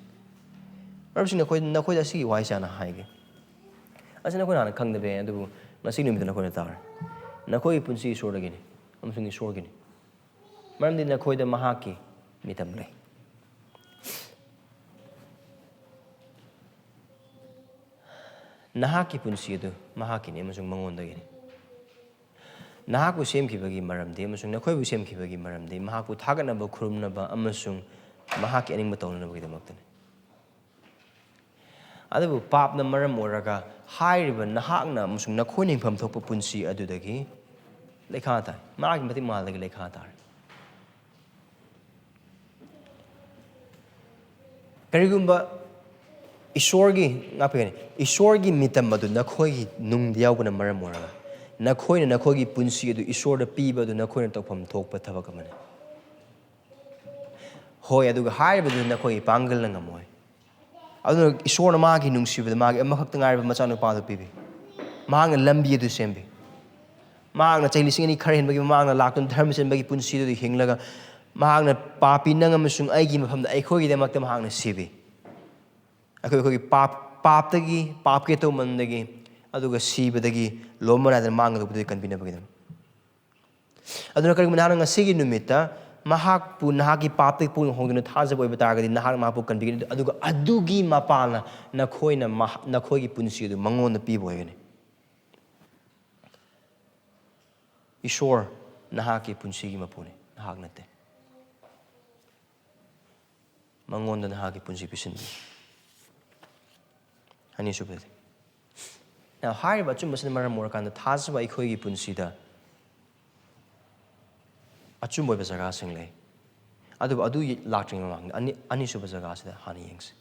ꯃꯔꯨꯞꯁꯤꯡ, ꯅꯈꯣꯏ, ꯅꯈꯣꯏꯗ ꯑꯁꯤꯒꯤ ꯋꯥꯍꯩꯁꯦ ꯍꯥꯟꯅ ꯍꯥꯏꯒꯦ꯫ ꯑꯁꯤ ꯅꯈꯣꯏꯅ ꯍꯥꯟꯅ ꯈꯪꯗꯕ ꯌꯥꯏ, ꯑꯗꯨꯕꯨ ꯉꯁꯤ ꯅꯨꯃꯤꯠꯇ ꯅꯈꯣꯏꯅ ꯇꯥꯔꯦ꯫ ꯅꯈꯣꯏꯒꯤ ꯄꯨꯟꯁꯤ ꯏꯁꯣꯔꯗꯒꯤꯅꯤ ꯑꯃꯁꯨꯡ ꯏꯁꯣꯔꯒꯤꯅꯤ, ꯃꯔꯝꯗꯤ ꯅꯈꯣꯏꯗ ꯃꯍꯥꯛꯀꯤ ꯃꯤꯇꯝ ꯂꯩ꯫ ꯅꯍꯥꯛꯀꯤ ꯄꯨꯟꯁꯤ ꯑꯗꯨ ꯃꯍꯥꯛꯀꯤꯅꯤ ꯑꯃꯁꯨꯡ ꯃꯉꯣꯟꯗꯒꯤꯅꯤ꯫ ꯅꯍꯥꯛꯄꯨ ꯁꯦꯝꯈꯤꯕꯒꯤ ꯃꯔꯝꯗꯤ ꯑꯃꯁꯨꯡ ꯅꯈꯣꯏꯕꯨ ꯁꯦꯝꯈꯤꯕꯒꯤ ꯃꯔꯝꯗꯤ ꯃꯍꯥꯛꯄꯨ ꯊꯥꯒꯠꯅꯕ, ꯈꯨꯔꯨꯝꯅꯕ ꯑꯃꯁꯨꯡ ꯃꯍꯥꯛꯀꯤ ꯑꯅꯤꯡꯕ ꯇꯧꯅꯅꯕꯒꯤꯗꯃꯛꯇꯅꯤ꯫ ꯑꯗꯨꯕꯨ ꯄꯥꯞꯅ ꯃꯔꯝ ꯑꯣꯏꯔꯒ ꯍꯥꯏꯔꯤꯕ ꯅꯍꯥꯛꯅ ꯑꯃꯁꯨꯡ ꯅꯈꯣꯏꯅ ꯍꯤꯡꯐꯝ ꯊꯣꯛꯄ ꯄꯨꯟꯁꯤ ꯑꯗꯨꯗꯒꯤ ꯂꯩꯈꯥ ꯇꯥꯏ꯫ ꯃꯥꯒꯤ ꯃꯇꯤꯛ ꯃꯉꯥꯜꯗꯒꯤ ꯂꯩꯈꯥ ꯇꯥꯔꯦ꯫ ꯀꯔꯤꯒꯨꯝꯕ ꯏꯁꯣꯔꯒꯤ, ꯉꯥꯛꯄꯤꯒꯅꯤ, ꯏꯁꯣꯔꯒꯤ ꯃꯤꯇꯝ ꯑꯗꯨ ꯅꯈꯣꯏꯒꯤ ꯅꯨꯡꯗ ꯌꯥꯎꯕꯅ ꯃꯔꯝ ꯑꯣꯏꯔꯒ ꯅꯈꯣꯏꯅ ꯅꯈꯣꯏꯒꯤ ꯄꯨꯟꯁꯤ ꯑꯗꯨ ꯏꯁꯣꯔꯗ ꯄꯤꯕ ꯑꯗꯨ ꯅꯈꯣꯏꯅ ꯇꯧꯐꯝ ꯊꯣꯛꯄ ꯊꯕꯛ ꯑꯃꯅꯤ꯫ ꯍꯣꯏ, ꯑꯗꯨꯒ ꯍꯥꯏꯔꯤꯕꯗꯨ ꯅꯈꯣꯏꯒꯤ ꯄꯥꯡꯒꯜꯅ ꯉꯝꯃꯣꯏ꯫ ꯑꯗꯨꯅ ꯏꯁꯣꯔꯅ ꯃꯥꯒꯤ ꯅꯨꯡꯁꯤꯕꯗ ꯃꯥꯒꯤ ꯑꯃꯈꯛꯇ ꯉꯥꯏꯔꯕ ꯃꯆꯥꯅꯨꯄꯥꯗꯨ ꯄꯤꯕꯤ꯫ ꯃꯍꯥꯛꯅ ꯂꯝꯕꯤ ꯑꯗꯨ ꯁꯦꯝꯕꯤ꯫ ꯃꯍꯥꯛꯅ ꯆꯍꯤ ꯂꯤꯁꯤꯡ ꯑꯅꯤ ꯈꯔ ꯍꯦꯟꯕꯒꯤ ꯃꯃꯥꯡꯗ ꯂꯥꯛꯇꯨꯅ ꯙꯔꯃ ꯆꯦꯟꯕꯒꯤ ꯄꯨꯟꯁꯤꯗꯨꯗ ꯍꯤꯡꯂꯒ ꯃꯍꯥꯛꯅ ꯄꯥꯄꯤ ꯅꯪ ꯑꯃꯁꯨꯡ ꯑꯩꯒꯤ ꯃꯐꯝꯗ ꯑꯩꯈꯣꯏꯒꯤꯗꯃꯛꯇ ꯃꯍꯥꯛꯅ ꯁꯤꯕꯤ꯫ ꯑꯩꯈꯣꯏ, ꯑꯩꯈꯣꯏꯒꯤ ꯄꯥꯞ, ꯄꯥꯞꯇꯒꯤ, ꯄꯥꯞꯀꯤ ꯑꯇꯧꯃꯟꯗꯒꯤ, ꯑꯗꯨꯒ ꯁꯤꯕꯗꯒꯤ ꯂꯣꯝꯕ ꯅꯥꯏꯗꯅ ꯃꯥꯡꯒꯗꯧꯕꯗꯨꯒꯤ ꯀꯟꯕꯤꯅꯕꯒꯤꯗꯃꯛ꯫ ꯑꯗꯨꯅ ꯀꯔꯤꯒꯨꯝꯕ ꯅꯍꯥꯛꯅ ꯉꯁꯤꯒꯤ ꯅꯨꯃꯤꯠꯇ ꯃꯍꯥꯛꯄꯨ ꯅꯍꯥꯛꯀꯤ ꯄꯥꯞꯇꯒꯤ ꯄꯨꯛꯅꯤꯡ ꯍꯣꯡꯗꯨꯅ ꯊꯥꯖꯕ ꯑꯣꯏꯕ ꯇꯥꯔꯒꯗꯤ ꯅꯍꯥꯛꯅ ꯃꯍꯥꯛꯄꯨ ꯀꯟꯕꯤꯒꯅꯤ, ꯑꯗꯨꯒ ꯑꯗꯨꯒꯤ ꯃꯄꯥꯜꯅ ꯅꯈꯣꯏꯅ ꯃꯍ-, ꯅꯈꯣꯏꯒꯤ ꯄꯨꯟꯁꯤ ꯑꯗꯨ ꯃꯉꯣꯟꯗ ꯄꯤꯕ ꯑꯣꯏꯒꯅꯤ꯫ ꯏꯁꯣꯔ ꯅꯍꯥꯛꯀꯤ ꯄꯨꯟꯁꯤꯒꯤ ꯃꯄꯨꯅꯤ, ꯅꯍꯥꯛ ꯅꯠꯇꯦ꯫ ꯃꯉꯣꯟꯗ ꯅꯍꯥꯛꯀꯤ ꯄꯨꯟꯁꯤ ꯄꯤꯁꯤꯟꯕꯤꯌꯨ꯫ ꯑꯅꯤꯁꯨꯕꯗꯗꯤ, now, ꯍꯥꯏꯔꯤꯕ ꯑꯆꯨꯝꯕꯁꯤꯅ ꯃꯔꯝ ꯑꯣꯏꯔꯀꯥꯟꯗ ꯊꯥꯖꯕ ꯑꯩꯈꯣꯏꯒꯤ ꯄꯨꯟꯁꯤꯗ ꯑꯆꯨꯝꯕ ꯑꯣꯏꯕ ꯖꯒꯥꯁꯤꯡ ꯂꯩ꯫ ꯑꯗꯨꯕꯨ ꯑꯗꯨ ꯂꯥꯛꯇ꯭ꯔꯤꯉꯩ ꯃꯃꯥꯡꯗ ꯑꯅꯤ-, ꯑꯅꯤꯁꯨꯕ ꯖꯒꯥꯁꯤꯗ ꯍꯥꯟꯅ ꯌꯦꯡꯁꯤ꯫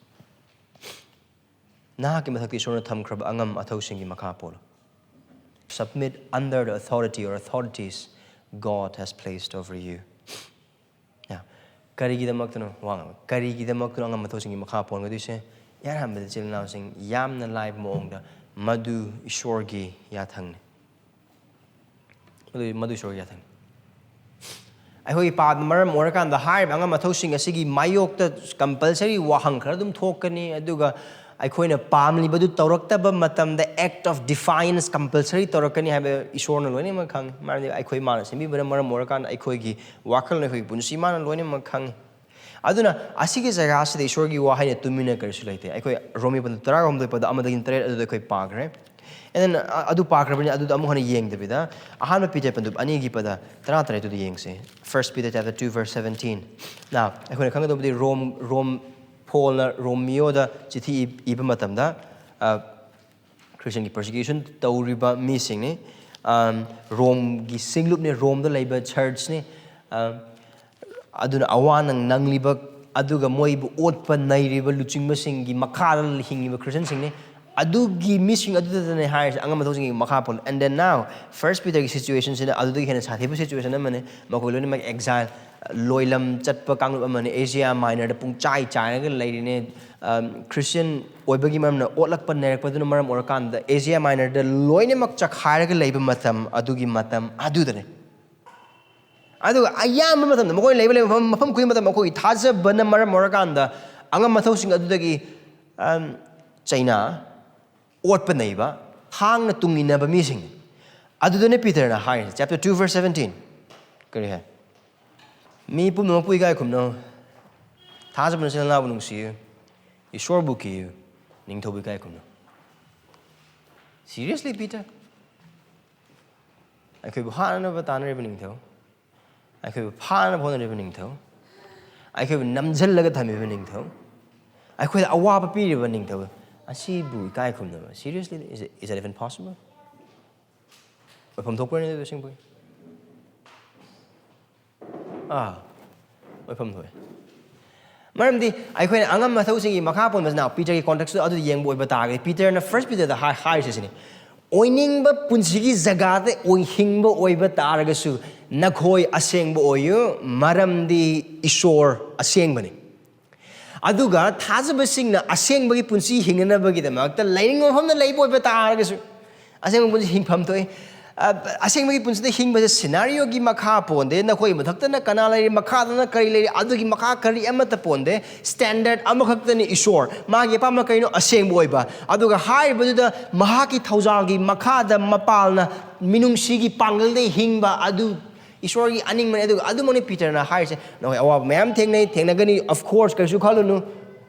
ꯅꯍꯥꯛꯀꯤ ꯃꯊꯛꯇ ꯏꯁꯣꯔꯅ ꯊꯝꯈ꯭ꯔꯕ ꯑꯉꯝ ꯑꯊꯧꯁꯤꯡꯒꯤ ꯃꯈꯥ ꯄꯣꯜꯂꯨ꯫ Submit under the authority or authorities God has placed over you. ꯌꯥ, ꯀꯔꯤꯒꯤꯗꯃꯛꯇꯅꯣ ꯋꯥ ꯉꯥꯡꯕ? ꯀꯔꯤꯒꯤꯗꯃꯛꯇꯅꯣ ꯑꯉꯝ ꯑꯊꯧꯁꯤꯡꯒꯤ ꯃꯈꯥ ꯄꯣꯟꯒꯗꯣꯏꯁꯦ? ꯏꯍꯥꯟ ꯍꯥꯟꯕꯗ, ꯏꯆꯤꯜ ꯏꯅꯥꯎꯁꯤꯡ, ꯌꯥꯝꯅ ꯂꯥꯏꯕ ꯃꯑꯣꯡꯗ ꯃꯗꯨ ꯏꯁꯣꯔꯒꯤ ꯌꯥꯊꯪꯅꯤ꯫ ꯃꯗꯨ ꯃꯗꯨ ꯏꯁꯣꯔꯒꯤ ꯌꯥꯊꯪꯅꯤ꯫ ꯑꯩꯈꯣꯏꯒꯤ ꯄꯥꯞꯅ ꯃꯔꯝ ꯑꯣꯏꯔꯀꯥꯟꯗ ꯍꯥꯏꯔꯤꯕ ꯑꯉꯝ ꯑꯊꯧꯁꯤꯡ ꯑꯁꯤꯒꯤ ꯃꯥꯌꯣꯛꯇ ꯀꯝꯄꯜꯁꯔꯤ ꯋꯥꯍꯪ ꯈꯔ ꯑꯗꯨꯝ ꯊꯣꯛꯀꯅꯤ꯫ ꯑꯗꯨꯒ ꯑꯩꯈꯣꯏꯅ ꯄꯥꯝꯂꯤꯕꯗꯨ ꯇꯧꯔꯛꯇꯕ ꯃꯇꯝꯗ act of defiance compulsory ꯇꯧꯔꯛꯀꯅꯤ ꯍꯥꯏꯕ ꯏꯁꯣꯔꯅ ꯂꯣꯏꯅꯃꯛ ꯈꯪꯉꯤ꯫ ꯃꯔꯝꯗꯤ ꯑꯩꯈꯣꯏ ꯃꯥꯅ ꯁꯦꯝꯕꯤꯕꯅ ꯃꯔꯝ ꯑꯣꯏꯔꯀꯥꯟꯗ ꯑꯩꯈꯣꯏꯒꯤ ꯋꯥꯈꯜ, ꯑꯩꯈꯣꯏꯒꯤ ꯄꯨꯟꯁꯤ ꯃꯥꯅ ꯂꯣꯏꯅꯃꯛ ꯈꯪꯉꯤ꯫ ꯑꯗꯨꯅ ꯑꯁꯤꯒꯤ ꯖꯒꯥꯁꯤꯗ ꯏꯁꯣꯔꯒꯤ ꯋꯥꯍꯩꯅ ꯇꯨꯃꯤꯟꯅ ꯀꯔꯤꯁꯨ ꯂꯩꯇꯦ꯫ ꯑꯩꯈꯣꯏ ꯔꯣꯃꯤ ꯄꯟꯗꯨꯞ ꯇꯔꯥꯍꯨꯝꯗꯣꯏ ꯄꯗ ꯑꯃꯗꯒꯤ ꯇꯔꯦꯠ ꯑꯗꯨꯗ ꯑꯩꯈꯣꯏ ꯄꯥꯈ꯭ꯔꯦ꯫ And then, ꯑ-, ꯑꯗꯨ ꯄꯥꯈ꯭ꯔꯕꯅꯤ, ꯑꯗꯨꯗ ꯑꯃꯨꯛ ꯍꯟꯅ ꯌꯦꯡꯗꯕꯤꯗ ꯑꯍꯥꯟꯕ ꯄꯤꯇꯔ ꯄꯟꯗꯨꯞ ꯑꯅꯤꯒꯤ ꯄꯗ ꯇꯔꯥꯇꯔꯦꯠꯇꯨꯗ ꯌꯦꯡꯁꯦ꯫ First Peter chapter two verse seventeen. Now, ꯑꯩꯈꯣꯏꯅ ꯈꯪꯒꯗꯧꯕꯗꯤ ꯔꯣꯝ, ꯔꯣꯝ, ꯄꯣꯜꯅ ꯔꯣꯃꯤꯌꯣꯗ ꯆꯤꯊꯤ ꯏ-, ꯏꯕ ꯃꯇꯝꯗ, ꯑ, ꯈ꯭ꯔꯤꯁꯇꯤꯌꯟꯒꯤ persecution ꯇꯧꯔꯤꯕ ꯃꯤꯁꯤꯡꯅꯤ꯫ ꯑꯝ, ꯔꯣꯝꯒꯤ ꯁꯤꯡꯂꯨꯞꯅꯤ, ꯔꯣꯝꯗ ꯂꯩꯕ churchꯅꯤ꯫ ꯑꯝ, ꯑꯗꯨꯅ ꯑꯋꯥ ꯅꯪ ꯅꯪꯂꯤꯕ, ꯑꯗꯨꯒ ꯃꯣꯏꯕꯨ ꯑꯣꯠꯄ ꯅꯩꯔꯤꯕ ꯂꯨꯆꯤꯡꯕꯁꯤꯡꯒꯤ ꯃꯈꯥꯗ ꯍꯤꯡꯉꯤꯕ ꯈ꯭ꯔꯤꯁꯇꯤꯌꯟꯁꯤꯡꯅꯤ꯫ ꯑꯗꯨꯒꯤ ꯃꯤꯁꯤꯡ ꯑꯗꯨꯗꯅꯦ ꯍꯥꯏꯔꯤꯁꯦ, ꯑꯉꯝ ꯑꯊꯧꯁꯤꯡꯒꯤ ꯃꯈꯥ ꯄꯣꯜꯂꯦ꯫ And then now, First Peterꯒꯤ situationꯁꯤꯅ ꯑꯗꯨꯗꯒꯤ ꯍꯦꯟꯅ ꯁꯥꯊꯤꯕ situationꯑꯃꯅꯤ꯫ ꯃꯈꯣꯏ ꯂꯣꯏꯅꯃꯛ exile, ꯂꯣꯏꯂꯝ ꯆꯠꯄ ꯀꯥꯡꯂꯨꯞ ꯑꯃꯅꯤ꯫ Asia Minorꯗ ꯄꯨꯡꯆꯥꯏ ꯆꯥꯏꯔꯒ ꯂꯩꯔꯤꯅꯦ꯫ ꯑꯝ, ꯈ꯭ꯔꯤꯁꯇꯤꯌꯟ ꯑꯣꯏꯕꯒꯤ ꯃꯔꯝꯅ ꯑꯣꯠꯂꯛꯄ ꯅꯩꯔꯛꯄꯗꯨꯅ ꯃꯔꯝ ꯑꯣꯏꯔꯀꯥꯟꯗ Asia Minorꯗ ꯂꯣꯏꯅꯃꯛ ꯆꯈꯥꯏꯔꯒ ꯂꯩꯕ ꯃꯇꯝ, ꯑꯗꯨꯒꯤ ꯃꯇꯝ ꯑꯗꯨꯗꯅꯦ꯫ ꯑꯗꯨꯒ ꯑꯌꯥꯝꯕ ꯃꯇꯝꯗ ꯃꯈꯣꯏꯅ ꯂꯩꯕ, ꯂꯩꯕ ꯃꯐꯝ, ꯃꯐꯝ ꯈꯨꯗꯤꯡꯃꯛꯇ ꯃꯈꯣꯏꯒꯤ ꯊꯥꯖꯕꯅ ꯃꯔꯝ ꯑꯣꯏꯔꯀꯥꯟꯗ ꯑꯉꯝ ꯑꯊꯧꯁꯤꯡ ꯑꯗꯨꯗꯒꯤ, ꯑꯝ, ꯆꯩꯅꯥ, ꯑꯣꯠꯄ ꯅꯩꯕ, ꯊꯥꯡꯅ ꯇꯨꯡꯏꯟꯅꯕ ꯃꯤꯁꯤꯡꯅꯤ꯫ ꯑꯗꯨꯗꯅꯦ ꯄꯤꯇꯔꯅ ꯍꯥꯏꯔꯤꯁꯦ, chapter two verse seventeen꯫ ꯀꯔꯤ ꯍꯥꯏ? "ꯃꯤ ꯄꯨꯝꯅꯃꯛꯄꯨ ꯏꯀꯥꯏ ꯈꯨꯝꯅꯧ, ꯊꯥꯖꯕꯅ ꯏꯆꯤꯜ ꯏꯅꯥꯎꯕꯨ ꯅꯨꯡꯁꯤꯌꯨ, ꯏꯁꯣꯔꯕꯨ ꯀꯤꯌꯨ, ꯅꯤꯡꯊꯧꯕꯨ ꯏꯀꯥꯏ ꯈꯨꯝꯅꯧ"꯫ Seriously, Peter? ꯑꯩꯈꯣꯏꯕꯨ ꯍꯥꯠꯅꯅꯕ ꯇꯥꯟꯅꯔꯤꯕ ꯅꯤꯡꯊꯧ, ꯑꯩꯈꯣꯏꯕꯨ ꯐꯥꯅꯕ ꯍꯣꯠꯅꯔꯤꯕ ꯅꯤꯡꯊꯧ, ꯑꯩꯈꯣꯏꯕꯨ ꯅꯝꯁꯤꯜꯂꯒ ꯊꯝꯃꯤꯕ ꯅꯤꯡꯊꯧ, ꯑꯩꯈꯣꯏꯗ ꯑꯋꯥꯕ ꯄꯤꯔꯤꯕ ꯅꯤꯡꯊꯧ ꯑꯁꯤꯕꯨ ꯏꯀꯥꯏ ꯈꯨꯝꯅꯕ? Seriously, is it, is that even possible? ꯑꯣꯏꯐꯝ ꯊꯣꯛꯄ꯭ꯔꯅꯦ ꯑꯗꯨ ꯑꯁꯦꯡꯕꯒꯤ? ꯑꯥ, ꯑꯣꯏꯐꯝ ꯊꯣꯛꯑꯦ꯫ ꯃꯔꯝꯗꯤ ꯑꯩꯈꯣꯏꯅ ꯑꯉꯝ ꯑꯊꯧꯁꯤꯡꯒꯤ ꯃꯈꯥ ꯄꯣꯟꯕꯁꯤꯅ ꯄꯤꯇꯔꯒꯤ contextꯇꯨ ꯑꯗꯨ ꯌꯦꯡꯕ ꯑꯣꯏꯕ ꯇꯥꯔꯒꯗꯤ, ꯄꯤꯇꯔꯅ First Peterꯗ ꯍꯥꯏ-, ꯍꯥꯏꯔꯤꯁꯦ ꯁꯤꯅꯤ, "ꯑꯣꯏꯅꯤꯡꯕ ꯄꯨꯟꯁꯤꯒꯤ ꯖꯒꯥꯗ ꯑꯣꯏ-, ꯍꯤꯡꯕ ꯑꯣꯏꯕ ꯇꯥꯔꯒꯁꯨ, ꯅꯈꯣꯏ ꯑꯁꯦꯡꯕ ꯑꯣꯏꯌꯨ, ꯃꯔꯝꯗꯤ ꯏꯁꯣꯔ ꯑꯁꯦꯡꯕꯅꯤ"꯫ ꯑꯗꯨꯒ ꯊꯥꯖꯕꯁꯤꯡꯅ ꯑꯁꯦꯡꯕꯒꯤ ꯄꯨꯟꯁꯤ ꯍꯤꯡꯅꯅꯕꯒꯤꯗꯃꯛꯇ ꯂꯥꯏꯅꯤꯡꯕ ꯃꯐꯝꯗ ꯂꯩꯕ ꯑꯣꯏꯕ ꯇꯥꯔꯒꯁꯨ, ꯑꯁꯦꯡꯕ ꯄꯨꯟꯁꯤ ꯍꯤꯡꯐꯝ ꯊꯣꯛꯏ꯫ ꯑ, ꯑꯁꯦꯡꯕꯒꯤ ꯄꯨꯟꯁꯤꯗ ꯍꯤꯡꯕꯁꯦ ꯁꯤꯅꯥꯔꯤꯑꯣꯒꯤ ꯃꯈꯥ ꯄꯣꯟꯗꯦ꯫ ꯅꯈꯣꯏ ꯃꯊꯛꯇꯅ ꯀꯅꯥ ꯂꯩꯔꯤ, ꯃꯈꯥꯗꯅ ꯀꯔꯤ ꯂꯩꯔꯤ, ꯑꯗꯨꯒꯤ ꯃꯈꯥ ꯀꯔꯤ ꯑꯃꯠꯇ ꯄꯣꯟꯗꯦ꯫ ꯁ꯭ꯇꯦꯟꯗꯔꯗ ꯑꯃꯈꯛꯇꯅꯤ ꯏꯁꯣꯔ꯫ ꯃꯥꯒꯤ ꯑꯄꯥꯝꯕ ꯀꯩꯅꯣ? ꯑꯁꯦꯡꯕ ꯑꯣꯏꯕ꯫ ꯑꯗꯨꯒ ꯍꯥꯏꯔꯤꯕꯗꯨꯗ ꯃꯍꯥꯛꯀꯤ ꯊꯧꯖꯥꯜꯒꯤ ꯃꯈꯥꯗ ꯃꯄꯥꯜꯅ ꯃꯤꯅꯨꯡꯁꯤꯒꯤ ꯄꯥꯡꯒꯜꯗ ꯍꯤꯡꯕ ꯑꯗꯨ ꯏꯁꯣꯔꯒꯤ ꯑꯅꯤꯡꯕꯅꯤ꯫ ꯑꯗꯨꯒ ꯑꯗꯨꯃꯛꯅꯤ ꯄꯤꯇꯔꯅ ꯍꯥꯏꯔꯤꯁꯦ, "ꯅꯈꯣꯏ ꯑꯋꯥꯕ ꯃꯌꯥꯝ ꯊꯦꯡꯅꯩ, ꯊꯦꯡꯅꯒꯅꯤ, of course, ꯀꯔꯤꯁꯨ ꯈꯜꯂꯨꯅꯨ꯫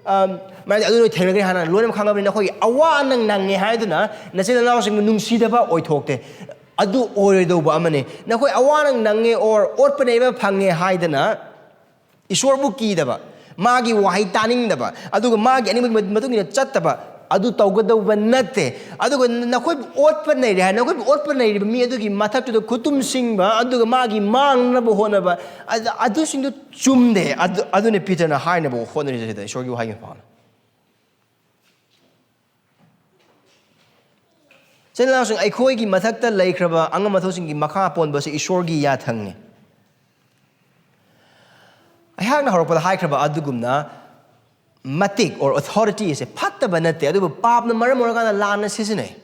ꯑꯝ, ꯃꯔꯝꯗꯤ ꯑꯗꯨ ꯅꯣꯏ ꯊꯦꯡꯅꯒꯅꯤ ꯍꯥꯏꯅ ꯂꯣꯏꯅꯃꯛ ꯈꯪꯉꯕꯅꯤ꯫ ꯅꯈꯣꯏꯒꯤ ꯑꯋꯥ ꯅꯪ ꯅꯪꯉꯦ ꯍꯥꯏꯗꯨꯅ ꯅꯆꯤꯟ ꯅꯅꯥꯎꯁꯤꯡꯕꯨ ꯅꯨꯡꯁꯤꯗꯕ ꯑꯣꯏꯊꯣꯛꯇꯦ꯫ ꯑꯗꯨ ꯑꯣꯏꯔꯣꯏꯗꯧꯕ ꯑꯃꯅꯤ꯫ ꯅꯈꯣꯏ ꯑꯋꯥ ꯅꯪ ꯅꯪꯉꯦ or ꯑꯣꯠꯄ ꯅꯩꯕ ꯐꯪꯉꯦ ꯍꯥꯏꯗꯅ ꯏꯁꯣꯔꯕꯨ ꯀꯤꯗꯕ, ꯃꯥꯒꯤ ꯋꯥꯍꯩ ꯇꯥꯅꯤꯡꯗꯕ, ꯑꯗꯨꯒ ꯃꯥꯒꯤ ꯑꯅꯤꯡꯕꯒꯤ ꯃꯇꯨꯡ ꯏꯟꯅ ꯆꯠꯇꯕ, ꯑꯗꯨ ꯇꯧꯒꯗꯧꯕ ꯅꯠꯇꯦ꯫ ꯑꯗꯨꯒ ꯅꯈꯣꯏꯕꯨ ꯑꯣꯠꯄ ꯅꯩꯔꯦ ꯍꯥꯏ, ꯅꯈꯣꯏꯕꯨ ꯑꯣꯠꯄ ꯅꯩꯔꯤꯕ ꯃꯤ ꯑꯗꯨꯒꯤ ꯃꯊꯛꯇꯨꯗ ꯈꯨꯇꯨꯝꯁꯤꯡꯕ, ꯑꯗꯨꯒ ꯃꯥꯒꯤ ꯃꯥꯡꯅꯕ ꯍꯣꯠꯅꯕ, ꯑꯗ-, ꯑꯗꯨꯁꯤꯡꯗꯨ ꯆꯨꯝꯗꯦ꯫ ꯑꯗꯨ-, ꯑꯗꯨꯅꯤ ꯄꯤꯇꯔꯅ ꯍꯥꯏꯅꯕ ꯍꯣꯠꯅꯔꯤꯁꯦ ꯁꯤꯗ ꯏꯁꯣꯔꯒꯤ ꯋꯥꯍꯩꯒꯤ ꯃꯄꯥꯟ꯫ ꯏꯆꯤꯟ ꯏꯅꯥꯎꯁꯤꯡ, ꯑꯩꯈꯣꯏꯒꯤ ꯃꯊꯛꯇ ꯂꯩꯈ꯭ꯔꯕ ꯑꯉꯝ ꯑꯊꯧꯁꯤꯡꯒꯤ ꯃꯈꯥ ꯄꯣꯟꯕꯁꯤ ꯏꯁꯣꯔꯒꯤ ꯌꯥꯊꯪꯅꯤ꯫ ꯑꯩꯍꯥꯛꯅ ꯍꯧꯔꯛꯄꯗ ꯍꯥꯏꯈ꯭ꯔꯕ ꯑꯗꯨꯒꯨꯝꯅ, ꯃꯇꯤꯛ or authority ꯑꯁꯦ ꯐꯠꯇꯕ ꯅꯠꯇꯦ, ꯑꯗꯨꯕꯨ ꯄꯥꯞꯅ ꯃꯔꯝ ꯑꯣꯏꯔꯀꯥꯟꯗ ꯂꯥꯟꯅ ꯁꯤꯖꯤꯟꯅꯩ꯫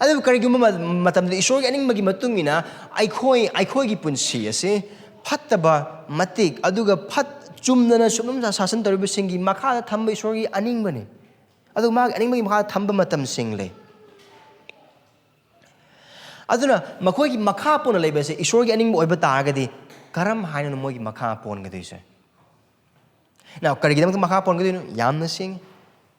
ꯑꯗꯨꯕꯨ ꯀꯔꯤꯒꯨꯝꯕ ꯃ-, ꯃꯇꯝꯗ ꯏꯁꯣꯔꯒꯤ ꯑꯅꯤꯡꯕꯒꯤ ꯃꯇꯨꯡ ꯏꯟꯅ ꯑꯩꯈꯣꯏ, ꯑꯩꯈꯣꯏꯒꯤ ꯄꯨꯟꯁꯤ ꯑꯁꯤ ꯐꯠꯇꯕ ꯃꯇꯤꯛ, ꯑꯗꯨꯒ ꯐꯠ-, ꯆꯨꯝꯗꯅ ꯁꯨꯝ ꯁꯥꯁꯟ ꯇꯧꯔꯤꯕꯁꯤꯡꯒꯤ ꯃꯈꯥꯗ ꯊꯝꯕ ꯏꯁꯣꯔꯒꯤ ꯑꯅꯤꯡꯕꯅꯤ꯫ ꯑꯗꯨꯒ ꯃꯥꯒꯤ ꯑꯅꯤꯡꯕꯒꯤ ꯃꯈꯥꯗ ꯊꯝꯕ ꯃꯇꯝꯁꯤꯡ ꯂꯩ꯫ ꯑꯗꯨꯅ ꯃꯈꯣꯏꯒꯤ ꯃꯈꯥ ꯄꯣꯟꯅ ꯂꯩꯕꯁꯦ ꯏꯁꯣꯔꯒꯤ ꯑꯅꯤꯡꯕ ꯑꯣꯏꯕ ꯇꯥꯔꯒꯗꯤ ꯀꯔꯝ ꯍꯥꯏꯅꯅꯣ ꯃꯣꯏꯒꯤ ꯃꯈꯥ ꯄꯣꯟꯒꯗꯣꯏꯁꯦ? Now, ꯀꯔꯤꯒꯤꯗꯃꯛꯇ ꯃꯈꯥ ꯄꯣꯟꯒꯗꯣꯏꯅꯣ? ꯌꯥꯝꯅ ꯁꯦꯡꯉꯤ꯫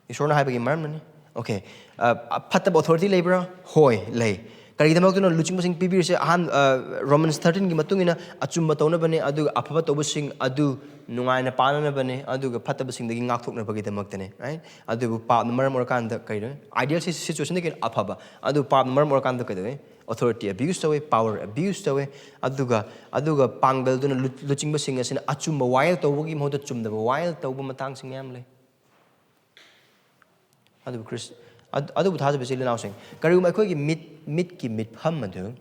ꯏꯁꯣꯔꯅ ꯍꯥꯏꯕꯒꯤ ꯃꯔꯝꯅꯅꯤ꯫ Okay, ꯑ, ꯐꯠꯇꯕ authority ꯂꯩꯕ꯭ꯔꯥ? ꯍꯣꯏ, ꯂꯩ꯫ ꯀꯔꯤꯒꯤꯗꯃꯛꯇꯅꯣ ꯂꯨꯆꯤꯡꯕꯁꯤꯡ ꯄꯤꯕꯤꯔꯤꯁꯦ? ꯑꯍꯥꯟ-, ꯑ, Romans thirteen ꯒꯤ ꯃꯇꯨꯡ ꯏꯟꯅ ꯑꯆꯨꯝꯕ ꯇꯧꯅꯕꯅꯦ, ꯑꯗꯨꯒ ꯑꯐꯕ ꯇꯧꯕꯁꯤꯡ ꯑꯗꯨ ꯅꯨꯡꯉꯥꯏꯅ ꯄꯥꯟꯅꯅꯕꯅꯦ, ꯑꯗꯨꯒ ꯐꯠꯇꯕꯁꯤꯡꯗꯒꯤ ꯉꯥꯛꯊꯣꯛꯅꯕꯒꯤꯗꯃꯛꯇꯅꯦ, right? ꯑꯗꯨꯕꯨ ꯄꯥꯞꯅ ꯃꯔꯝ ꯑꯣꯏꯔꯀꯥꯟꯗ ꯀꯩꯅꯣ? Ideal si-, situation ꯗꯒꯤ ꯑꯐꯕ꯫ ꯑꯗꯨ ꯄꯥꯞꯅ ꯃꯔꯝ ꯑꯣꯏꯔꯀꯥꯟꯗ ꯀꯩꯗꯧꯋꯤ? Authority abuse ꯇꯧꯋꯦ, power abuse ꯇꯧꯋꯦ꯫ ꯑꯗꯨꯒ, ꯑꯗꯨꯒ ꯄꯥꯡꯒꯜꯗꯨꯅ ꯂꯨ-, ꯂꯨꯆꯤꯡꯕꯁꯤꯡ ꯑꯁꯤꯅ ꯑꯆꯨꯝꯕ ꯋꯥꯌꯦꯜ ꯇꯧꯕꯒꯤ ꯃꯍꯨꯠꯇ ꯆꯨꯝꯗꯕ ꯋꯥꯌꯦꯜ ꯇꯧꯕ ꯃꯇꯥꯡꯁꯤꯡ ꯃꯌꯥꯝ ꯂꯩ꯫ ꯑꯗꯨꯕꯨ ꯈ꯭ꯔꯤꯁ-, ꯑꯗ-, ꯑꯗꯨꯕꯨ ꯊꯥꯖꯕ ꯏꯆꯤꯜ ꯏꯅꯥꯎꯁꯤꯡ, ꯀꯔꯤꯒꯨꯝꯕ ꯑꯩꯈꯣꯏꯒꯤ ꯃꯤꯠ, ꯃꯤꯠꯀꯤ ꯃꯤꯠꯐꯝ ꯑꯗꯨ,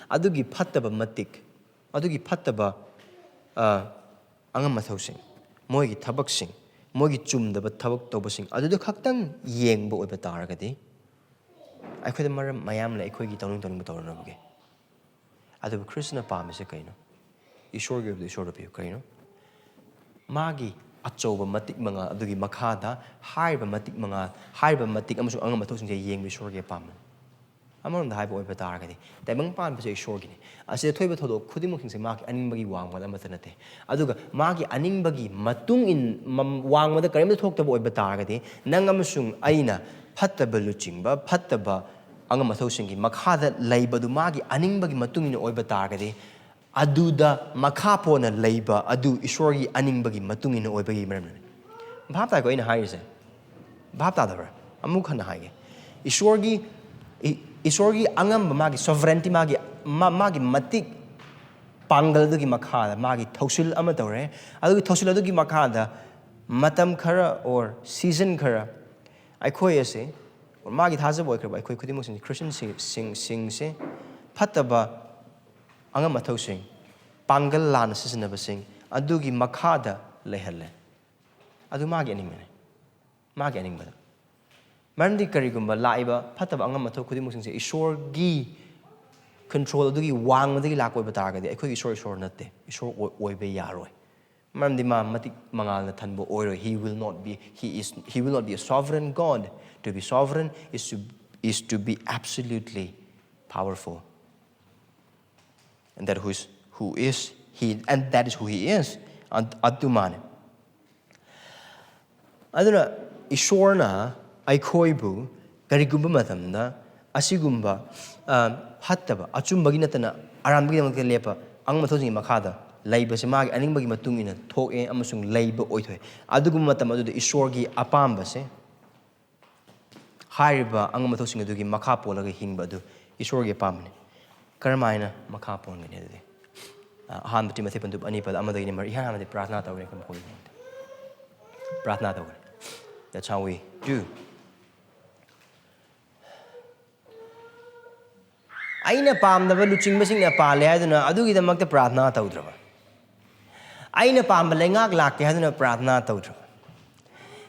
ꯑꯗꯨꯒꯤ ꯐꯠꯇꯕ ꯃꯇꯤꯛ, ꯑꯗꯨꯒꯤ ꯐꯠꯇꯕ, ꯑ, ꯑꯉꯝ ꯑꯊꯧꯁꯤꯡ, ꯃꯣꯏꯒꯤ ꯊꯕꯛꯁꯤꯡ, ꯃꯣꯏꯒꯤ ꯆꯨꯝꯗꯕ ꯊꯕꯛ ꯇꯧꯕꯁꯤꯡ ꯑꯗꯨꯗ ꯈꯛꯇꯪ ꯌꯦꯡꯕ ꯑꯣꯏꯕ ꯇꯥꯔꯒꯗꯤ, ꯑꯩꯈꯣꯏꯗ ꯃꯔꯝ ꯃꯌꯥꯝ ꯂꯩ ꯑꯩꯈꯣꯏꯒꯤ ꯇꯧꯅꯤꯡ ꯇꯧꯅꯤꯡꯕ ꯇꯧꯔꯨꯅꯕꯒꯤ꯫ ꯑꯗꯨꯕꯨ ꯈ꯭ꯔꯤꯁꯇꯅ ꯄꯥꯝꯃꯤꯁꯦ ꯀꯩꯅꯣ? ꯏꯁꯣꯔꯒꯤ ꯑꯣꯏꯕꯗ ꯏꯁꯣꯔꯗ ꯄꯤꯌꯨ꯫ ꯀꯩꯅꯣ? ꯃꯥꯒꯤ ꯑꯆꯧꯕ ꯃꯇꯤꯛ ꯃꯉꯥꯜ ꯑꯗꯨꯒꯤ ꯃꯈꯥꯗ ꯍꯥꯏꯔꯤꯕ ꯃꯇꯤꯛ ꯃꯉꯥꯜ, ꯍꯥꯏꯔꯤꯕ ꯃꯇꯤꯛ ꯑꯃꯁꯨꯡ ꯑꯉꯝꯕ ꯃꯊꯧꯁꯤꯡꯁꯦ ꯌꯦꯡꯕ ꯏꯁꯣꯔꯒꯤ ꯑꯄꯥꯝꯕꯅꯤ꯫ ꯑꯃꯔꯣꯝꯗ ꯍꯥꯏꯕ ꯑꯣꯏꯕ ꯇꯥꯔꯒꯗꯤ, ꯇꯥꯏꯕꯪ ꯄꯥꯟꯕꯁꯦ ꯏꯁꯣꯔꯒꯤꯅꯤ꯫ ꯑꯁꯤꯗ ꯊꯣꯛꯏꯕ ꯊꯧꯗꯣꯛ ꯈꯨꯗꯤꯡꯃꯛꯁꯤꯡꯁꯦ ꯃꯥꯒꯤ ꯑꯅꯤꯡꯕꯒꯤ ꯋꯥꯡꯃꯗ ꯑꯃꯠꯇ ꯅꯠꯇꯦ꯫ ꯑꯗꯨꯒ ꯃꯥꯒꯤ ꯑꯅꯤꯡꯕꯒꯤ ꯃꯇꯨꯡ ꯏꯟ-, ꯃꯝ-, ꯋꯥꯡꯃꯗ ꯀꯔꯤꯝꯇ ꯊꯣꯛꯇꯕ ꯑꯣꯏꯕ ꯇꯥꯔꯒꯗꯤ, ꯅꯪ ꯑꯃꯁꯨꯡ ꯑꯩꯅ ꯐꯠꯇꯕ ꯂꯨꯆꯤꯡꯕ, ꯐꯠꯇꯕ ꯑꯉꯝ ꯑꯊꯧꯁꯤꯡꯒꯤ ꯃꯈꯥꯗ ꯂꯩꯕꯗꯨ ꯃꯥꯒꯤ ꯑꯅꯤꯡꯕꯒꯤ ꯃꯇꯨꯡ ꯏꯟꯅ ꯑꯣꯏꯕ ꯇꯥꯔꯒꯗꯤ, ꯑꯗꯨꯗ ꯃꯈꯥ ꯄꯣꯟꯅ ꯂꯩꯕ ꯑꯗꯨ ꯏꯁꯣꯔꯒꯤ ꯑꯅꯤꯡꯕꯒꯤ ꯃꯇꯨꯡ ꯏꯟꯅ ꯑꯣꯏꯕꯒꯤ ꯃꯔꯝꯅꯤ꯫ ꯚꯥꯞ ꯇꯥꯏꯀꯣ ꯑꯩꯅ ꯍꯥꯏꯔꯤꯁꯦ? ꯚꯥꯞ ꯇꯥꯗꯕ꯭ꯔꯥ? ꯑꯃꯨꯛ ꯍꯟꯅ ꯍꯥꯏꯒꯦ꯫ ꯏꯁꯣꯔꯒꯤ, ꯏ-, ꯏꯁꯣꯔꯒꯤ ꯑꯉꯝꯕ, ꯃꯥꯒꯤ sovereignty, ꯃꯥꯒꯤ, ꯃꯥ-, ꯃꯥꯒꯤ ꯃꯇꯤꯛ ꯄꯥꯡꯒꯜ ꯑꯗꯨꯒꯤ ꯃꯈꯥꯗ ꯃꯥꯒꯤ ꯊꯧꯁꯤꯜ ꯑꯃ ꯇꯧꯔꯦ꯫ ꯑꯗꯨꯒꯤ ꯊꯧꯁꯤꯜ ꯑꯗꯨꯒꯤ ꯃꯈꯥꯗ ꯃꯇꯝ ꯈꯔ or season ꯈꯔ ꯑꯩꯈꯣꯏ ꯑꯁꯦ, ꯃꯥꯒꯤ ꯊꯥꯖꯕ ꯑꯣꯏꯈ꯭ꯔꯕ ꯑꯩꯈꯣꯏ ꯈꯨꯗꯤꯡꯃꯛꯁꯤꯡ, ꯈ꯭ꯔꯤꯁꯇꯤꯌꯟꯁꯤꯡ-, ꯁꯤꯡ-, ꯁꯤꯡꯁꯦ ꯐꯠꯇꯕ ꯑꯉꯝ ꯑꯊꯧꯁꯤꯡ, ꯄꯥꯡꯒꯜ ꯂꯥꯟꯅ ꯁꯤꯖꯤꯟꯅꯕꯁꯤꯡ ꯑꯗꯨꯒꯤ ꯃꯈꯥꯗ ꯂꯩꯍꯜꯂꯦ꯫ ꯑꯗꯨ ꯃꯥꯒꯤ ꯑꯅꯤꯡꯕꯅꯤ꯫ ꯃꯥꯒꯤ ꯑꯅꯤꯡꯕꯗ꯫ ꯃꯔꯝꯗꯤ ꯀꯔꯤꯒꯨꯝꯕ ꯂꯥꯛꯏꯕ ꯐꯠꯇꯕ ꯑꯉꯝ ꯑꯊꯧ ꯈꯨꯗꯤꯡꯃꯛꯁꯤꯡꯁꯦ ꯏꯁꯣꯔꯒꯤ control ꯑꯗꯨꯒꯤ ꯋꯥꯡꯃꯗꯒꯤ ꯂꯥꯛꯄ ꯑꯣꯏꯕ ꯇꯥꯔꯒꯗꯤ, ꯑꯩꯈꯣꯏꯒꯤ ꯏꯁꯣꯔ, ꯏꯁꯣꯔ ꯅꯠꯇꯦ, ꯏꯁꯣꯔ ꯑꯣꯏ-, ꯑꯣꯏꯕ ꯌꯥꯔꯣꯏ꯫ ꯃꯔꯝꯗꯤ ꯃꯥ ꯃꯇꯤꯛ ꯃꯉꯥꯜꯅ ꯊꯟꯕ ꯑꯣꯏꯔꯣꯏ꯫ He will not be, he is, he will not be a sovereign God. To be sovereign is to, is to be absolutely powerful. And that who is, who is he, and that is who he is. ꯑꯗꯨ ꯃꯥꯅꯦ꯫ ꯑꯗꯨꯅ ꯏꯁꯣꯔꯅ ꯑꯩꯈꯣꯏꯕꯨ ꯀꯔꯤꯒꯨꯝꯕ ꯃꯇꯝꯗ ꯑꯁꯤꯒꯨꯝꯕ, ꯑ, ꯐꯠꯇꯕ, ꯑꯆꯨꯝꯕꯒꯤ ꯅꯠꯇꯅ ꯑꯔꯥꯟꯕꯒꯤꯗꯃꯛꯇ ꯂꯦꯞꯄ ꯑꯉꯝ ꯑꯊꯧꯁꯤꯡꯒꯤ ꯃꯈꯥꯗ ꯂꯩꯕꯁꯦ ꯃꯥꯒꯤ ꯑꯅꯤꯡꯕꯒꯤ ꯃꯇꯨꯡ ꯏꯟꯅ ꯊꯣꯛꯑꯦ ꯑꯃꯁꯨꯡ ꯂꯩꯕ ꯑꯣꯏꯊꯣꯛꯑꯦ꯫ ꯑꯗꯨꯒꯨꯝꯕ ꯃꯇꯝ ꯑꯗꯨꯗ ꯏꯁꯣꯔꯒꯤ ꯑꯄꯥꯝꯕꯁꯦ, ꯍꯥꯏꯔꯤꯕ ꯑꯉꯝ ꯑꯊꯧꯁꯤꯡ ꯑꯗꯨꯒꯤ ꯃꯈꯥ ꯄꯣꯜꯂꯒ ꯍꯤꯡꯕ ꯑꯗꯨ ꯏꯁꯣꯔꯒꯤ ꯑꯄꯥꯝꯕꯅꯤ꯫ ꯀꯔꯝꯍꯥꯏꯅ ꯃꯈꯥ ꯄꯣꯟꯒꯅꯤ ꯑꯗꯨꯗꯤ? ꯑ, ꯑꯍꯥꯟꯕ ꯇꯤꯃꯣꯊꯤ ꯄꯟꯗꯨꯞ ꯑꯅꯤ ꯄꯗ ꯑꯃꯗꯒꯤꯅ ꯃꯔꯤ, ꯏꯍꯥꯟ ꯍꯥꯟꯕꯗꯤ ꯄ꯭ꯔꯥꯊꯅꯥ ꯇꯧꯒꯅꯤ, ꯑꯩꯈꯣꯏ ꯃꯈꯣꯏꯒꯤꯗꯃꯛꯇ꯫ ꯄ꯭ꯔꯥꯊꯅꯥ ꯇꯧꯒꯅꯤ꯫ That's how we do. ꯑꯩꯅ ꯄꯥꯝꯗꯕ ꯂꯨꯆꯤꯡꯕꯁꯤꯡꯅ ꯄꯥꯜꯂꯦ ꯍꯥꯏꯗꯨꯅ ꯑꯗꯨꯒꯤꯗꯃꯛꯇ ꯄ꯭ꯔꯥꯊꯅꯥ ꯇꯧꯗ꯭ꯔꯕ? ꯑꯩꯅ ꯄꯥꯝꯕ ꯂꯩꯉꯥꯛ ꯂꯥꯛꯀꯦ ꯍꯥꯏꯗꯨꯅ ꯄ꯭ꯔꯥꯔꯊꯅꯥ ꯇꯧꯗ꯭ꯔꯣ?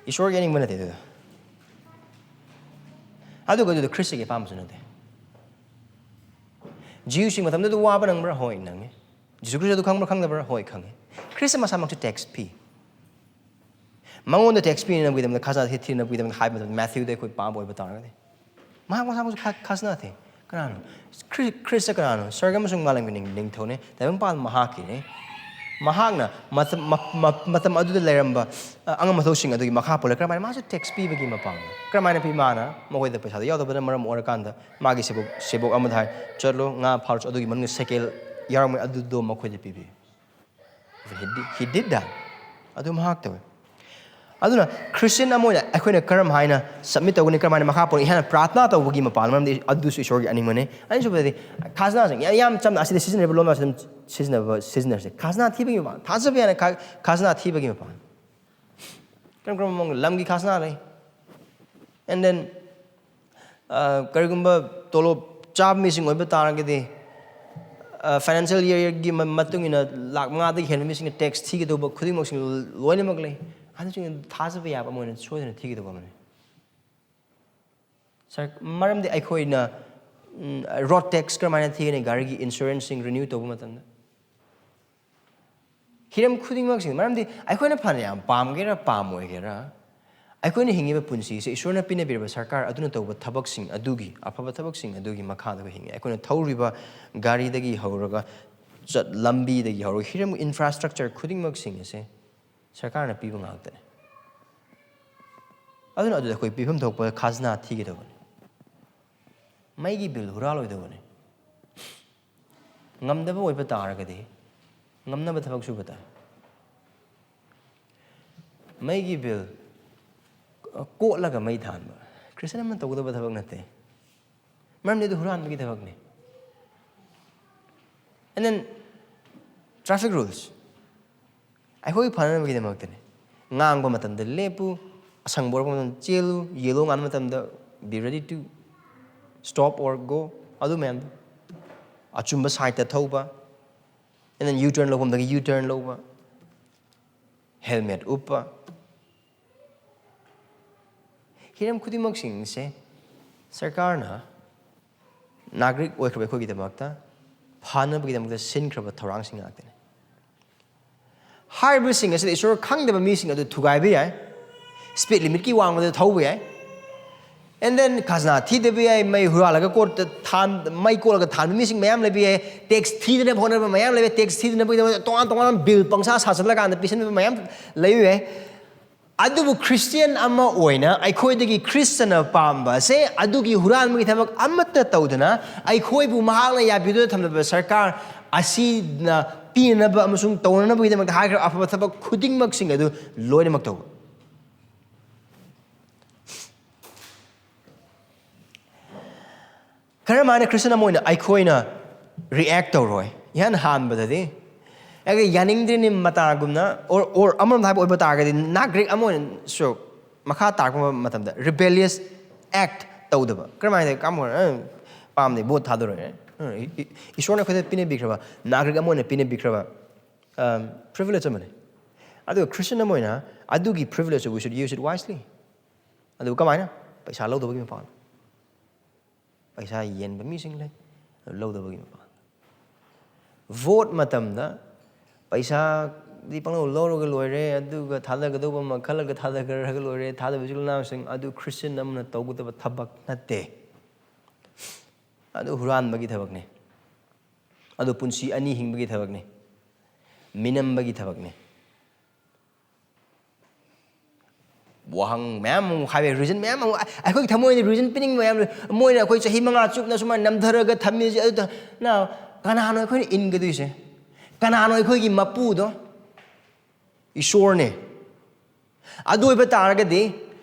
ꯏꯁꯣꯔꯒꯤ ꯑꯅꯤꯡꯕ ꯅꯠꯇꯦ ꯑꯗꯨꯗꯣ꯫ ꯑꯗꯨꯒ ꯑꯗꯨꯗꯣ ꯈ꯭ꯔꯤꯁꯇꯒꯤ ꯑꯄꯥꯝꯕꯁꯨ ꯅꯠꯇꯦ꯫ ꯖꯤꯌꯨꯁꯤꯡ ꯃꯇꯝꯗꯨꯗ ꯋꯥꯕ ꯅꯪꯕ꯭ꯔꯥ? ꯍꯣꯏ, ꯅꯪꯉꯤ꯫ ꯖꯤꯁꯨ ꯈ꯭ꯔꯤꯁꯇ ꯑꯗꯨ ꯈꯪꯕ꯭ꯔꯥ ꯈꯪꯗꯕ꯭ꯔꯥ? ꯍꯣꯏ, ꯈꯪꯉꯤ꯫ ꯈ꯭ꯔꯤꯁꯇ ꯃꯁꯥꯃꯛꯁꯨ ꯇꯦꯛꯁ ꯄꯤ꯫ ꯃꯉꯣꯟꯗ ꯇꯦꯛꯁ ꯄꯤꯅꯕꯒꯤꯗꯃꯛꯇ, ꯈꯖꯅꯥ ꯊꯤꯅꯕꯒꯤꯗꯃꯛꯇ ꯍꯥꯏꯕ ꯃꯇꯝꯗ, ꯃꯦꯊ꯭ꯌꯨꯗ ꯑꯩꯈꯣꯏ ꯄꯥꯕ ꯑꯣꯏꯕ ꯇꯥꯔꯒꯗꯤ, ꯃꯍꯥꯛ ꯃꯁꯥꯃꯛꯁꯨ ꯈ-, ꯈꯖꯅꯥ ꯊꯤ꯫ ꯀꯅꯥꯅꯣ? ꯈ꯭ꯔꯤ-, ꯈ꯭ꯔꯤꯁꯇ ꯀꯅꯥꯅꯣ? ꯁꯔꯒ ꯑꯃꯁꯨꯡ ꯃꯥꯂꯦꯝꯒꯤ ꯅꯤꯡ-, ꯅꯤꯡꯊꯧꯅꯦ꯫ ꯇꯥꯏꯕꯪꯄꯥꯟ ꯃꯍꯥꯛꯀꯤꯅꯦ꯫ ꯃꯍꯥꯛꯅ ꯃꯇꯝ, ꯃ-, ꯃ-, ꯃꯇꯝ ꯑꯗꯨꯗ ꯂꯩꯔꯝꯕ, ꯑ, ꯑꯉꯝ ꯑꯊꯧꯁꯤꯡ ꯑꯗꯨꯒꯤ ꯃꯈꯥ ꯄꯣꯜꯂꯦ꯫ ꯀꯔꯝꯍꯥꯏꯅ? ꯃꯥꯁꯨ ꯇꯦꯛꯁ ꯄꯤꯕꯒꯤ ꯃꯄꯥꯡꯅ꯫ ꯀꯔꯝꯍꯥꯏꯅ ꯄꯤ? ꯃꯥꯅ ꯃꯈꯣꯏꯗ ꯄꯩꯁꯥꯗꯣ ꯌꯥꯎꯗꯕꯅ ꯃꯔꯝ ꯑꯣꯏꯔꯀꯥꯟꯗ, ꯃꯥꯒꯤ ꯁꯦꯕꯣꯛ, ꯁꯦꯕꯣꯛ ꯑꯃꯗ ꯍꯥꯏ, "ꯆꯠꯂꯣ, ꯉꯥ ꯐꯥꯔꯨ ꯆꯠꯂꯣ, ꯑꯗꯨꯒꯤ ꯃꯅꯨꯡꯗ ꯁꯦꯀꯦꯜ ꯌꯥꯎꯔꯝꯒꯅꯤ, ꯑꯗꯨꯗꯣ ꯃꯈꯣꯏꯗ ꯄꯤꯕꯤꯌꯨ"꯫ He did, he did that. ꯑꯗꯨ ꯃꯍꯥꯛ ꯇꯧꯋꯤ꯫ ꯑꯗꯨꯅ ꯈ꯭ꯔꯤꯁꯇꯤꯌꯟ ꯑꯃ ꯑꯣꯏꯅ ꯑꯩꯈꯣꯏꯅ ꯀꯔꯝ ꯍꯥꯏꯅ ꯁꯕꯃꯤꯠ ꯇꯧꯒꯅꯤ, ꯀꯔꯝ ꯍꯥꯏꯅ ꯃꯈꯥ ꯄꯣꯟꯅ ꯏꯁꯥꯅ ꯄ꯭ꯔꯥꯔꯊꯅꯥ ꯇꯧꯕꯒꯤ ꯃꯄꯥꯟ, ꯃꯔꯝꯗꯤ ꯑꯗꯨꯁꯨ ꯏꯁꯣꯔꯒꯤ ꯑꯅꯤꯡꯕꯅꯤ꯫ ꯑꯅꯤꯁꯨꯕꯗꯗꯤ ꯈꯖꯅꯥꯁꯤꯡ ꯌꯥꯝ, ꯌꯥꯝ ꯆꯝꯅ ꯑꯁꯤꯗ ꯁꯤꯖꯤꯟꯅꯔꯤꯕ ꯂꯣꯟ ꯑꯁꯤ ꯑꯗꯨꯝ ꯁꯤꯖꯤꯟꯅꯕ, ꯁꯤꯖꯤꯟꯅꯔꯁꯦ꯫ ꯈꯖꯅꯥ ꯊꯤꯕꯒꯤ ꯃꯄꯥꯟ, ꯊꯥꯖꯕ ꯌꯥꯅ ꯈ-, ꯈꯖꯅꯥ ꯊꯤꯕꯒꯤ ꯃꯄꯥꯟ꯫ ꯀꯔꯝ ꯀꯔꯝꯕ ꯃꯑꯣꯡꯗ ꯂꯝꯒꯤ ꯈꯖꯅꯥ ꯂꯩ? And then, ꯑ, ꯀꯔꯤꯒꯨꯝꯕ ꯇꯣꯂꯣꯞ ꯆꯥꯕ ꯃꯤꯁꯤꯡ ꯑꯣꯏꯕ ꯇꯥꯔꯒꯗꯤ, ꯑ, ꯐꯥꯏꯅꯥꯟꯁꯤꯌꯦꯜ ꯏꯌꯔꯒꯤ ꯃ-, ꯃꯇꯨꯡ ꯏꯟꯅ ꯂꯥꯛ ꯃꯉꯥꯗꯒꯤ ꯍꯦꯟꯕ ꯃꯤꯁꯤꯡꯅ ꯇꯦꯛꯁ ꯊꯤꯒꯗꯧꯕ ꯈꯨꯗꯤꯡꯃꯛꯁꯤꯡ ꯂꯣꯏꯅꯃꯛ ꯂꯩ꯫ ꯑꯗꯨꯁꯤꯡ ꯊꯥꯖꯕ ꯌꯥꯕ ꯑꯃ ꯑꯣꯏꯅ ꯁꯣꯏꯗꯅ ꯊꯤꯒꯗꯧꯕ ꯑꯃꯅꯤ꯫ ꯁꯔ, ꯃꯔꯝꯗꯤ ꯑꯩꯈꯣꯏꯅ, ꯎꯝ, ꯔꯣꯗ ꯇꯦꯛꯁ ꯀꯔꯝꯍꯥꯏꯅ ꯊꯤꯒꯅꯤ? ꯒꯥꯔꯤꯒꯤ ꯏꯟꯁꯨꯔꯦꯟꯁꯁꯤꯡ ꯔꯤꯅ꯭ꯌꯨ ꯇꯧꯕ ꯃꯇꯝꯗ꯫ ꯍꯤꯔꯝ ꯈꯨꯗꯤꯡꯃꯛꯁꯤꯡ, ꯃꯔꯝꯗꯤ ꯑꯩꯈꯣꯏꯅ ꯐꯅ ꯌꯥꯝ ꯄꯥꯝꯒꯦꯔꯥ ꯄꯥꯝꯃꯣꯏꯒꯦꯔꯥ, ꯑꯩꯈꯣꯏꯅ ꯍꯤꯡꯉꯤꯕ ꯄꯨꯟꯁꯤꯁꯦ ꯏꯁꯣꯔꯅ ꯄꯤꯅꯕꯤꯔꯕ ꯁꯔꯀꯥꯔ ꯑꯗꯨꯅ ꯇꯧꯕ ꯊꯕꯛꯁꯤꯡ ꯑꯗꯨꯒꯤ, ꯑꯐꯕ ꯊꯕꯛꯁꯤꯡ ꯑꯗꯨꯒꯤ ꯃꯈꯥꯗ ꯑꯩꯈꯣꯏ ꯍꯤꯡꯉꯤ꯫ ꯑꯩꯈꯣꯏꯅ ꯊꯧꯔꯤꯕ ꯒꯥꯔꯤꯗꯒꯤ ꯍꯧꯔꯒ, ꯆꯠ-, ꯂꯝꯕꯤꯗꯒꯤ ꯍꯧꯔꯒ, ꯍꯤꯔꯝ, ꯏꯟꯐ꯭ꯔꯥꯁ꯭ꯇ꯭ꯔꯛꯆꯔ ꯈꯨꯗꯤꯡꯃꯛꯁꯤꯡ ꯑꯁꯦ ꯁꯔꯀꯥꯔꯅ ꯄꯤꯕ ꯉꯥꯛꯇꯅꯤ꯫ ꯑꯗꯨꯅ ꯑꯗꯨꯗ ꯑꯩꯈꯣꯏ ꯄꯤꯐꯝ ꯊꯣꯛꯄ ꯈꯖꯅꯥ ꯊꯤꯒꯗꯕꯅꯤ꯫ ꯃꯩꯒꯤ ꯕꯤꯜ ꯍꯨꯔꯥꯜꯂꯣꯏꯗꯕꯅꯤ꯫ ꯉꯝꯗꯕ ꯑꯣꯏꯕ ꯇꯥꯔꯒꯗꯤ ꯉꯝꯅꯕ ꯊꯕꯛ ꯁꯨꯕ ꯇꯥꯏ꯫ ꯃꯩꯒꯤ ꯕꯤꯜ ꯀꯣꯠꯂꯒ ꯃꯩ ꯊꯥꯟꯕ ꯈ꯭ꯔꯤꯁꯇꯤꯌꯟ ꯑꯃꯅ ꯇꯧꯒꯗꯕ ꯊꯕꯛ ꯅꯠꯇꯦ, ꯃꯔꯝꯗꯤ ꯑꯗꯨ ꯍꯨꯔꯥꯟꯕꯒꯤ ꯊꯕꯛꯅꯤ꯫ And then traffic rules, ꯑꯩꯈꯣꯏꯒꯤ ꯐꯅꯅꯕꯒꯤꯗꯃꯛꯇꯅꯤ꯫ ꯉꯥꯡꯕ ꯃꯇꯝꯗ ꯂꯦꯞꯄꯨ, ꯑꯁꯪꯕ ꯑꯣꯏꯔꯛꯄ ꯃꯇꯝꯗ ꯆꯦꯜꯂꯨ, ꯌꯦꯜꯂꯣ ꯉꯥꯟꯕ ꯃꯇꯝꯗ be ready to stop or go, ꯑꯗꯨ ꯃꯌꯥꯝꯗꯣ꯫ ꯑꯆꯨꯝꯕ ꯁꯥꯏꯠꯇ ꯊꯧꯕ, and then U-turn ꯂꯧꯐꯝꯗꯒꯤ U-turn ꯂꯧꯕ, ꯍꯦꯜꯃꯦꯠ ꯎꯞꯄ, ꯍꯤꯔꯝ ꯈꯨꯗꯤꯡꯃꯛꯁꯤꯡꯁꯦ ꯁꯔꯀꯥꯔꯅ ꯅꯥꯒꯔꯤꯛ ꯑꯣꯏꯈ꯭ꯔꯕ ꯑꯩꯈꯣꯏꯒꯤꯗꯃꯛꯇ ꯐꯅꯕꯒꯤꯗꯃꯛꯇ ꯁꯤꯟꯈ꯭ꯔꯕ ꯊꯧꯔꯥꯡꯁꯤꯡ ꯉꯥꯛꯇꯅꯤ꯫ ꯍꯥꯏꯔꯤꯕꯁꯤꯡ ꯑꯁꯤꯗ ꯏꯁꯣꯔ ꯈꯪꯗꯕ ꯃꯤꯁꯤꯡ ꯑꯗꯨ ꯊꯨꯒꯥꯏꯕ ꯌꯥꯏ, ꯁ꯭ꯄꯤꯗ ꯂꯤꯃꯤꯠꯀꯤ ꯋꯥꯡꯃꯗ ꯊꯧꯕ ꯌꯥꯏ, and then ꯈꯖꯅꯥ ꯊꯤꯗꯕ ꯌꯥꯏ, ꯃꯩ ꯍꯨꯔꯥꯜꯂꯒ ꯀꯣꯠꯇ ꯊꯥꯟ-, ꯃꯩ ꯀꯣꯠꯂꯒ ꯊꯥꯟꯕ ꯃꯤꯁꯤꯡ ꯃꯌꯥꯝ ꯂꯩꯕ ꯌꯥꯏ, ꯇꯦꯛꯁ ꯊꯤꯗꯅꯕ ꯍꯣꯠꯅꯕ ꯃꯌꯥꯝ ꯂꯩꯕ ꯌꯥꯏ, ꯇꯦꯛꯁ ꯊꯤꯗꯅꯕꯒꯤꯗꯃꯛꯇ ꯇꯣꯉꯥꯟ ꯇꯣꯉꯥꯟꯕ ꯕꯤꯜ ꯄꯪꯁꯥ ꯁꯥꯖꯜꯂꯀꯥꯟꯗ ꯄꯤꯁꯤꯟꯕ ꯃꯌꯥꯝ ꯂꯩꯕ ꯌꯥꯏ꯫ ꯑꯗꯨꯕꯨ ꯈ꯭ꯔꯤꯁꯇꯤꯌꯥꯟ ꯑꯃ ꯑꯣꯏꯅ ꯑꯩꯈꯣꯏꯗꯒꯤ ꯈ꯭ꯔꯤꯁꯇꯅ ꯄꯥꯝꯕ ꯑꯁꯦ ꯑꯗꯨꯒꯤ ꯍꯨꯔꯥꯟꯕꯒꯤ ꯊꯕꯛ ꯑꯃꯠꯇ ꯇꯧꯗꯅ, ꯑꯩꯈꯣꯏꯕꯨ ꯃꯍꯥꯛꯅ ꯌꯥꯕꯤꯗꯨꯅ ꯊꯝꯂꯕ ꯁꯔꯀꯥꯔ ꯑꯁꯤꯅ ꯄꯤꯅꯅꯕ ꯑꯃꯁꯨꯡ ꯇꯧꯅꯅꯕꯒꯤꯗꯃꯛꯇ ꯍꯥꯏꯈ꯭ꯔꯕ ꯑꯐꯕ ꯊꯕꯛ ꯈꯨꯗꯤꯡꯃꯛꯁꯤꯡ ꯑꯗꯨ ꯂꯣꯏꯅꯃꯛ ꯇꯧꯕ꯫ ꯀꯔꯝꯍꯥꯏꯅ ꯈ꯭ꯔꯤꯁꯇꯤꯌꯥꯟ ꯑꯃ ꯑꯣꯏꯅ ꯑꯩꯈꯣꯏꯅ ꯔꯤꯑꯦꯛ ꯇꯧꯔꯣꯏ? ꯏꯍꯥꯟ ꯍꯥꯟꯕꯗꯗꯤ ꯑꯩꯒ ꯌꯥꯅꯤꯡꯗ꯭ꯔꯤꯅꯤ ꯃꯇꯥꯒꯨꯝꯅ, or, or ꯑꯃꯔꯣꯝꯗ ꯍꯥꯏꯕ ꯑꯣꯏꯕ ꯇꯥꯔꯒꯗꯤ, ꯅꯥꯒꯔꯤꯛ ꯑꯃ ꯑꯣꯏꯅꯁꯨ ꯃꯈꯥ ꯇꯥꯔꯛꯄ ꯃꯇꯝꯗ ꯔꯤꯕꯦꯂꯤꯌꯁ ꯑꯦꯛ ꯇꯧꯗꯕ꯫ ꯀꯔꯝꯍꯥꯏꯅ ꯀꯥꯝ ꯑꯣꯏꯔ, "ꯑ, ꯄꯥꯝꯗꯦ, ꯚꯣꯠ ꯊꯥꯗꯣꯔꯣꯏ"? ꯑ, ꯏ-, ꯏ-, ꯏꯁꯣꯔꯅ ꯑꯩꯈꯣꯏꯗ ꯄꯤꯅꯕꯤꯈ꯭ꯔꯕ, ꯅꯥꯒꯔꯤꯛ ꯑꯃ ꯑꯣꯏꯅ ꯄꯤꯅꯕꯤꯈ꯭ꯔꯕ, ꯑꯝ, ꯄ꯭ꯔꯤꯚꯤꯂꯦꯖ ꯑꯃꯅꯤ꯫ ꯑꯗꯨꯒ ꯈ꯭ꯔꯤꯁꯇꯤꯌꯥꯟ ꯑꯃ ꯑꯣꯏꯅ ꯑꯗꯨꯒꯤ ꯄ꯭ꯔꯤꯚꯤꯂꯦꯖꯇꯨ we should use it wisely꯫ ꯑꯗꯨ ꯀꯃꯥꯏꯅ? ꯄꯩꯁꯥ ꯂꯧꯗꯕꯒꯤ ꯃꯄꯥꯟ꯫ ꯄꯩꯁꯥ ꯌꯦꯟꯕ ꯃꯤꯁꯤꯡ ꯂꯩ, ꯑꯗꯨ ꯂꯧꯗꯕꯒꯤ ꯃꯄꯥꯟ꯫ ꯚꯣꯠ ꯃꯇꯝꯗ ꯄꯩꯁꯥꯗꯤ ꯄꯪꯂꯧ ꯂꯧꯔꯒ ꯂꯣꯏꯔꯦ, ꯑꯗꯨꯒ ꯊꯥꯗꯒꯗꯧꯕ ꯑꯃ ꯈꯜꯂꯒ ꯊꯥꯗꯈ꯭ꯔꯒ ꯂꯣꯏꯔꯦ, ꯊꯥꯗꯕ ꯏꯆꯤꯜ ꯏꯅꯥꯎꯁꯤꯡ ꯑꯗꯨ ꯈ꯭ꯔꯤꯁꯇꯤꯌꯥꯟ ꯑꯃꯅ ꯇꯧꯒꯗꯕ ꯊꯕꯛ ꯅꯠꯇꯦ꯫ ꯑꯗꯨ ꯍꯨꯔꯥꯟꯕꯒꯤ ꯊꯕꯛꯅꯤ, ꯑꯗꯨ ꯄꯨꯟꯁꯤ ꯑꯅꯤ ꯍꯤꯡꯕꯒꯤ ꯊꯕꯛꯅꯤ, ꯃꯤꯅꯝꯕꯒꯤ ꯊꯕꯛꯅꯤ꯫ ꯋꯥꯍꯪ ꯃꯌꯥꯝ ꯑꯃꯨꯛ ꯍꯥꯏꯕ ꯌꯥꯏ, ꯔꯤꯖꯟ ꯃꯌꯥꯝ ꯑꯃꯨꯛ, ꯑꯩꯈꯣꯏꯒꯤ ꯊꯃꯣꯏꯗ ꯔꯤꯖꯟ ꯄꯤꯅꯤꯡꯕ ꯃꯌꯥꯝ ꯂꯩ꯫ ꯃꯣꯏꯅ ꯑꯩꯈꯣꯏ ꯆꯍꯤ ꯃꯉꯥ ꯆꯨꯞꯅ ꯁꯨꯃꯥꯏꯅ ꯅꯝꯊꯔꯒ ꯊꯝꯃꯤꯁꯦ, ꯑꯗꯨꯗ ꯅ-, ꯀꯅꯥꯅꯣ ꯑꯩꯈꯣꯏꯅ ꯏꯟꯒꯗꯣꯏꯁꯦ? ꯀꯅꯥꯅꯣ ꯑꯩꯈꯣꯏꯒꯤ ꯃꯄꯨꯗꯣ? ꯏꯁꯣꯔꯅꯦ꯫ ꯑꯗꯨ ꯑꯣꯏꯕ ꯇꯥꯔꯒꯗꯤ,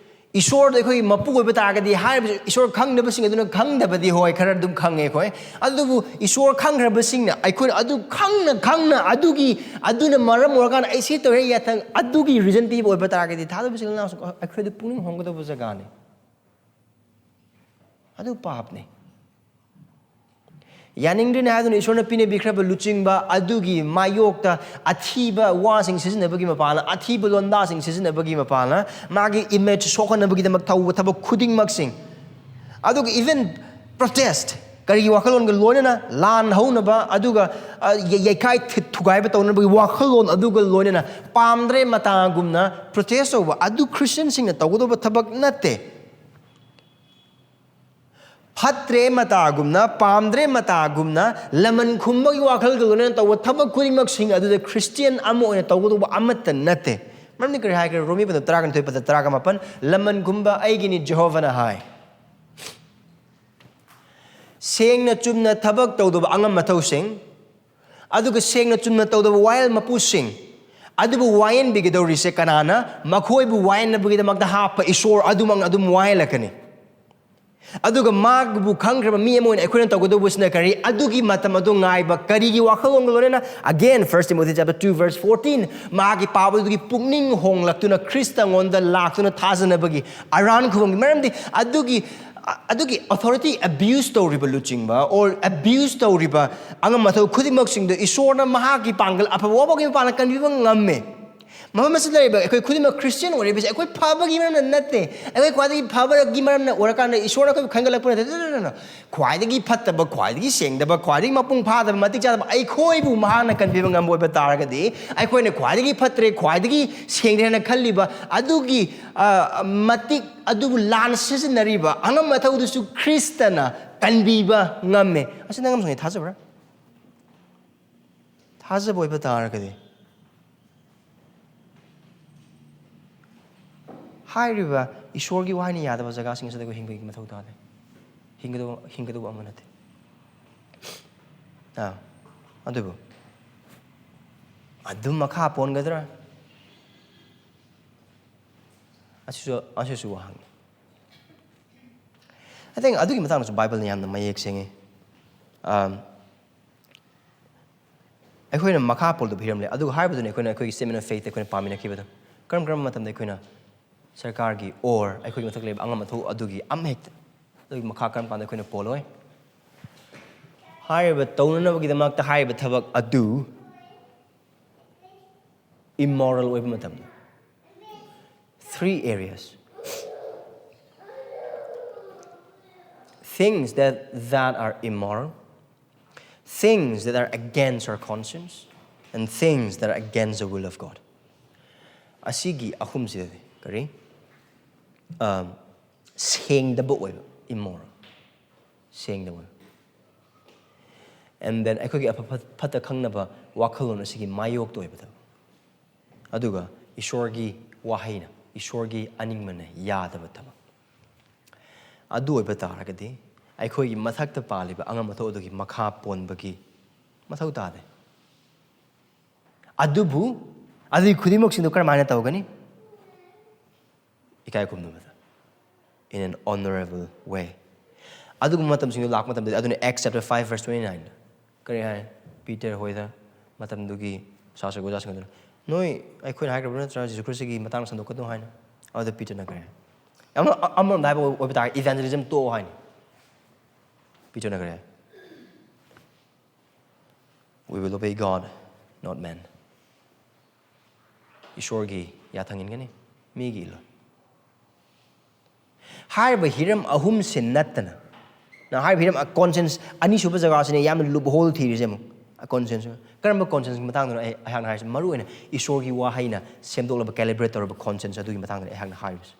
ꯏꯁꯣꯔꯗꯣ ꯑꯩꯈꯣꯏꯒꯤ ꯃꯄꯨ ꯑꯣꯏꯕ ꯇꯥꯔꯒꯗꯤ, ꯍꯥꯏꯔꯤꯕꯁꯦ ꯏꯁꯣꯔ ꯈꯪꯗꯕꯁꯤꯡ ꯑꯗꯨꯅ ꯈꯪꯗꯕꯗꯤ ꯍꯣꯏ, ꯈꯔ ꯑꯗꯨꯝ ꯈꯪꯉꯦ ꯑꯩꯈꯣꯏ꯫ ꯑꯗꯨꯕꯨ ꯏꯁꯣꯔ ꯈꯪꯈ꯭ꯔꯕꯁꯤꯡꯅ ꯑꯩꯈꯣꯏꯅ ꯑꯗꯨ ꯈꯪꯅ ꯈꯪꯅ ꯑꯗꯨꯒꯤ, ꯑꯗꯨꯅ ꯃꯔꯝ ꯑꯣꯏꯔꯀꯥꯟꯗ ꯑꯩ ꯁꯤ ꯇꯧꯔꯦ ꯌꯥꯊꯪ ꯑꯗꯨꯒꯤ ꯔꯤꯖꯟ ꯄꯤꯕ ꯑꯣꯏꯕ ꯇꯥꯔꯒꯗꯤ, ꯊꯥꯗꯕꯁꯤꯡ ꯑꯩꯈꯣꯏꯗ ꯄꯨꯛꯅꯤꯡ ꯍꯣꯡꯒꯗꯧꯕ ꯖꯒꯥꯅꯤ꯫ ꯑꯗꯨ ꯄꯥꯞꯅꯤ꯫ ꯌꯥꯅꯤꯡꯗ꯭ꯔꯤꯅꯦ ꯍꯥꯏꯗꯨꯅ ꯏꯁꯣꯔꯅ ꯄꯤꯅꯕꯤꯈ꯭ꯔꯕ ꯂꯨꯆꯤꯡꯕ ꯑꯗꯨꯒꯤ ꯃꯥꯌꯣꯛꯇ ꯑꯊꯤꯕ ꯋꯥꯁꯤꯡ ꯁꯤꯖꯤꯟꯅꯕꯒꯤ ꯃꯄꯥꯟꯅ, ꯑꯊꯤꯕ ꯂꯣꯟꯗꯥꯁꯤꯡ ꯁꯤꯖꯤꯟꯅꯕꯒꯤ ꯃꯄꯥꯟꯅ, ꯃꯥꯒꯤ image ꯁꯣꯛꯍꯟꯅꯕꯒꯤꯗꯃꯛ ꯇꯧꯕ ꯊꯕꯛ ꯈꯨꯗꯤꯡꯃꯛꯁꯤꯡ, ꯑꯗꯨꯒ even protest, ꯀꯔꯤꯒꯤ ꯋꯥꯈꯜꯂꯣꯟꯒ ꯂꯣꯏꯅꯅ ꯂꯥꯟ ꯍꯧꯅꯕ, ꯑꯗꯨꯒ, ꯑ, ꯌꯩ-, ꯌꯩꯈꯥꯏ ꯊꯤ-, ꯊꯨꯒꯥꯏꯕ ꯇꯧꯅꯕꯒꯤ ꯋꯥꯈꯜꯂꯣꯟ ꯑꯗꯨꯒ ꯂꯣꯏꯅꯅ ꯄꯥꯝꯗ꯭ꯔꯦ ꯃꯇꯥꯒꯨꯝꯅ protest ꯇꯧꯕ, ꯑꯗꯨ ꯈ꯭ꯔꯤꯁꯇꯤꯌꯟꯁꯤꯡꯅ ꯇꯧꯒꯗꯧꯕ ꯊꯕꯛ ꯅꯠꯇꯦ꯫ ꯐꯠꯇ꯭ꯔꯦ ꯃꯇꯥꯒꯨꯝꯅ, ꯄꯥꯝꯗ꯭ꯔꯦ ꯃꯇꯥꯒꯨꯝꯅ, ꯂꯃꯟ ꯈꯨꯝꯕꯒꯤ ꯋꯥꯈꯜꯒ ꯂꯣꯏꯅꯅ ꯇꯧꯕ ꯊꯕꯛ ꯈꯨꯗꯤꯡꯃꯛꯁꯤꯡ ꯑꯗꯨꯗ ꯈ꯭ꯔꯤꯁꯇꯤꯌꯥꯟ ꯑꯃ ꯑꯣꯏꯅ ꯇꯧꯒꯗꯧꯕ ꯑꯃꯠꯇ ꯅꯠꯇꯦ꯫ ꯃꯔꯝꯗꯤ ꯀꯔꯤ ꯍꯥꯏꯈ꯭ꯔꯦ? ꯔꯣꯃꯤ ꯄꯗ ꯇꯔꯥꯒ ꯅꯤꯊꯣꯏ, ꯄꯗ ꯇꯔꯥꯒ ꯃꯥꯄꯟ, "ꯂꯃꯟ ꯈꯨꯝꯕ ꯑꯩꯒꯤꯅꯤ," ꯖꯦꯍꯣꯚꯥꯅ ꯍꯥꯏ꯫ ꯁꯦꯡꯅ ꯆꯨꯝꯅ ꯊꯕꯛ ꯇꯧꯗꯕ ꯑꯉꯝ ꯃꯊꯧꯁꯤꯡ, ꯑꯗꯨꯒ ꯁꯦꯡꯅ ꯆꯨꯝꯅ ꯇꯧꯗꯕ ꯋꯥꯌꯦꯜ ꯃꯄꯨꯁꯤꯡ, ꯑꯗꯨꯕꯨ ꯋꯥꯌꯦꯟꯕꯤꯒꯗꯧꯔꯤꯁꯦ ꯀꯅꯥꯅ? ꯃꯈꯣꯏꯕꯨ ꯋꯥꯌꯦꯟꯅꯕꯒꯤꯗꯃꯛꯇ ꯍꯥꯞꯄ ꯏꯁꯣꯔ ꯑꯗꯨꯃꯛꯅ ꯑꯗꯨꯝ ꯋꯥꯌꯦꯜꯂꯛꯀꯅꯤ꯫ ꯑꯗꯨꯒ ꯃꯥꯕꯨ ꯈꯪꯈ꯭ꯔꯕ ꯃꯤ ꯑꯃ ꯑꯣꯏꯅ ꯑꯩꯈꯣꯏꯅ ꯇꯧꯒꯗꯧꯕꯁꯤꯅ ꯀꯔꯤ? ꯑꯗꯨꯒꯤ ꯃꯇꯝ ꯑꯗꯨ ꯉꯥꯏꯕ꯫ ꯀꯔꯤꯒꯤ ꯋꯥꯈꯜꯂꯣꯟꯒ ꯂꯣꯏꯅꯅ? Again, First Timothy chapter two verse fourteen, ꯃꯍꯥꯛꯀꯤ ꯄꯥꯕꯗꯨꯒꯤ ꯄꯨꯛꯅꯤꯡ ꯍꯣꯡꯂꯛꯇꯨꯅ ꯈ꯭ꯔꯤꯁꯇꯉꯣꯟꯗ ꯂꯥꯛꯇꯨꯅ ꯊꯥꯖꯅꯕꯒꯤ ꯑꯔꯥꯟ ꯈꯨꯕꯝꯒꯤ꯫ ꯃꯔꯝꯗꯤ ꯑꯗꯨꯒꯤ, ꯑꯗꯨꯒꯤ authority abuse ꯇꯧꯔꯤꯕ ꯂꯨꯆꯤꯡꯕ or abuse ꯇꯧꯔꯤꯕ ꯑꯉꯝ ꯑꯊꯧ ꯈꯨꯗꯤꯡꯃꯛꯁꯤꯡꯗꯣ ꯏꯁꯣꯔꯅ ꯃꯍꯥꯛꯀꯤ ꯄꯥꯡꯒꯜ ꯑꯐꯕ ꯋꯥꯕꯒꯤ ꯃꯄꯥꯟꯅ ꯀꯟꯕꯤꯕ ꯉꯝꯃꯦ꯫ ꯃꯐꯝ ꯑꯁꯤꯗ ꯂꯩꯔꯤꯕ ꯑꯩꯈꯣꯏ ꯈꯨꯗꯤꯡꯃꯛ ꯈ꯭ꯔꯤꯁꯇꯤꯌꯥꯟ ꯑꯣꯏꯔꯤꯕꯁꯦ ꯑꯩꯈꯣꯏ ꯐꯕꯒꯤ ꯃꯔꯝꯅ ꯅꯠꯇꯦ, ꯑꯩꯈꯣꯏ ꯈ꯭ꯋꯥꯏꯗꯒꯤ ꯐꯕꯒꯤ ꯃꯔꯝꯅ ꯑꯣꯏꯔꯀꯥꯟꯗ ꯏꯁꯣꯔꯅ ꯑꯩꯈꯣꯏꯕꯨ ꯈꯟꯒꯠꯂꯛꯄ ꯅꯠꯇꯦ꯫ No, no, no, no. ꯈ꯭ꯋꯥꯏꯗꯒꯤ ꯐꯠꯇꯕ, ꯈ꯭ꯋꯥꯏꯗꯒꯤ ꯁꯦꯡꯗꯕ, ꯈ꯭ꯋꯥꯏꯗꯒꯤ ꯃꯄꯨꯡ ꯐꯥꯗꯕ, ꯃꯇꯤꯛ ꯆꯥꯗꯕ ꯑꯩꯈꯣꯏꯕꯨ ꯃꯍꯥꯛꯅ ꯀꯟꯕꯤꯕ ꯉꯝꯕ ꯑꯣꯏꯕ ꯇꯥꯔꯒꯗꯤ, ꯑꯩꯈꯣꯏꯅ ꯈ꯭ꯋꯥꯏꯗꯒꯤ ꯐꯠꯇ꯭ꯔꯦ, ꯈ꯭ꯋꯥꯏꯗꯒꯤ ꯁꯦꯡꯗ꯭ꯔꯦ ꯍꯥꯏꯅ ꯈꯜꯂꯤꯕ ꯑꯗꯨꯒꯤ, ꯑ, ꯃꯇꯤꯛ ꯑꯗꯨꯕꯨ ꯂꯥꯟ ꯁꯤꯖꯤꯟꯅꯔꯤꯕ ꯑꯉꯝ ꯑꯊꯧꯗꯨꯁꯨ ꯈ꯭ꯔꯤꯁꯇꯅ ꯀꯟꯕꯤꯕ ꯉꯝꯃꯦ꯫ ꯑꯁꯤ ꯅꯪ ꯑꯃꯁꯨꯡ ꯑꯩ ꯊꯥꯖꯕ꯭ꯔꯥ? ꯊꯥꯖꯕ ꯑꯣꯏꯕ ꯇꯥꯔꯒꯗꯤ, ꯍꯥꯏꯔꯤꯕ ꯏꯁꯣꯔꯒꯤ ꯋꯥꯍꯩꯅ ꯌꯥꯗꯕ ꯖꯒꯥꯁꯤꯡ ꯑꯁꯤꯗ ꯑꯩꯈꯣꯏ ꯍꯤꯡꯕꯒꯤ ꯃꯊꯧ ꯇꯥꯗꯦ꯫ ꯍꯤꯡꯒꯗꯧꯕ, ꯍꯤꯡꯒꯗꯧꯕ ꯑꯃ ꯅꯠꯇꯦ꯫ ꯑꯥ, ꯑꯗꯨꯕꯨ ꯑꯗꯨꯝ ꯃꯈꯥ ꯄꯣꯟꯒꯗ꯭ꯔꯥ? ꯑꯁꯤꯁꯨ, ꯑꯁꯤꯁꯨ ꯋꯥꯍꯪꯅꯤ꯫ I think ꯑꯗꯨꯒꯤ ꯃꯇꯥꯡꯗꯁꯨ ꯕꯥꯏꯕꯜꯅ ꯌꯥꯝꯅ ꯃꯌꯦꯛ ꯁꯦꯡꯉꯤ꯫ ꯑꯥꯝ, ꯑꯩꯈꯣꯏꯅ ꯃꯈꯥ ꯄꯣꯜꯂꯨꯕ ꯍꯤꯔꯝ ꯂꯩ꯫ ꯑꯗꯨꯒ ꯍꯥꯏꯕꯗꯨꯅ ꯑꯩꯈꯣꯏꯅ ꯑꯩꯈꯣꯏꯒꯤ statement of faith ꯑꯩꯈꯣꯏꯅ ꯄꯥꯃꯤꯟꯅꯈꯤꯕꯗꯣ꯫ ꯀꯔꯝ ꯀꯔꯝꯕ ꯃꯇꯝꯗ ꯑꯩꯈꯣꯏꯅ ꯁꯔꯀꯥꯔꯒꯤ or ꯑꯩꯈꯣꯏꯒꯤ ꯃꯊꯛ ꯂꯩꯕ ꯑꯉꯝ ꯑꯊꯧ ꯑꯗꯨꯒꯤ ꯑꯃ ꯍꯦꯛꯇ, ꯑꯗꯨꯒꯤ ꯃꯈꯥ ꯀꯔꯝ ꯀꯥꯟꯗ ꯑꯩꯈꯣꯏꯅ ꯄꯣꯜꯂꯣꯏ? ꯍꯥꯏꯔꯤꯕ ꯇꯧꯅꯅꯕꯒꯤꯗꯃꯛꯇ ꯍꯥꯏꯔꯤꯕ ꯊꯕꯛ ꯑꯗꯨ immoral ꯑꯣꯏꯕ ꯃꯇꯝꯗ, three areas: things that, that are immoral, things that are against our conscience, and things that are against the will of God. ꯑꯁꯤꯒꯤ ꯑꯍꯨꯝꯁꯤꯗꯗꯤ ꯀꯔꯤ? ꯑꯝ, ꯁꯦꯡꯗꯕ ꯑꯣꯏꯕ, immoral, ꯁꯦꯡꯗꯕ ꯑꯣꯏꯕ꯫ And then ꯑꯩꯈꯣꯏꯒꯤ ꯑꯐ ꯐꯠ-, ꯐꯠꯇ ꯈꯪꯅꯕ ꯋꯥꯈꯜꯂꯣꯟ ꯑꯁꯤꯒꯤ ꯃꯥꯌꯣꯛꯇ ꯑꯣꯏꯕ ꯊꯕꯛ꯫ ꯑꯗꯨꯒ ꯏꯁꯣꯔꯒꯤ ꯋꯥꯍꯩꯅ, ꯏꯁꯣꯔꯒꯤ ꯑꯅꯤꯡꯕꯅ ꯌꯥꯗꯕ ꯊꯕꯛ꯫ ꯑꯗꯨ ꯑꯣꯏꯕ ꯇꯥꯔꯒꯗꯤ ꯑꯩꯈꯣꯏꯒꯤ ꯃꯊꯛꯇ ꯄꯥꯜꯂꯤꯕ ꯑꯉꯝ ꯑꯊꯧ ꯑꯗꯨꯒꯤ ꯃꯈꯥ ꯄꯣꯟꯕꯒꯤ ꯃꯊꯧ ꯇꯥꯗꯦ꯫ ꯑꯗꯨꯕꯨ ꯑꯗꯨꯒꯤ ꯈꯨꯗꯤꯡꯃꯛꯁꯤꯡꯗꯣ ꯀꯔꯝꯍꯥꯏꯅ ꯇꯧꯒꯅꯤ? ꯏꯀꯥꯏ ꯈꯨꯝꯅꯕꯗ, in an honorable way꯫ ꯑꯗꯨꯒꯨꯝꯕ ꯃꯇꯝꯁꯤꯡꯗꯣ ꯂꯥꯛꯄ ꯃꯇꯝꯗꯗꯤ, ꯑꯗꯨꯅ Acts chapter five verse twenty nine ꯀꯔꯤ ꯍꯥꯏ? ꯄꯤꯇꯔ ꯍꯣꯏꯗ, ꯃꯇꯝꯗꯨꯒꯤ ꯁꯥꯁ꯭ꯔ ꯑꯣꯖꯥꯁꯤꯡ ꯑꯗꯨꯅ, "ꯅꯣꯏ ꯑꯩꯈꯣꯏꯅ ꯍꯥꯏꯈ꯭ꯔꯕ ꯅꯠꯇ꯭ꯔꯥ ꯖꯤꯁꯨ ꯈ꯭ꯔꯤꯁꯇꯒꯤ ꯃꯇꯥꯡꯗ ꯁꯟꯗꯣꯛꯀꯅꯨ?" ꯍꯥꯏꯅ꯫ ꯑꯗꯨꯗ ꯄꯤꯇꯔꯅ ꯀꯔꯤ ꯍꯥꯏ? ꯑꯃ-, ꯑꯃꯔꯣꯝꯗ ꯍꯥꯏꯕ ꯑꯣꯏꯕ ꯇꯥꯔꯒꯗꯤ evangelism ꯇꯣꯛꯑꯣ ꯍꯥꯏꯅꯤ꯫ ꯄꯤꯇꯔꯅ ꯀꯔꯤ ꯍꯥꯏ? "We will obey God, not man." ꯏꯁꯣꯔꯒꯤ ꯌꯥꯊꯪ ꯏꯟꯒꯅꯤ, ꯃꯤꯒꯤ ꯏꯜꯂꯣꯏ꯫ ꯍꯥꯏꯔꯤꯕ ꯍꯤꯔꯝ ꯑꯍꯨꯝꯁꯤ ꯅꯠꯇꯅ, ꯅ ꯍꯥꯏꯔꯤꯕ ꯍꯤꯔꯝ, conscience, ꯑꯅꯤꯁꯨꯕ ꯖꯒꯥꯁꯤꯅ ꯌꯥꯝꯅ loophole ꯊꯤꯔꯤꯁꯦ ꯑꯃꯨꯛ꯫ ꯑ, conscience꯫ ꯀꯔꯝꯕ conscience ꯃꯇꯥꯡꯗꯅꯣ ꯑꯩ, ꯑꯩꯍꯥꯛꯅ ꯍꯥꯏꯔꯤꯁꯦ? ꯃꯔꯨ ꯑꯣꯏꯅ ꯏꯁꯣꯔꯒꯤ ꯋꯥꯍꯩꯅ ꯁꯦꯝꯗꯣꯛꯂꯕ, calibrate ꯇꯧꯔꯕ conscience ꯑꯗꯨꯒꯤ ꯃꯇꯥꯡꯗꯅꯤ ꯑꯩꯍꯥꯛꯅ ꯍꯥꯏꯔꯤꯕꯁꯦ꯫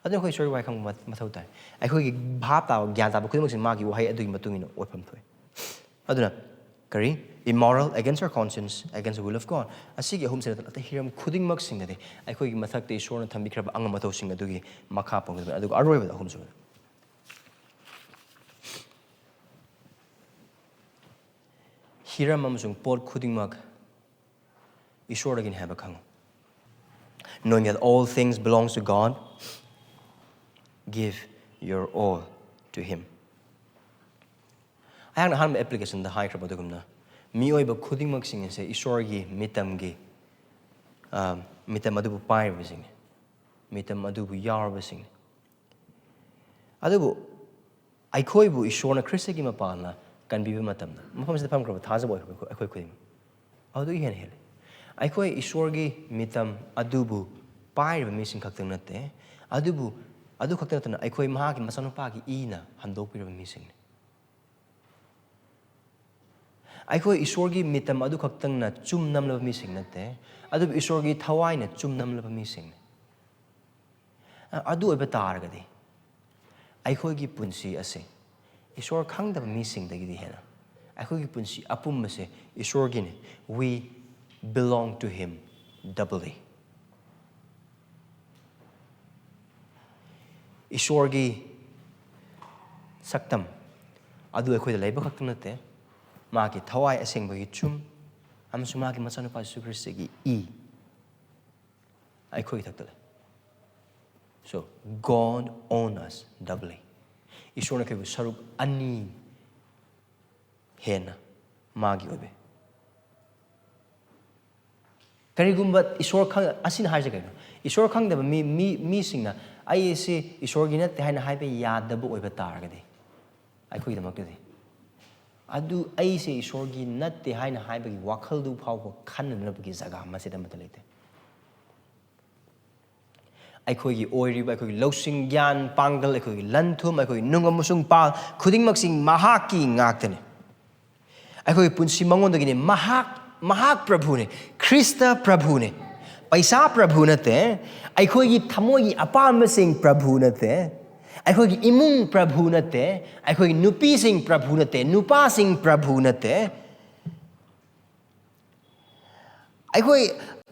ꯑꯗꯨꯅ ꯑꯩꯈꯣꯏ ꯏꯁꯣꯔꯒꯤ ꯋꯥꯍꯩ ꯈꯪꯕ ꯃ-, ꯃꯊꯧ ꯇꯥꯏ꯫ ꯑꯩꯈꯣꯏꯒꯤ ꯚꯥꯞ ꯇꯥꯕ, ꯒ꯭ꯌꯥꯟ ꯇꯥꯕ ꯈꯨꯗꯤꯡꯃꯛꯁꯤ ꯃꯥꯒꯤ ꯋꯥꯍꯩ ꯑꯗꯨꯒꯤ ꯃꯇꯨꯡ ꯏꯟꯅ ꯑꯣꯏꯐꯝ ꯊꯣꯛꯏ꯫ ꯑꯗꯨꯅ ꯀꯔꯤ? Immoral, against our conscience, against the will of God꯫ ꯑꯁꯤꯒꯤ ꯑꯍꯨꯝꯁꯤ ꯅꯠꯇꯅ ꯑꯇꯩ ꯍꯤꯔꯝ ꯈꯨꯗꯤꯡꯃꯛꯁꯤꯡꯗꯗꯤ ꯑꯩꯈꯣꯏꯒꯤ ꯃꯊꯛꯇ ꯏꯁꯣꯔꯅ ꯊꯝꯕꯤꯈ꯭ꯔꯕ ꯑꯉꯝ ꯑꯊꯧꯁꯤꯡ ꯑꯗꯨꯒꯤ ꯃꯈꯥ ꯄꯣꯟꯒꯗꯕꯅꯤ꯫ ꯑꯗꯨꯒ ꯑꯔꯣꯏꯕꯗ, ꯑꯍꯨꯝꯁꯨꯕꯗ, ꯍꯤꯔꯝ ꯑꯃꯁꯨꯡ ꯄꯣꯠ ꯈꯨꯗꯤꯡꯃꯛ ꯏꯁꯣꯔꯗꯒꯤꯅꯤ ꯍꯥꯏꯕ ꯈꯪꯉꯨ꯫ Knowing that all things belongs to God, give your all to him꯫ ꯑꯩꯍꯥꯛꯅ ꯑꯍꯥꯟꯕ application ꯗ ꯍꯥꯏꯈ꯭ꯔꯕ ꯑꯗꯨꯒꯨꯝꯅ, ꯃꯤꯑꯣꯏꯕ ꯈꯨꯗꯤꯡꯃꯛꯁꯤꯡ ꯑꯁꯦ ꯏꯁꯣꯔꯒꯤ ꯃꯤꯇꯝꯒꯤ, ꯑ, ꯃꯤꯇꯝ ꯑꯗꯨꯕꯨ ꯄꯥꯏꯔꯤꯕꯁꯤꯡꯅꯤ, ꯃꯤꯇꯝ ꯑꯗꯨꯕꯨ ꯌꯥꯎꯔꯕꯁꯤꯡꯅꯤ꯫ ꯑꯗꯨꯕꯨ ꯑꯩꯈꯣꯏꯕꯨ ꯏꯁꯣꯔꯅ ꯈ꯭ꯔꯤꯁꯇꯒꯤ ꯃꯄꯥꯟꯅ ꯀꯟꯕꯤꯕ ꯃꯇꯝꯗ, ꯃꯐꯝꯁꯤꯗ ꯐꯝꯈ꯭ꯔꯕ ꯊꯥꯖꯕ ꯑꯣꯏꯈ꯭ꯔꯕ ꯑꯩꯈꯣꯏ, ꯑꯩꯈꯣꯏ ꯈꯨꯗꯤꯡꯃꯛ ꯑꯗꯨꯗꯒꯤ ꯍꯦꯟꯅ ꯍꯦꯜꯂꯤ꯫ ꯑꯩꯈꯣꯏ ꯏꯁꯣꯔꯒꯤ ꯃꯤꯇꯝ ꯑꯗꯨꯕꯨ ꯄꯥꯏꯔꯤꯕ ꯃꯤꯁꯤꯡ ꯈꯛꯇꯪ ꯅꯠꯇꯦ, ꯑꯗꯨꯕꯨ ꯑꯗꯨ ꯈꯛꯇ ꯅꯠꯇꯅ ꯑꯩꯈꯣꯏ ꯃꯍꯥꯛꯀꯤ ꯃꯆꯥꯅꯨꯄꯥꯒꯤ ꯏꯅ ꯍꯟꯗꯣꯛꯄꯤꯔꯕ ꯃꯤꯁꯤꯡꯅꯤ꯫ ꯑꯩꯈꯣꯏ ꯏꯁꯣꯔꯒꯤ ꯃꯤꯇꯝ ꯑꯗꯨ ꯈꯛꯇꯪꯅ ꯆꯨꯝ ꯅꯝꯂꯕ ꯃꯤꯁꯤꯡ ꯅꯠꯇꯦ, ꯑꯗꯨꯕꯨ ꯏꯁꯣꯔꯒꯤ ꯊꯋꯥꯏꯅ ꯆꯨꯝ ꯅꯝꯂꯕ ꯃꯤꯁꯤꯡꯅꯤ꯫ ꯑ-, ꯑꯗꯨ ꯑꯣꯏꯕ ꯇꯥꯔꯒꯗꯤ ꯑꯩꯈꯣꯏꯒꯤ ꯄꯨꯟꯁꯤ ꯑꯁꯤ ꯏꯁꯣꯔ ꯈꯪꯗꯕ ꯃꯤꯁꯤꯡꯗꯒꯤꯗꯤ ꯍꯦꯟꯅ ꯑꯩꯈꯣꯏꯒꯤ ꯄꯨꯟꯁꯤ ꯑꯄꯨꯝꯕꯁꯦ ꯏꯁꯣꯔꯒꯤꯅꯤ꯫ We belong to him doubly. ꯏꯁꯣꯔꯒꯤ ꯁꯛꯇꯝ ꯑꯗꯨ ꯑꯩꯈꯣꯏꯗ ꯂꯩꯕ ꯈꯛꯇ ꯅꯠꯇꯦ, ꯃꯥꯒꯤ ꯊꯋꯥꯏ ꯑꯁꯦꯡꯕꯒꯤ ꯆꯨꯝ ꯑꯃꯁꯨꯡ ꯃꯥꯒꯤ ꯃꯆꯥꯅꯨꯄꯥ ꯖꯤꯁꯨ ꯈ꯭ꯔꯤꯁꯇꯒꯤ ꯏ ꯑꯩꯈꯣꯏꯒꯤ ꯊꯛꯇ ꯂꯩ꯫ So, God own us doubly. ꯏꯁꯣꯔꯅ ꯑꯩꯈꯣꯏꯕꯨ ꯁꯔꯨꯛ ꯑꯅꯤ ꯍꯦꯟꯅ ꯃꯥꯒꯤ ꯑꯣꯏꯕ꯫ ꯀꯔꯤꯒꯨꯝꯕ ꯏꯁꯣꯔ ꯈꯪ-, ꯑꯁꯤꯅ ꯍꯥꯏꯔꯤꯁꯦ ꯀꯩꯅꯣ? ꯏꯁꯣꯔ ꯈꯪꯗꯕ ꯃꯤ, ꯃꯤ, ꯃꯤꯁꯤꯡꯅ "ꯑꯩ ꯑꯁꯤ ꯏꯁꯣꯔꯒꯤ ꯅꯠꯇꯦ" ꯍꯥꯏꯅ ꯍꯥꯏꯕ ꯌꯥꯗꯕ ꯑꯣꯏꯕ ꯇꯥꯔꯒꯗꯤ, ꯑꯩꯈꯣꯏꯒꯤꯗꯃꯛꯇꯗꯤ ꯑꯗꯨ "ꯑꯩꯁꯦ ꯏꯁꯣꯔꯒꯤ ꯅꯠꯇꯦ" ꯍꯥꯏꯅ ꯍꯥꯏꯕꯒꯤ ꯋꯥꯈꯜꯗꯨ ꯐꯥꯎꯕ ꯈꯟꯅꯅꯕꯒꯤ ꯖꯒꯥ ꯃꯆꯦꯠ ꯑꯃꯠꯇ ꯂꯩꯇꯦ꯫ ꯑꯩꯈꯣꯏꯒꯤ ꯑꯣꯏꯔꯤꯕ, ꯑꯩꯈꯣꯏꯒꯤ ꯂꯧꯁꯤꯡ, ꯒ꯭ꯌꯥꯟ, ꯄꯥꯡꯒꯜ, ꯑꯩꯈꯣꯏꯒꯤ ꯂꯟ ꯊꯨꯝ, ꯑꯩꯈꯣꯏꯒꯤ ꯅꯨꯡ ꯑꯃꯁꯨꯡ ꯄꯥꯜ ꯈꯨꯗꯤꯡꯃꯛꯁꯤ ꯃꯍꯥꯛꯀꯤ ꯉꯥꯛꯇꯅꯤ꯫ ꯑꯩꯈꯣꯏꯒꯤ ꯄꯨꯟꯁꯤ ꯃꯉꯣꯟꯗꯒꯤꯅꯤ꯫ ꯃꯍꯥꯛ, ꯃꯍꯥꯛ ꯄ꯭ꯔꯚꯨꯅꯤ꯫ ꯈ꯭ꯔꯤꯁꯇ ꯄ꯭ꯔꯚꯨꯅꯤ꯫ ꯄꯩꯁꯥ ꯄ꯭ꯔꯚꯨ ꯅꯠꯇꯦ꯫ ꯑꯩꯈꯣꯏꯒꯤ ꯊꯃꯣꯏꯒꯤ ꯑꯄꯥꯝꯕꯁꯤꯡ ꯄ꯭ꯔꯚꯨ ꯅꯠꯇꯦ꯫ ꯑꯩꯈꯣꯏꯒꯤ ꯏꯃꯨꯡ ꯄ꯭ꯔꯚꯨ ꯅꯠꯇꯦ꯫ ꯑꯩꯈꯣꯏꯒꯤ ꯅꯨꯄꯤꯁꯤꯡ ꯄ꯭ꯔꯚꯨ ꯅꯠꯇꯦ꯫ ꯅꯨꯄꯥꯁꯤꯡ ꯄ꯭ꯔꯚꯨ ꯅꯠꯇꯦ꯫ ꯑꯩꯈꯣꯏ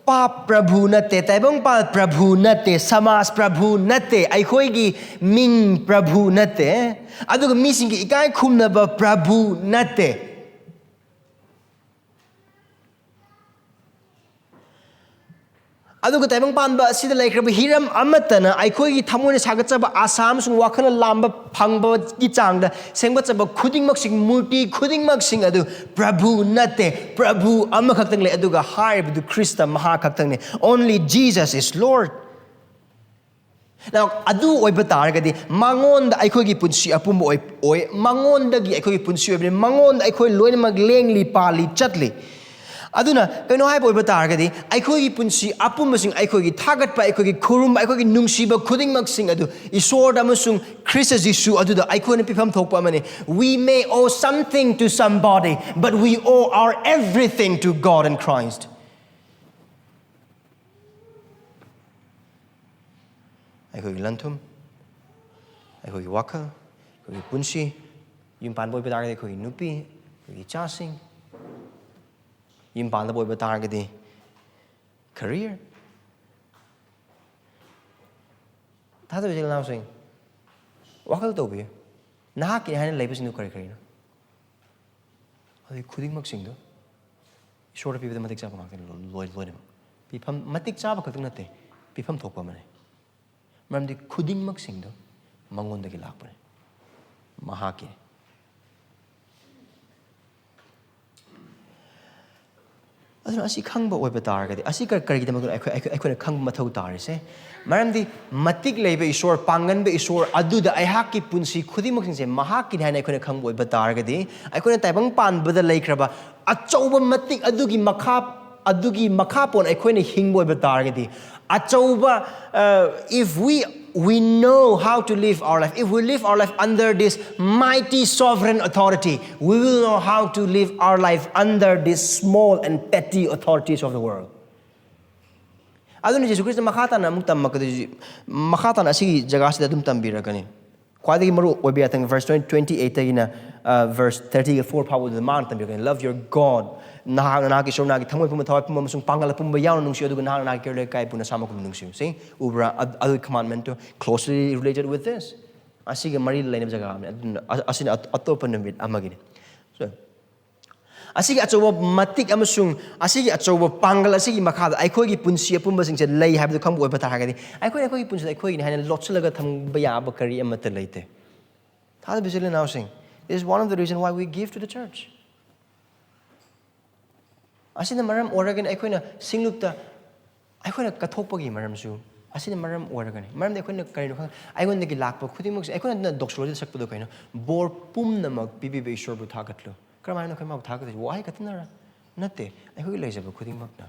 ꯄꯥꯞ ꯄ꯭ꯔꯚꯨ ꯅꯠꯇꯦ, ꯇꯥꯏꯕꯪꯄꯥꯜ ꯄ꯭ꯔꯚꯨ ꯅꯠꯇꯦ, ꯁꯃꯥꯖ ꯄ꯭ꯔꯚꯨ ꯅꯠꯇꯦ, ꯑꯩꯈꯣꯏꯒꯤ ꯃꯤꯡ ꯄ꯭ꯔꯚꯨ ꯅꯠꯇꯦ, ꯑꯗꯨꯒ ꯃꯤꯁꯤꯡꯒꯤ ꯏꯀꯥꯏ ꯈꯨꯝꯅꯕ ꯄ꯭ꯔꯚꯨ ꯅꯠꯇꯦ꯫ ꯑꯗꯨꯒ ꯇꯥꯏꯕꯪ ꯄꯥꯟꯕ ꯑꯁꯤꯗ ꯂꯩꯈ꯭ꯔꯕ ꯍꯤꯔꯝ ꯑꯃꯠꯇꯅ ꯑꯩꯈꯣꯏꯒꯤ ꯊꯃꯣꯏꯅ ꯁꯥꯒꯠꯆꯕ ꯑꯥꯁꯥ ꯑꯃꯁꯨꯡ ꯋꯥꯈꯜꯅ ꯂꯥꯝꯕ ꯐꯪꯕꯒꯤ ꯆꯥꯡꯗ ꯁꯦꯝꯒꯠꯆꯕ ꯈꯨꯗꯤꯡꯃꯛꯁꯤꯡ, ꯃꯨꯔꯇꯤ ꯈꯨꯗꯤꯡꯃꯛꯁꯤꯡ ꯑꯗꯨ ꯄ꯭ꯔꯚꯨ ꯅꯠꯇꯦ, ꯄ꯭ꯔꯚꯨ ꯑꯃꯈꯛꯇꯪ ꯂꯩ, ꯑꯗꯨꯒ ꯍꯥꯏꯔꯤꯕꯗꯨ ꯈ꯭ꯔꯤꯁꯇ ꯃꯍꯥꯛ ꯈꯛꯇꯪꯅꯤ꯫ Only Jesus is Lord. Now, ꯑꯗꯨ ꯑꯣꯏꯕ ꯇꯥꯔꯒꯗꯤ ꯃꯉꯣꯟꯗ ꯑꯩꯈꯣꯏꯒꯤ ꯄꯨꯟꯁꯤ ꯑꯄꯨꯝꯕ ꯑꯣꯏ ꯑꯣꯏ ꯃꯉꯣꯟꯗꯒꯤ ꯑꯩꯈꯣꯏꯒꯤ ꯄꯨꯟꯁꯤ ꯑꯣꯏꯕꯅꯤ꯫ ꯃꯉꯣꯟꯗ ꯑꯩꯈꯣꯏ ꯂꯣꯏꯅꯃꯛ ꯂꯦꯡꯂꯤ, ꯄꯥꯜꯂꯤ, ꯆꯠꯂꯤ꯫ ꯑꯗꯨꯅ ꯀꯩꯅꯣ ꯍꯥꯏꯕ ꯑꯣꯏꯕ ꯇꯥꯔꯒꯗꯤ, ꯑꯩꯈꯣꯏꯒꯤ ꯄꯨꯟꯁꯤ ꯑꯄꯨꯝꯕꯁꯤꯡ, ꯑꯩꯈꯣꯏꯒꯤ ꯊꯥꯒꯠꯄ, ꯑꯩꯈꯣꯏꯒꯤ ꯈꯨꯔꯨꯝꯕ, ꯑꯩꯈꯣꯏꯒꯤ ꯅꯨꯡꯁꯤꯕ ꯈꯨꯗꯤꯡꯃꯛꯁꯤꯡ ꯑꯗꯨ ꯏꯁꯣꯔꯗ ꯑꯃꯁꯨꯡ ꯈ꯭ꯔꯤꯁꯇ ꯖꯤꯁꯨ ꯑꯗꯨꯗ ꯑꯩꯈꯣꯏꯅ ꯄꯤꯐꯝ ꯊꯣꯛꯄ ꯑꯃꯅꯤ꯫ We may owe something to somebody, but we owe our everything to God and Christ. ꯑꯩꯈꯣꯏꯒꯤ ꯂꯟꯊꯨꯝ, ꯑꯩꯈꯣꯏꯒꯤ ꯋꯥꯈꯜ, ꯑꯩꯈꯣꯏꯒꯤ ꯄꯨꯟꯁꯤ, ꯌꯨꯝ ꯄꯥꯟꯕ ꯑꯣꯏꯕ ꯇꯥꯔꯒꯗꯤ ꯑꯩꯈꯣꯏꯒꯤ ꯅꯨꯄꯤ, ꯑꯩꯈꯣꯏꯒꯤ ꯏꯆꯥꯁꯤꯡ, ꯌꯨꯝ ꯄꯥꯟꯗꯕ ꯑꯣꯏꯕ ꯇꯥꯔꯒꯗꯤ career꯫ ꯊꯥꯖꯕ ꯏꯆꯤꯜ ꯏꯅꯥꯎꯁꯤꯡ, ꯋꯥꯈꯜ ꯇꯧꯕꯤꯌꯨ꯫ ꯅꯍꯥꯛꯀꯤ ꯍꯥꯏꯅ ꯂꯩꯕꯁꯤꯡꯗꯨ ꯀꯔꯤ ꯀꯔꯤꯅꯣ? ꯑꯗꯨꯒꯤ ꯈꯨꯗꯤꯡꯃꯛꯁꯤꯡꯗꯣ ꯏꯁꯣꯔꯗ ꯄꯤꯕꯗ ꯃꯇꯤꯛ ꯆꯥꯕ ꯉꯥꯛꯇꯅꯤ꯫ ꯂꯣꯏ ꯂꯣꯏꯅꯃꯛ ꯄꯤꯐꯝ, ꯃꯇꯤꯛ ꯆꯥꯕ ꯈꯛꯇꯪ ꯅꯠꯇꯦ, ꯄꯤꯐꯝ ꯊꯣꯛꯄ ꯑꯃꯅꯤ꯫ ꯃꯔꯝꯗꯤ ꯈꯨꯗꯤꯡꯃꯛꯁꯤꯡꯗꯣ ꯃꯉꯣꯟꯗꯒꯤ ꯂꯥꯛꯄꯅꯤ, ꯃꯍꯥꯛꯀꯤ꯫ ꯑꯗꯨꯅ ꯑꯁꯤ ꯈꯪꯕ ꯑꯣꯏꯕ ꯇꯥꯔꯒꯗꯤ, ꯑꯁꯤ ꯀꯔꯤ- ꯀꯔꯤꯒꯤꯗꯃꯛꯇꯅꯣ ꯑꯩꯈꯣꯏ ꯑꯩꯈꯣꯏ ꯑꯩꯈꯣꯏꯅ ꯈꯪꯕ ꯃꯊꯧ ꯇꯥꯔꯤꯁꯦ? ꯃꯔꯝꯗꯤ ꯃꯇꯤꯛ ꯂꯩꯕ ꯏꯁꯣꯔ, ꯄꯥꯡꯒꯟꯕ ꯏꯁꯣꯔ ꯑꯗꯨꯗ ꯑꯩꯍꯥꯛꯀꯤ ꯄꯨꯟꯁꯤ ꯈꯨꯗꯤꯡꯃꯛꯁꯤꯡꯁꯦ ꯃꯍꯥꯛꯀꯤꯅꯤ ꯍꯥꯏꯅ ꯑꯩꯈꯣꯏꯅ ꯈꯪꯕ ꯑꯣꯏꯕ ꯇꯥꯔꯒꯗꯤ, ꯑꯩꯈꯣꯏꯅ ꯇꯥꯏꯕꯪ ꯄꯥꯟꯕꯗ ꯂꯩꯈ꯭ꯔꯕ ꯑꯆꯧꯕ ꯃꯇꯤꯛ ꯑꯗꯨꯒꯤ ꯃꯈꯥ ꯑꯗꯨꯒꯤ ꯃꯈꯥ ꯄꯣꯟꯅ ꯑꯩꯈꯣꯏꯅ ꯍꯤꯡꯕ ꯑꯣꯏꯕ ꯇꯥꯔꯒꯗꯤ, ꯑꯆꯧꯕ, uh, if we we know how to live our life, if we live our life under this mighty sovereign authority, we will know how to live our life under these small and petty authorities of the world. ꯑꯗꯨꯅ Jesus Christ ꯃꯈꯥ ꯇꯥꯅ ꯑꯃꯨꯛ ꯇꯝꯃꯛꯀꯗꯣꯏꯁꯤ, ꯃꯈꯥ ꯇꯥꯅ ꯑꯁꯤꯒꯤ ꯖꯒꯥꯁꯤꯗ ꯑꯗꯨꯝ ꯇꯝꯕꯤꯔꯛꯀꯅꯤ꯫ ꯈ꯭ꯋꯥꯏꯗꯒꯤ ꯃꯔꯨ ꯑꯣꯏꯕ ꯌꯥꯊꯪ, verse twenty eight ꯇꯒꯤꯅ, uh, verse thirty four ꯐꯥꯎꯕꯗꯨꯗ ꯃꯥꯅ ꯇꯝꯕꯤꯔꯛꯀꯅꯤ, "Love your God." ꯅꯍꯥꯛꯅ ꯅꯍꯥꯛꯀꯤ ꯏꯁꯣꯔ ꯅꯍꯥꯛꯀꯤ ꯊꯃꯣꯏ ꯄꯨꯝꯕ, ꯊꯋꯥꯏ ꯄꯨꯝꯕ ꯑꯃꯁꯨꯡ ꯄꯥꯡꯒꯜ ꯑꯄꯨꯝꯕ ꯌꯥꯎꯅ ꯅꯨꯡꯁꯤꯌꯨ, ꯑꯗꯨꯒ ꯅꯍꯥꯛꯅ ꯅꯍꯥꯛꯀꯤ ꯏꯀꯥꯏ ꯄꯨꯅ ꯁꯥꯃꯛ ꯀꯨꯝꯅ ꯅꯨꯡꯁꯤꯌꯨ꯫ See? ꯎꯕ꯭ꯔꯥ? ꯑꯗ- ꯑꯗꯨꯒꯤ commandment two closely related with this. ꯑꯁꯤꯒ ꯃꯔꯤ ꯂꯩꯅꯕ ꯖꯒꯥ ꯑꯃꯅꯤ꯫ ꯑꯗꯨꯅ ꯑ- ꯑꯁꯤꯅ ꯑꯇꯣꯞꯄ ꯅꯨꯃꯤꯠ ꯑꯃꯒꯤꯅꯤ꯫ So, ꯑꯁꯤꯒꯤ ꯑꯆꯧꯕ ꯃꯇꯤꯛ ꯑꯃꯁꯨꯡ ꯑꯁꯤꯒꯤ ꯑꯆꯧꯕ ꯄꯥꯡꯒꯜ ꯑꯁꯤꯒꯤ ꯃꯈꯥꯗ ꯑꯩꯈꯣꯏꯒꯤ ꯄꯨꯟꯁꯤ ꯑꯄꯨꯝꯕꯁꯤꯡꯁꯦ ꯂꯩ ꯍꯥꯏꯕꯗꯨ ꯈꯪꯕ ꯑꯣꯏꯕ ꯇꯥꯔꯒꯗꯤ, ꯑꯩꯈꯣꯏꯅ ꯑꯩꯈꯣꯏꯒꯤ ꯄꯨꯟꯁꯤꯗ ꯑꯩꯈꯣꯏꯒꯤꯅꯤ ꯍꯥꯏꯅ ꯂꯣꯠꯁꯤꯜꯂꯒ ꯊꯝꯕ ꯌꯥꯕ ꯀꯔꯤ ꯑꯃꯠꯇ ꯂꯩꯇꯦ꯫ ꯊꯥꯖꯕ ꯏꯆꯤꯜ ꯏꯅꯥꯎꯁꯤꯡ, this is one of the reason why we give to the church. ꯑꯁꯤꯅ ꯃꯔꯝ ꯑꯣꯏꯔꯒꯅꯤ ꯑꯩꯈꯣꯏꯅ ꯁꯤꯡꯂꯨꯞꯇ ꯑꯩꯈꯣꯏꯅ ꯀꯠꯊꯣꯛꯄꯒꯤ ꯃꯔꯝꯁꯨ ꯑꯁꯤꯅ ꯃꯔꯝ ꯑꯣꯏꯔꯒꯅꯤ꯫ ꯃꯔꯝꯗꯤ ꯑꯩꯈꯣꯏꯅ ꯀꯔꯤꯅꯣ ꯈꯪ ꯑꯩꯉꯣꯟꯗꯒꯤ ꯂꯥꯛꯄ ꯈꯨꯗꯤꯡꯃꯛꯁꯦ, ꯑꯩꯈꯣꯏꯅ ꯗꯣꯛꯁꯣꯂꯣꯖꯤꯗ ꯁꯛꯄꯗꯣ ꯀꯩꯅꯣ? "ꯕꯣꯔ ꯄꯨꯝꯅꯃꯛ ꯄꯤꯕꯤꯕ ꯏꯁꯣꯔꯕꯨ ꯊꯥꯒꯠꯂꯨ"꯫ ꯀꯔꯝꯍꯥꯏꯅ ꯑꯩꯈꯣꯏ ꯃꯥꯕꯨ ꯊꯥꯒꯠꯇꯣꯏꯁꯦ? ꯋꯥꯍꯩ ꯈꯛꯇꯅꯔ? ꯅꯠꯇꯦ, ꯑꯩꯈꯣꯏꯒꯤ ꯂꯩꯖꯕ ꯈꯨꯗꯤꯡꯃꯛꯅ꯫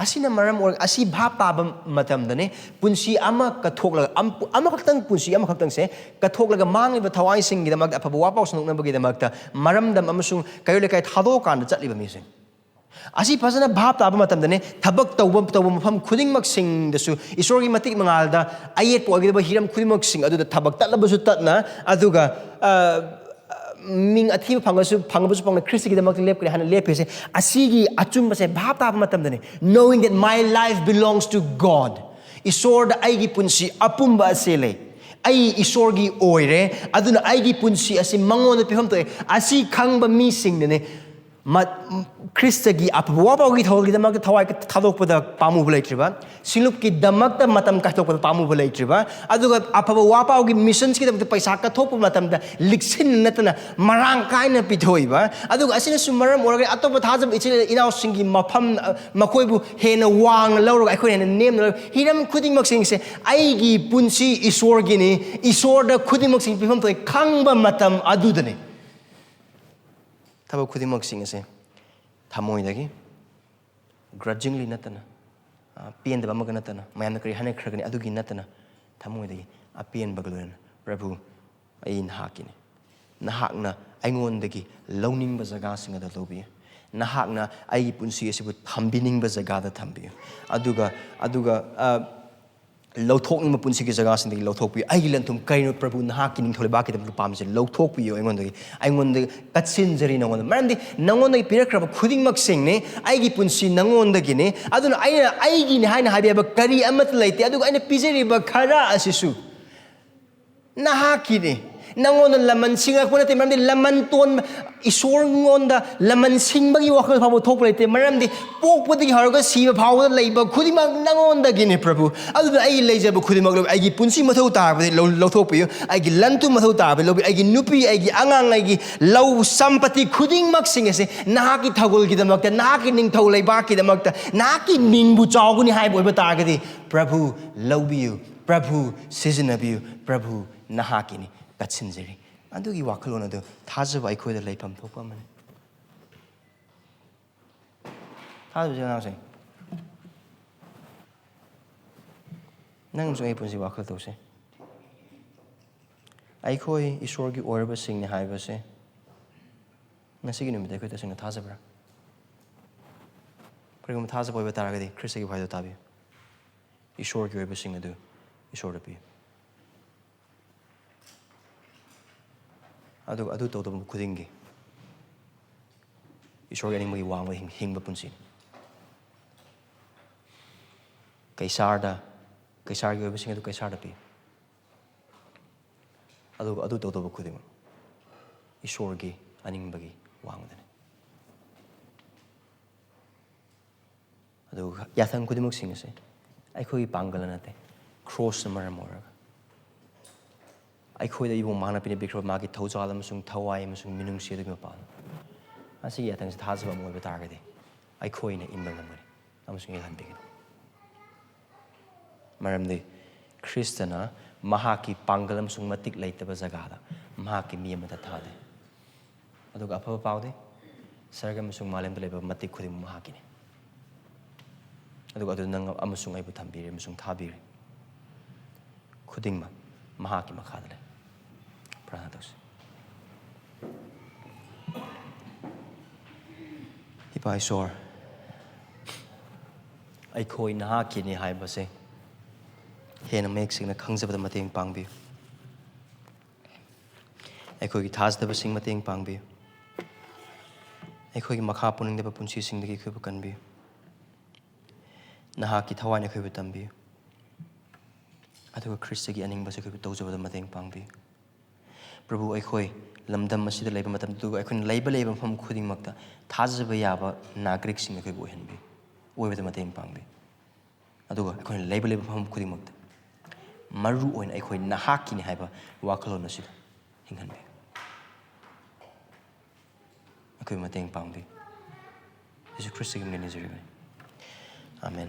ꯑꯁꯤꯅ ꯃꯔꯝ ꯑꯣꯏꯔꯒ ꯑꯁꯤ ꯚꯥꯞ ꯇꯥꯕ ꯃꯇꯝꯗꯅꯦ ꯄꯨꯟꯁꯤ ꯑꯃ ꯀꯠꯊꯣꯛꯂꯒ, ꯑꯝ-, ꯑꯃꯈꯛꯇꯪ, ꯄꯨꯟꯁꯤ ꯑꯃꯈꯛꯇꯪꯁꯦ ꯀꯠꯊꯣꯛꯂꯒ ꯃꯥꯡꯂꯤꯕ ꯊꯋꯥꯏꯁꯤꯡꯒꯤꯗꯃꯛꯇ, ꯑꯐꯕ ꯋꯥꯄꯥꯎ ꯁꯟꯗꯣꯛꯅꯕꯒꯤꯗꯃꯛꯇ ꯃꯔꯝꯗꯝ ꯑꯃꯁꯨꯡ ꯀꯩꯔꯣꯜ ꯂꯩꯀꯥꯏ ꯊꯥꯗꯣꯛꯑꯀꯥꯟꯗ ꯆꯠꯂꯤꯕ ꯃꯤꯁꯤꯡ꯫ ꯑꯁꯤ ꯐꯖꯅ ꯚꯥꯞ ꯇꯥꯕ ꯃꯇꯝꯗꯅꯦ ꯊꯕꯛ ꯇꯧꯕ, ꯇꯧꯕ ꯃꯐꯝ ꯈꯨꯗꯤꯡꯃꯛꯁꯤꯡꯗꯁꯨ ꯏꯁꯣꯔꯒꯤ ꯃꯇꯤꯛ ꯃꯉꯥꯜꯗ ꯑꯌꯦꯠꯄ ꯑꯣꯏꯒꯗꯕ ꯍꯤꯔꯝ ꯈꯨꯗꯤꯡꯃꯛꯁꯤꯡ ꯑꯗꯨꯗ ꯊꯕꯛ ꯇꯠꯂꯕꯁꯨ ꯇꯠꯅ, ꯑꯗꯨꯒ, ꯑ, ꯃꯤꯡ ꯑꯊꯤꯕ ꯐꯪꯉꯁꯨ, ꯐꯪꯉꯕꯁꯨ ꯐꯪꯅ ꯈ꯭ꯔꯤꯁꯇꯒꯤꯗꯃꯛꯇ ꯂꯦꯞꯀꯅꯤ ꯍꯥꯏꯅ ꯂꯦꯞꯄꯤꯁꯦ꯫ ꯑꯁꯤꯒꯤ ꯑꯆꯨꯝꯕꯁꯦ ꯚꯥꯞ ꯇꯥꯕ ꯃꯇꯝꯗꯅꯦ, "Knowing that my life belongs to God", ꯏꯁꯣꯔꯗ ꯑꯩꯒꯤ ꯄꯨꯟꯁꯤ ꯑꯄꯨꯝꯕ ꯑꯁꯦ ꯂꯩ, ꯑꯩ ꯏꯁꯣꯔꯒꯤ ꯑꯣꯏꯔꯦ, ꯑꯗꯨꯅ ꯑꯩꯒꯤ ꯄꯨꯟꯁꯤ ꯑꯁꯤ ꯃꯉꯣꯟꯗ ꯄꯤꯐꯝ ꯊꯣꯛꯑꯦ꯫ ꯑꯁꯤ ꯈꯪꯕ ꯃꯤꯁꯤꯡꯅꯅꯦ ꯃ-, ꯈ꯭ꯔꯤꯁꯇꯒꯤ ꯑꯐꯕ ꯋꯥꯄꯥꯎꯒꯤ ꯊꯧꯒꯜꯒꯤꯗꯃꯛꯇ ꯊꯋꯥꯏ ꯊꯥꯗꯣꯛꯄꯗ ꯄꯥꯝꯃꯨꯕ ꯂꯩꯇ꯭ꯔꯤꯕ, ꯁꯤꯡꯂꯨꯞꯀꯤꯗꯃꯛꯇ ꯃꯇꯝ ꯀꯥꯏꯊꯣꯛꯄꯗ ꯄꯥꯝꯃꯨꯕ ꯂꯩꯇ꯭ꯔꯤꯕ, ꯑꯗꯨꯒ ꯑꯐꯕ ꯋꯥꯄꯥꯎꯒꯤ ꯃꯤꯁꯟꯁꯀꯤꯗꯃꯛꯇ ꯄꯩꯁꯥ ꯀꯠꯊꯣꯛꯄ ꯃꯇꯝꯗ ꯂꯤꯛꯁꯤꯟ ꯅꯠꯇꯅ ꯃꯔꯥꯡ ꯀꯥꯏꯅ ꯄꯤꯊꯣꯛꯏꯕ, ꯑꯗꯨꯒ ꯑꯁꯤꯅꯁꯨ ꯃꯔꯝ ꯑꯣꯏꯔꯒ ꯑꯇꯣꯞꯄ ꯊꯥꯖꯕ ꯏꯆꯤꯜ ꯏꯅꯥꯎꯁꯤꯡꯒꯤ ꯃꯐꯝ, ꯑ, ꯃꯈꯣꯏꯕꯨ ꯍꯦꯟꯅ ꯋꯥꯡꯅ ꯂꯧꯔꯒ ꯑꯩꯈꯣꯏꯅ ꯍꯦꯟꯅ ꯅꯦꯝꯅ ꯂꯧꯔꯒ, ꯍꯤꯔꯝ ꯈꯨꯗꯤꯡꯃꯛꯁꯤꯡꯁꯦ ꯑꯩꯒꯤ ꯄꯨꯟꯁꯤ ꯏꯁꯣꯔꯒꯤꯅꯤ, ꯏꯁꯣꯔꯗ ꯈꯨꯗꯤꯡꯃꯛꯁꯤꯡ ꯄꯤꯐꯝ ꯊꯣꯛꯑꯦ ꯈꯪꯕ ꯃꯇꯝ ꯑꯗꯨꯗꯅꯤ꯫ ꯊꯕꯛ ꯈꯨꯗꯤꯡꯃꯛꯁꯤꯡ ꯑꯁꯦ ꯊꯃꯣꯏꯗꯒꯤ, grudgingly ꯅꯠꯇꯅ, ꯑ, ꯄꯦꯟꯗꯕ ꯑꯃꯒ ꯅꯠꯇꯅ, ꯃꯌꯥꯝꯅ ꯀꯔꯤ ꯍꯥꯏꯅꯈ꯭ꯔꯒꯅꯤ ꯑꯗꯨꯒꯤ ꯅꯠꯇꯅ, ꯊꯃꯣꯏꯗꯒꯤ ꯑꯄꯦꯟꯕꯒ ꯂꯣꯏꯅꯅ, "ꯄ꯭ꯔꯚꯨ, ꯑꯩ ꯅꯍꯥꯛꯀꯤꯅꯤ꯫ ꯅꯍꯥꯛꯅ ꯑꯩꯉꯣꯟꯗꯒꯤ ꯂꯧꯅꯤꯡꯕ ꯖꯒꯥꯁꯤꯡ ꯑꯗꯨ ꯂꯧꯕꯤꯌꯨ꯫ ꯅꯍꯥꯛꯅ ꯑꯩꯒꯤ ꯄꯨꯟꯁꯤ ꯑꯁꯤꯕꯨ ꯊꯝꯕꯤꯅꯤꯡꯕ ꯖꯒꯥꯗ ꯊꯝꯕꯤꯌꯨ꯫ ꯑꯗꯨꯒ, ꯑꯗꯨꯒ, ꯑ, ꯂꯧꯊꯣꯛꯅꯤꯡꯕ ꯄꯨꯟꯁꯤꯒꯤ ꯖꯒꯥꯁꯤꯡꯗꯒꯤ ꯂꯧꯊꯣꯛꯄꯤꯌꯨ꯫ ꯑꯩꯒꯤ ꯂꯟ-ꯊꯨꯝ ꯀꯔꯤꯅꯣ, ꯄ꯭ꯔꯚꯨ, ꯅꯍꯥꯛꯀꯤ ꯅꯤꯡꯊꯧ ꯂꯩꯕꯥꯛꯀꯤꯗꯃꯛꯇ ꯄꯥꯝꯃꯤꯁꯦ ꯂꯧꯊꯣꯛꯄꯤꯌꯨ ꯑꯩꯉꯣꯟꯗꯒꯤ꯫ ꯑꯩꯉꯣꯟꯗ ꯀꯠꯁꯤꯟꯖꯔꯤ ꯅꯉꯣꯟꯗ꯫ ꯃꯔꯝꯗꯤ ꯅꯉꯣꯟꯗꯒꯤ ꯄꯤꯔꯛꯈ꯭ꯔꯕ ꯈꯨꯗꯤꯡꯃꯛꯁꯤꯡꯅꯤ, ꯑꯩꯒꯤ ꯄꯨꯟꯁꯤ ꯅꯉꯣꯟꯗꯒꯤꯅꯤ꯫ ꯑꯗꯨꯅ ꯑꯩꯅ ꯑꯩꯒꯤꯅꯤ ꯍꯥꯏꯅ ꯍꯥꯏꯕ ꯌꯥꯕ ꯀꯔꯤ ꯑꯃꯠꯇ ꯂꯩꯇꯦ꯫ ꯑꯗꯨꯒ ꯑꯩꯅ ꯄꯤꯖꯔꯤꯕ ꯈꯔ ꯑꯁꯤꯁꯨ ꯅꯍꯥꯛꯀꯤꯅꯤ꯫ ꯅꯪꯉꯣꯟꯗ ꯂꯃꯟ ꯁꯤꯡꯉꯛꯄ ꯅꯠꯇꯦ, ꯃꯔꯝꯗꯤ ꯂꯃꯟ ꯇꯣꯟꯕ, ꯏꯁꯣꯔꯉꯣꯟꯗ ꯂꯃꯟ ꯁꯤꯡꯕꯒꯤ ꯋꯥꯈꯜ ꯐꯥꯎꯕ ꯊꯣꯛꯄ ꯂꯩꯇꯦ, ꯃꯔꯝꯗꯤ ꯄꯣꯛꯄꯗꯒꯤ ꯍꯧꯔꯒ ꯁꯤꯕ ꯐꯥꯎꯕꯗ ꯂꯩꯕ ꯈꯨꯗꯤꯡꯃꯛ ꯅꯪꯉꯣꯟꯗꯒꯤꯅꯤ ꯄ꯭ꯔꯚꯨ꯫ ꯑꯗꯨꯅ ꯑꯩꯒꯤ ꯂꯩꯖꯕ ꯈꯨꯗꯤꯡꯃꯛ ꯂꯧ-, ꯑꯩꯒꯤ ꯄꯨꯟꯁꯤ ꯃꯊꯧ ꯇꯥꯔꯕꯗꯤ ꯂꯧ-, ꯂꯧꯊꯣꯛꯄꯤꯌꯨ, ꯑꯩꯒꯤ ꯂꯟ ꯊꯨꯝ ꯃꯊꯧ ꯇꯥꯔꯕꯗꯤ ꯂꯧꯕꯤꯌꯨ, ꯑꯩꯒꯤ ꯅꯨꯄꯤ, ꯑꯩꯒꯤ ꯑꯉꯥꯡ, ꯑꯩꯒꯤ ꯂꯧ ꯁꯝꯄꯇꯤ ꯈꯨꯗꯤꯡꯃꯛꯁꯤꯡ ꯑꯁꯤ ꯅꯍꯥꯛꯀꯤ ꯊꯧꯒꯜꯒꯤꯗꯃꯛꯇ, ꯅꯍꯥꯛꯀꯤ ꯅꯤꯡꯊꯧ ꯂꯩꯕꯥꯛꯀꯤꯗꯃꯛꯇ, ꯅꯍꯥꯛꯀꯤ ꯃꯤꯡꯕꯨ ꯆꯥꯎꯒꯅꯤ ꯍꯥꯏꯕ ꯑꯣꯏꯕ ꯇꯥꯔꯒꯗꯤ ꯄ꯭ꯔꯚꯨ ꯂꯧꯕꯤꯌꯨ, ꯄ꯭ꯔꯚꯨ ꯁꯤꯖꯤꯟꯅꯕꯤꯌꯨ, ꯄ꯭ꯔꯚꯨ ꯅꯍꯥꯛꯀꯤꯅꯤ, ꯀꯠꯁꯤꯟꯖꯔꯤ꯫ ꯑꯗꯨꯒꯤ ꯋꯥꯈꯜꯂꯣꯟ ꯑꯗꯨ ꯊꯥꯖꯕ ꯑꯩꯈꯣꯏꯗ ꯂꯩꯐꯝ ꯊꯣꯛꯄ ꯑꯃꯅꯤ꯫ ꯊꯥꯖꯕꯁꯦ ꯑꯉꯥꯡꯁꯤꯡ, ꯅꯪꯁꯨ ꯑꯩ ꯄꯨꯟꯁꯤ ꯋꯥꯈꯜ ꯇꯧꯁꯦ꯫ ꯑꯩꯈꯣꯏ ꯏꯁꯣꯔꯒꯤ ꯑꯣꯏꯔꯕꯁꯤꯡꯅꯤ ꯍꯥꯏꯕꯁꯦ ꯉꯁꯤꯒꯤ ꯅꯨꯃꯤꯠꯇ ꯑꯩꯈꯣꯏ ꯇꯁꯦꯡꯅ ꯊꯥꯖꯕ꯭ꯔꯥ? ꯀꯔꯤꯒꯨꯝꯕ ꯊꯥꯖꯕ ꯑꯣꯏꯕ ꯇꯥꯔꯒꯗꯤ ꯈ꯭ꯔꯤꯁꯇꯒꯤ ꯋꯥꯍꯩꯗꯣ ꯇꯥꯕꯤꯌꯨ꯫ ꯏꯁꯣꯔꯒꯤ ꯑꯣꯏꯕꯁꯤꯡ ꯑꯗꯨ ꯏꯁꯣꯔꯗ ꯄꯤꯌꯨ꯫ ꯑꯗꯨꯒ ꯑꯗꯨ ꯇꯧꯗꯕ ꯈꯨꯗꯤꯡꯒꯤ ꯏꯁꯣꯔꯒꯤ ꯑꯅꯤꯡꯕꯒꯤ ꯋꯥꯡꯃꯗ ꯍꯤꯡ-, ꯍꯤꯡꯕ ꯄꯨꯟꯁꯤꯅꯤ꯫ ꯀꯩꯁꯥꯔꯗ, ꯀꯩꯁꯥꯔꯒꯤ ꯑꯣꯏꯕꯁꯤꯡ ꯑꯗꯨ ꯀꯩꯁꯥꯔꯗ ꯄꯤ꯫ ꯑꯗꯨꯒ ꯑꯗꯨ ꯇꯧꯗꯕ ꯈꯨꯗꯤꯡꯃꯛ ꯏꯁꯣꯔꯒꯤ ꯑꯅꯤꯡꯕꯒꯤ ꯋꯥꯡꯃꯗꯅꯤ꯫ ꯑꯗꯨꯒ ꯌꯥꯊꯪ ꯈꯨꯗꯤꯡꯃꯛꯁꯤꯡ ꯑꯁꯦ ꯑꯩꯈꯣꯏꯒꯤ ꯄꯥꯡꯒꯜꯅ ꯅꯠꯇꯦ, ꯀ꯭ꯔꯣꯁꯅ ꯃꯔꯝ ꯑꯣꯏꯔꯒ ꯑꯩꯈꯣꯏꯗ ꯏꯕꯨꯡ ꯃꯍꯥꯛꯅ ꯄꯤꯅꯕꯤꯈ꯭ꯔꯕ ꯃꯥꯒꯤ ꯊꯧꯖꯥꯜ ꯑꯃꯁꯨꯡ ꯊꯋꯥꯏ ꯑꯃꯁꯨꯡ ꯃꯤꯅꯨꯡꯁꯤ ꯑꯗꯨꯒꯤ ꯃꯄꯥꯟ ꯑꯁꯤꯒꯤ ꯌꯥꯊꯪꯁꯦ ꯊꯥꯖꯕ ꯑꯃ ꯑꯣꯏꯕ ꯇꯥꯔꯒꯗꯤ ꯑꯩꯈꯣꯏꯅ ꯏꯟꯕ ꯉꯝꯒꯅꯤ ꯑꯃꯁꯨꯡ ꯏꯜꯍꯟꯕꯤꯒꯅꯤ꯫ ꯃꯔꯝꯗꯤ ꯈ꯭ꯔꯤꯁꯇꯅ ꯃꯍꯥꯛꯀꯤ ꯄꯥꯡꯒꯜ ꯑꯃꯁꯨꯡ ꯃꯇꯤꯛ ꯂꯩꯇꯕ ꯖꯒꯥꯗ ꯃꯍꯥꯛꯀꯤ ꯃꯤ ꯑꯃꯗ ꯊꯥꯗꯦ꯫ ꯑꯗꯨꯒ ꯑꯐꯕ ꯄꯥꯎꯗꯤ, ꯁꯔꯒ ꯑꯃꯁꯨꯡ ꯃꯥꯂꯦꯝꯗ ꯂꯩꯕ ꯃꯇꯤꯛ ꯈꯨꯗꯤꯡꯃꯛ ꯃꯍꯥꯛꯀꯤꯅꯤ꯫ ꯑꯗꯨꯒ ꯑꯗꯨ ꯅꯪ ꯑꯃꯁꯨꯡ ꯑꯩꯕꯨ ꯊꯝꯕꯤꯔꯦ ꯑꯃꯁꯨꯡ ꯊꯥꯕꯤꯔꯦ꯫ ꯈꯨꯗꯤꯡꯃꯛ ꯃꯍꯥꯛꯀꯤ ꯃꯈꯥꯗ ꯂꯩ꯫ ꯄ꯭ꯔꯥꯔꯊꯅꯥ ꯇꯧꯁꯤ꯫ ꯏꯄꯥ ꯏꯁꯣꯔ, ꯑꯩꯈꯣꯏ ꯅꯍꯥꯛꯀꯤꯅꯤ ꯍꯥꯏꯕꯁꯦ ꯍꯦꯟꯅ ꯃꯌꯦꯛ ꯁꯦꯡꯅ ꯈꯪꯖꯕꯗ ꯃꯇꯦꯡ ꯄꯥꯡꯕꯤꯌꯨ꯫ ꯑꯩꯈꯣꯏꯒꯤ ꯊꯥꯖꯗꯕꯁꯤꯡ ꯃꯇꯦꯡ ꯄꯥꯡꯕꯤꯌꯨ꯫ ꯑꯩꯈꯣꯏꯒꯤ ꯃꯈꯥ ꯄꯣꯟꯅꯤꯡꯗꯕ ꯄꯨꯟꯁꯤꯁꯤꯡꯗꯒꯤ ꯑꯩꯈꯣꯏꯕꯨ ꯀꯟꯕꯤꯌꯨ꯫ ꯅꯍꯥꯛꯀꯤ ꯊꯋꯥꯏꯅ ꯑꯩꯈꯣꯏꯕꯨ ꯇꯝꯕꯤꯌꯨ꯫ ꯑꯗꯨꯒ ꯈ꯭ꯔꯤꯁꯇꯒꯤ ꯑꯅꯤꯡꯕꯁꯦ ꯑꯩꯈꯣꯏꯕꯨ ꯇꯧꯖꯕꯗ ꯃꯇꯦꯡ ꯄꯥꯡꯕꯤꯌꯨ꯫ ꯄ꯭ꯔꯚꯨ, ꯑꯩꯈꯣꯏ ꯂꯝꯗꯝ ꯑꯁꯤꯗ ꯂꯩꯕ ꯃꯇꯝꯗ, ꯑꯗꯨꯒ ꯑꯩꯈꯣꯏꯅ ꯂꯩꯕ ꯂꯩꯕ ꯃꯐꯝ ꯈꯨꯗꯤꯡꯃꯛꯇ ꯊꯥꯖꯕ ꯌꯥꯕ ꯅꯥꯒꯔꯤꯛꯁꯤꯡ ꯑꯩꯈꯣꯏꯕꯨ ꯑꯣꯏꯍꯟꯕꯤꯌꯨ, ꯑꯣꯏꯕꯗ ꯃꯇꯦꯡ ꯄꯥꯡꯕꯤꯌꯨ꯫ ꯑꯗꯨꯒ ꯑꯩꯈꯣꯏꯅ ꯂꯩꯕ ꯂꯩꯕ ꯃꯐꯝ ꯈꯨꯗꯤꯡꯃꯛꯇ ꯃꯔꯨ ꯑꯣꯏꯅ ꯑꯩꯈꯣꯏ ꯅꯍꯥꯛꯀꯤꯅꯤ ꯍꯥꯏꯕ ꯋꯥꯈꯜꯂꯣꯟ ꯑꯁꯤꯗ ꯍꯤꯡꯍꯟꯕꯤꯌꯨ꯫ ꯑꯩꯈꯣꯏꯕꯨ ꯃꯇꯦꯡ ꯄꯥꯡꯕꯤꯌꯨ꯫ ꯌꯦꯁꯨ ꯈ꯭ꯔꯤꯁꯇꯒꯤ ꯃꯤꯡꯗ ꯅꯤꯖꯔꯤꯕꯅꯤ꯫ ꯑꯥꯃꯦꯟ꯫